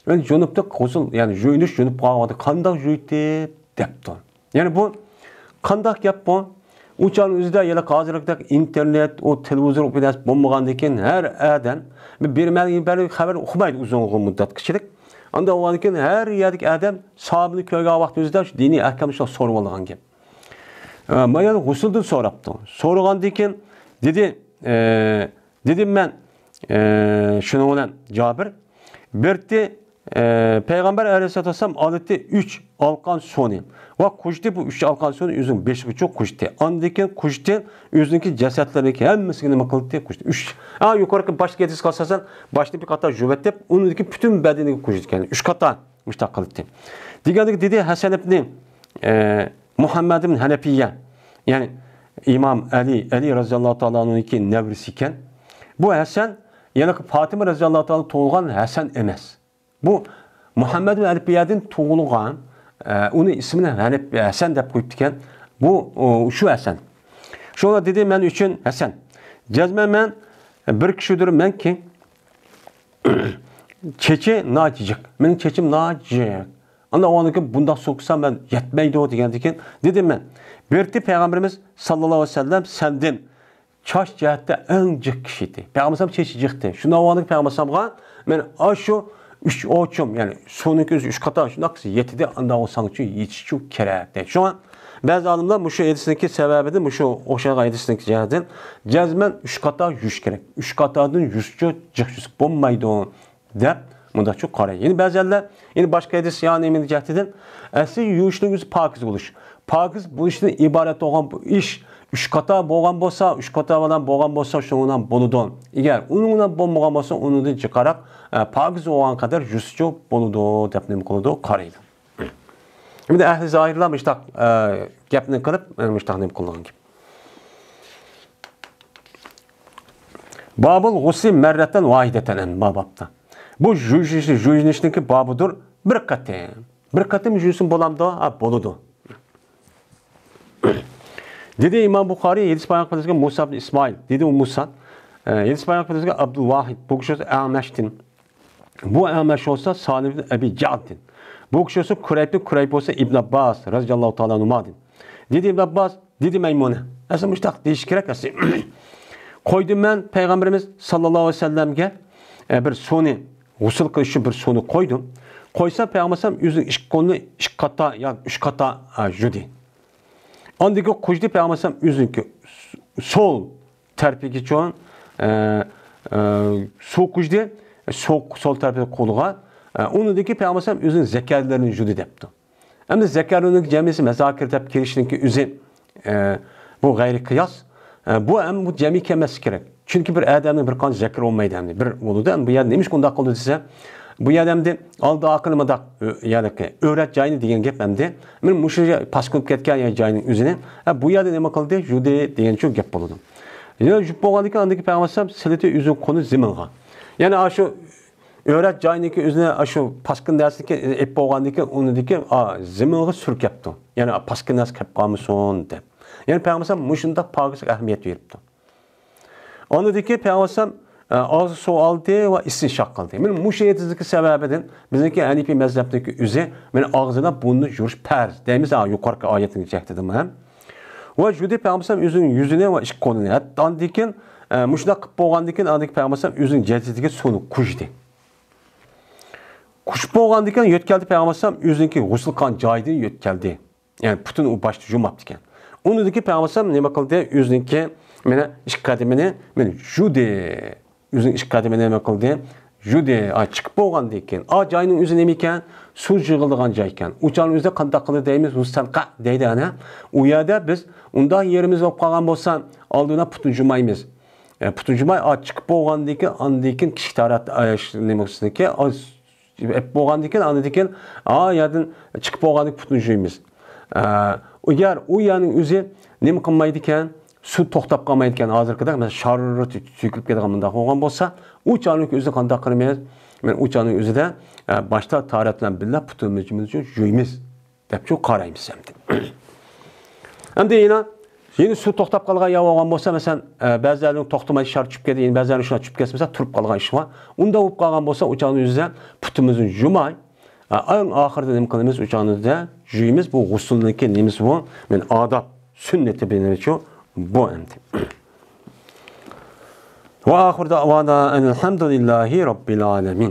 يەنى جۇنۇپلۇق غۇسۇل، يەنى يۇيۇنۇش، جۇنۇپ قالغان ۋاقتى قانداق يۇيدى دەپتۇ. يەنى بۇ قانداق گەپ بۇ؟ ئۇ چاغنىڭ ئۆزىدە ھېلى ھازىرقىدەك ئىنتېرنېت، ئۇ تېلېۋىزور، ئۇ نەرسە بولمىغاندىن كېيىن ھەر ئادەم بىر، بىر مەلگە بەرگەن خەۋەر ئۇقمايدۇ ئۇزۇن مۇددەتكىچىلىك. ئانداق بولغاندىن كېيىن ھەر يەردىكى ئادەم ساھابىنى كۆرگەن ۋاقتى ئۆزىدە شۇ دىنىي ئەھكامنى شۇ سورىۋالغان گەپ. ئە، مايان غۇسۇلدىن سوراپتۇ. سورىغاندىن كېيىن دېدى، ئە، دېدىم مەن، ئە، شۇنىڭ بىلەن جابىر بىرتى، ئە، پەيغەمبەر ئەلەيھىسسالاتۇ ۋەسسالام ئالىتى ئۈچ ئالقان سۇنى ۋە قۇژىتى، بۇ ئۈچ ئالقان سۇنى ئۆزىنىڭ بېشىغا چوق قۇژىتى. ئاندىن كېيىن قۇژىتى ئۆزىنىڭكى جەسەتلىرىنىڭكى ھەممىسىگە نېمە قىلدى؟ قۇژىتى. ئۈچ. ئا، يۇقىرىقى باشتىكى ھەدىسكە ئاساسەن باشنى بىر قاتار يۇۋۇۋېتىپ، ئۇنىڭدىن كېيىن پۈتۈن بەدىنىگە قۇژىتكەن. ئۈچ قاتار مۇشتاق قىلدى. دېگەندىكى دېدى ھەسەن ئىبنى، ئە، مۇھەممەد ئىبن ھەنەپىيە، يەنى ئىمام ئەلى، ئەلى رەزىياللاھۇ تائالا ئەنھۇنىڭكى نەۋرىسى ئىكەن. بۇ ھەسەن يەنە پاتىمە رەزىياللاھۇ تائالا تۇغۇلغان ھەسەن ئەمەس. بۇ مۇھەممەد ئىبن ھەنەپىيەدىن تۇغۇلغان، ئە، ئۇنىڭ ئىسمىنى ھەنەپ-، ھەسەن دەپ قويۇپتىكەن. بۇ، ئۇ، شۇ ھەسەن. شۇڭا دېدى مەن ئۈچۈن ھەسەن. جەزمەن مەن بىر كىشىدۇر مەنكى، چېچى ناھايىتى جىق. مېنىڭ چېچىم ناھايىتى جىق. ئاندىن ئۇنىڭكى بۇنداق سوقسا مەن يەتمەيدۇ دېگەندىكىن، دېدىم مەن، بېرتى پەيغەمبىرىمىز ساللاللاھۇ ئەلەيھى ۋەسەللەم سەندىن چاچ جەھەتتە ئەڭ جىق كىشى ئىدى. پەيغەمبەر چېچى جىقتى. شۇنداق بولغاندىكىن پەيغەمبەر مەن ئاشۇ ئۈچ ئوچۇم، يەنى سۇنىڭكى ئۆزى ئۈچ قاتار شۇنداق يېتىدى، ئانداق بولساڭچۇ يېتىشچۇ كېرەك دەيدۇ. شۇڭا بەزى ئالىملار مۇشۇ ھەدىسنىڭكى سەۋەبىدىن، مۇشۇ ئوخشىغان ھەدىسنىڭكى جەھەتىدىن جەزمەن ئۈچ قاتار يۇيۇش كېرەك. ئۈچ قاتاردىن يۇيۇشچۇ جىق يۇيۇش بولمايدۇ دەپ مۇنداقچۇ قارايدۇ. يەنە بەزىلەر، يەنە باشقا ھەدىس، يەنى نېمە جەھەتتىن، ئەسلى يۇيۇشنىڭ ئۆزى پاكىز بولۇش. پاكىز بولۇشتىن ئىبارەت بولغان بۇ ئىش ئۈچ قاتار بولغان بولسا، ئۈچ قاتار بىلەن بولغان بولسا، شۇنىڭ بىلەن بولىدۇ. ئەگەر ئۇنىڭ بىلەن بولمىغان بولسا، ئۇنىڭدىن جىقراق، ئە، پاكىز بولغان قەدەر يۇيسىچۇ بولىدۇ دەپ نېمە قىلىدۇ؟ قارايدۇ. ئەمدى ئەھلى زاھىرلار مۇشتاق، ئە، گەپنى قىلىپ، ئە، مۇشتاق نېمە قىلغان گەپ. بابۇل غۇسلى مەررەتەن ۋاھىدەتەن، ئەن ما بابتا. بۇ يۇيۇنۇش، يۇيۇنۇشنىڭكى بابىدۇر بىر قېتىم. بىر قېتىم يۇيسۇن بولامدۇ؟ ھە، بولىدۇ. دېدى ئىمام بۇخارىي، ھەدىس بايان قىلىۋاتقان مۇسا ئىبن ئىسمائىل. دېدى ئۇ مۇسا، ئە، ھەدىس بايان قىلىۋاتقان ئابدۇلۋاھىد، بۇ كىشى بولسا ئەڭمەشتىن. بۇ ئەڭمەش بولسا سالىم ئىبن ئەبى جەئدتىن. بۇ كىشى بولسا كۇرەيبتىن، كۇرەيب بولسا ئىبن ئابباس رەزىياللاھۇ تائالا ئەنھۇمادىن. دېدى ئىبن ئابباس، دېدى مەيمۇنە. ئەسلى مۇشتاق دېيىش كېرەك ئەسلى. قويدۇم مەن پەيغەمبىرىمىز ساللاللاھۇ ئەلەيھى ۋەسەللەمگە، ئە، بىر سۇنى، غۇسۇل قىلىش ئۈچۈن بىر سۇنى قويدۇم. قويسا پەيغەمبەر ئۈزۈڭ ئىككى قولىنى ئىككى قاتا يا ئۈچ قاتا، ئە، يۇدى. ئاندىن كېيىن قۇيدى پەيغەمبەر ئۈزۈڭكى سول تەرىپىگە چوڭ، ئە، ئە، سۇ قۇيدى، سول، سول تەرىپىگە قولىغا، ئە، ئۇنىڭدىن كېيىن پەيغەمبەر ئۈزۈڭ زەكەرلىرىنى يۇدى دەپتۇ. ئەمدى زەكەرنىڭ جەمئىسى مەزاكىر دەپ كېلىشنىڭكى ئۆزى، ئە، بۇ غەيرىي قىياس. ئە، بۇ ھەم بۇ جەمئىي كەلمەسلىكى كېرەك. چۈنكى بىر ئادەمنىڭ بىر قانچە زەكىرى بولمايدۇ ئەمدى. بىر بولىدۇ. ئەمدى بۇ يەردە نېمىشقا ئۇنداق قىلدى دېسە، بۇ يەردە ئەمدى ئالدى ئارقىنى مۇنداق، ئۆ-، يەنى ئۆرەت جايىنى دېگەن گەپ ئەمدى. مانا مۇشۇ پاسكىنىپ كەتكەن يەر جايىنىڭ ئۆزىنى، ئە، بۇ يەردە نېمە قىلدى؟ يۇدى دېگەن شۇ گەپ بولىدۇ. يەنە يۇيۇپ بولغاندىن كېيىن ئاندىن كېيىن پەيغەمبەر سىلىتى ئۆزىنىڭ قولىنى زېمىنغا. يەنى ئاشۇ ئۆرەت جايىنىڭكى ئۆزىنى ئاشۇ پاسكىنا نەرسىنى ئېلىپ بولغاندىن كېيىن، ئۇنىڭدىن كېيىن، ئا، زېمىنغا سۈركەپتۇ. يەنى پاسكىنا نەرسە كەپ قالمىسۇن دەپ. يەنى پەيغەمبەر مۇشۇنداق پاكىزلىققا ئەھمىيەت بېرىپتۇ. ئاندىن كېيىن پەيغەمبەر، ئا، ئاغزى سۇ ئالدى ۋە ئىستىنشاق قىلدى. مانا مۇشۇ ئېتىزدىكى سەۋەبىدىن بىزنىڭكى ھەنىپىي مەزھەپنىڭكى ئۆزى، مانا ئاغزىدا بۇرنىدا يۇيۇش پەرز دەيمىز، ئا، يۇقىرىقى ئايەتنىڭ جەھىتىدىنمۇ ھەم. ۋە يۇدى پەيغەمبەر ئۆزىنىڭ يۈزىنى ۋە ئىككى قولىنى. ھەتتا ئاندىن كېيىن، ئە، مۇشۇنداق قىلىپ بولغاندىن كېيىن، ئاندىن كېيىن پەيغەمبەر ئۆزىنىڭ جەسىتىگە سۇنى قۇيدى. قۇيۇپ بولغاندىن كېيىن يۆتكەلدى پەيغەمبەر ئۆزىنىڭكى غۇسۇل قىلغان جايىدىن يۆتكەلدى. يەنى پۇتىنى ئۇ باشتا يۇماپتىكەن. ئۇنىڭدىن كېيىن پەيغەمبەر نېمە قىلدى؟ ئۆزىنىڭكى مانا ئىككى قەدىمىنى مانا يۇدى. ئۆزىنىڭ ئىككى قەدىمىنى نېمە قىلدى؟ يۇدى. ئا، چىقىپ بولغاندىن كېيىن، ئا، جاينىڭ ئۆزى نېمە ئىكەن؟ سۇ يىغىلىدىغان جاي ئىكەن. ئۇ چاغنىڭ ئۆزىدە قانداق قىلدى دەيمىز؟ ۋۇستەنقە دەيدۇ ئەنە. ئۇ يەردە بىز ئۇنداق يېرىمىز بولۇپ قالغان بولسا، ئالدىدا پۇتنى جۇمايمىز. ئە، پۇتنى جۇماي، ئا، چىقىپ بولغاندىن كېيىن، ئاندىن كېيىن كىچىك تارات، ئە، ش-، نېمە بولسىنىكى، ئا، ئېپ بولغاندىن كېيىن، ئاندىن كېيىن، ئا، يەردىن چىقىپ بولغاندىن كېيىن پۇتنى جۇيمىز. ئە، ئەگەر ئۇ يەرنىڭ ئۆزى نېمە قىلمايدىكەن، سۇ توختاپ قالمايدىكەن، ھازىرقىدەك، مەسىلەن، شاررا تۆ-، تۆكۈلۈپ كېتىدىغان مۇنداق بولغان بولسا، ئۇ چاغنىڭ ئۆزىدە قانداق قىلىمىز؟ مانا ئۇ چاغنىڭ ئۆزىدە، ئە، باشتا تارەت بىلەن بىللە پۇتىمىزنى جۇيمىز دەپ شۇ قارايمىز ئەمدى. ئەمدى يەنە، يەنە سۇ توختاپ قالغان يەر بولغان بولسا، مەسىلەن، ئە، بەزىلەرنىڭ توختىماي شار چۈشۈپ كەتتى، يەنە بەزىلەرنىڭ شۇنداق چۈشۈپ كەتسە، مەسىلەن، تۇرۇپ قالغان ئىش بار. ئۇنداق بولۇپ قالغان بولسا، ئۇ چاغنىڭ ئۆزىدە پۇتىمىزنى جۇماي، ئەڭ ئاخىرىدا نېمە قىلىمىز؟ ئۇ چاغنىڭدا جۇيىمىز. بۇ غۇسۇلنىڭكى نېمىسى بۇ؟ مانا ئاداب، سۈننىتى بىلىنىشى بۇ ئەمدى. ۋە ئاخىر دەۋانا ئەنىلھەمدۇلىللاھى رەببىل ئالەمىن.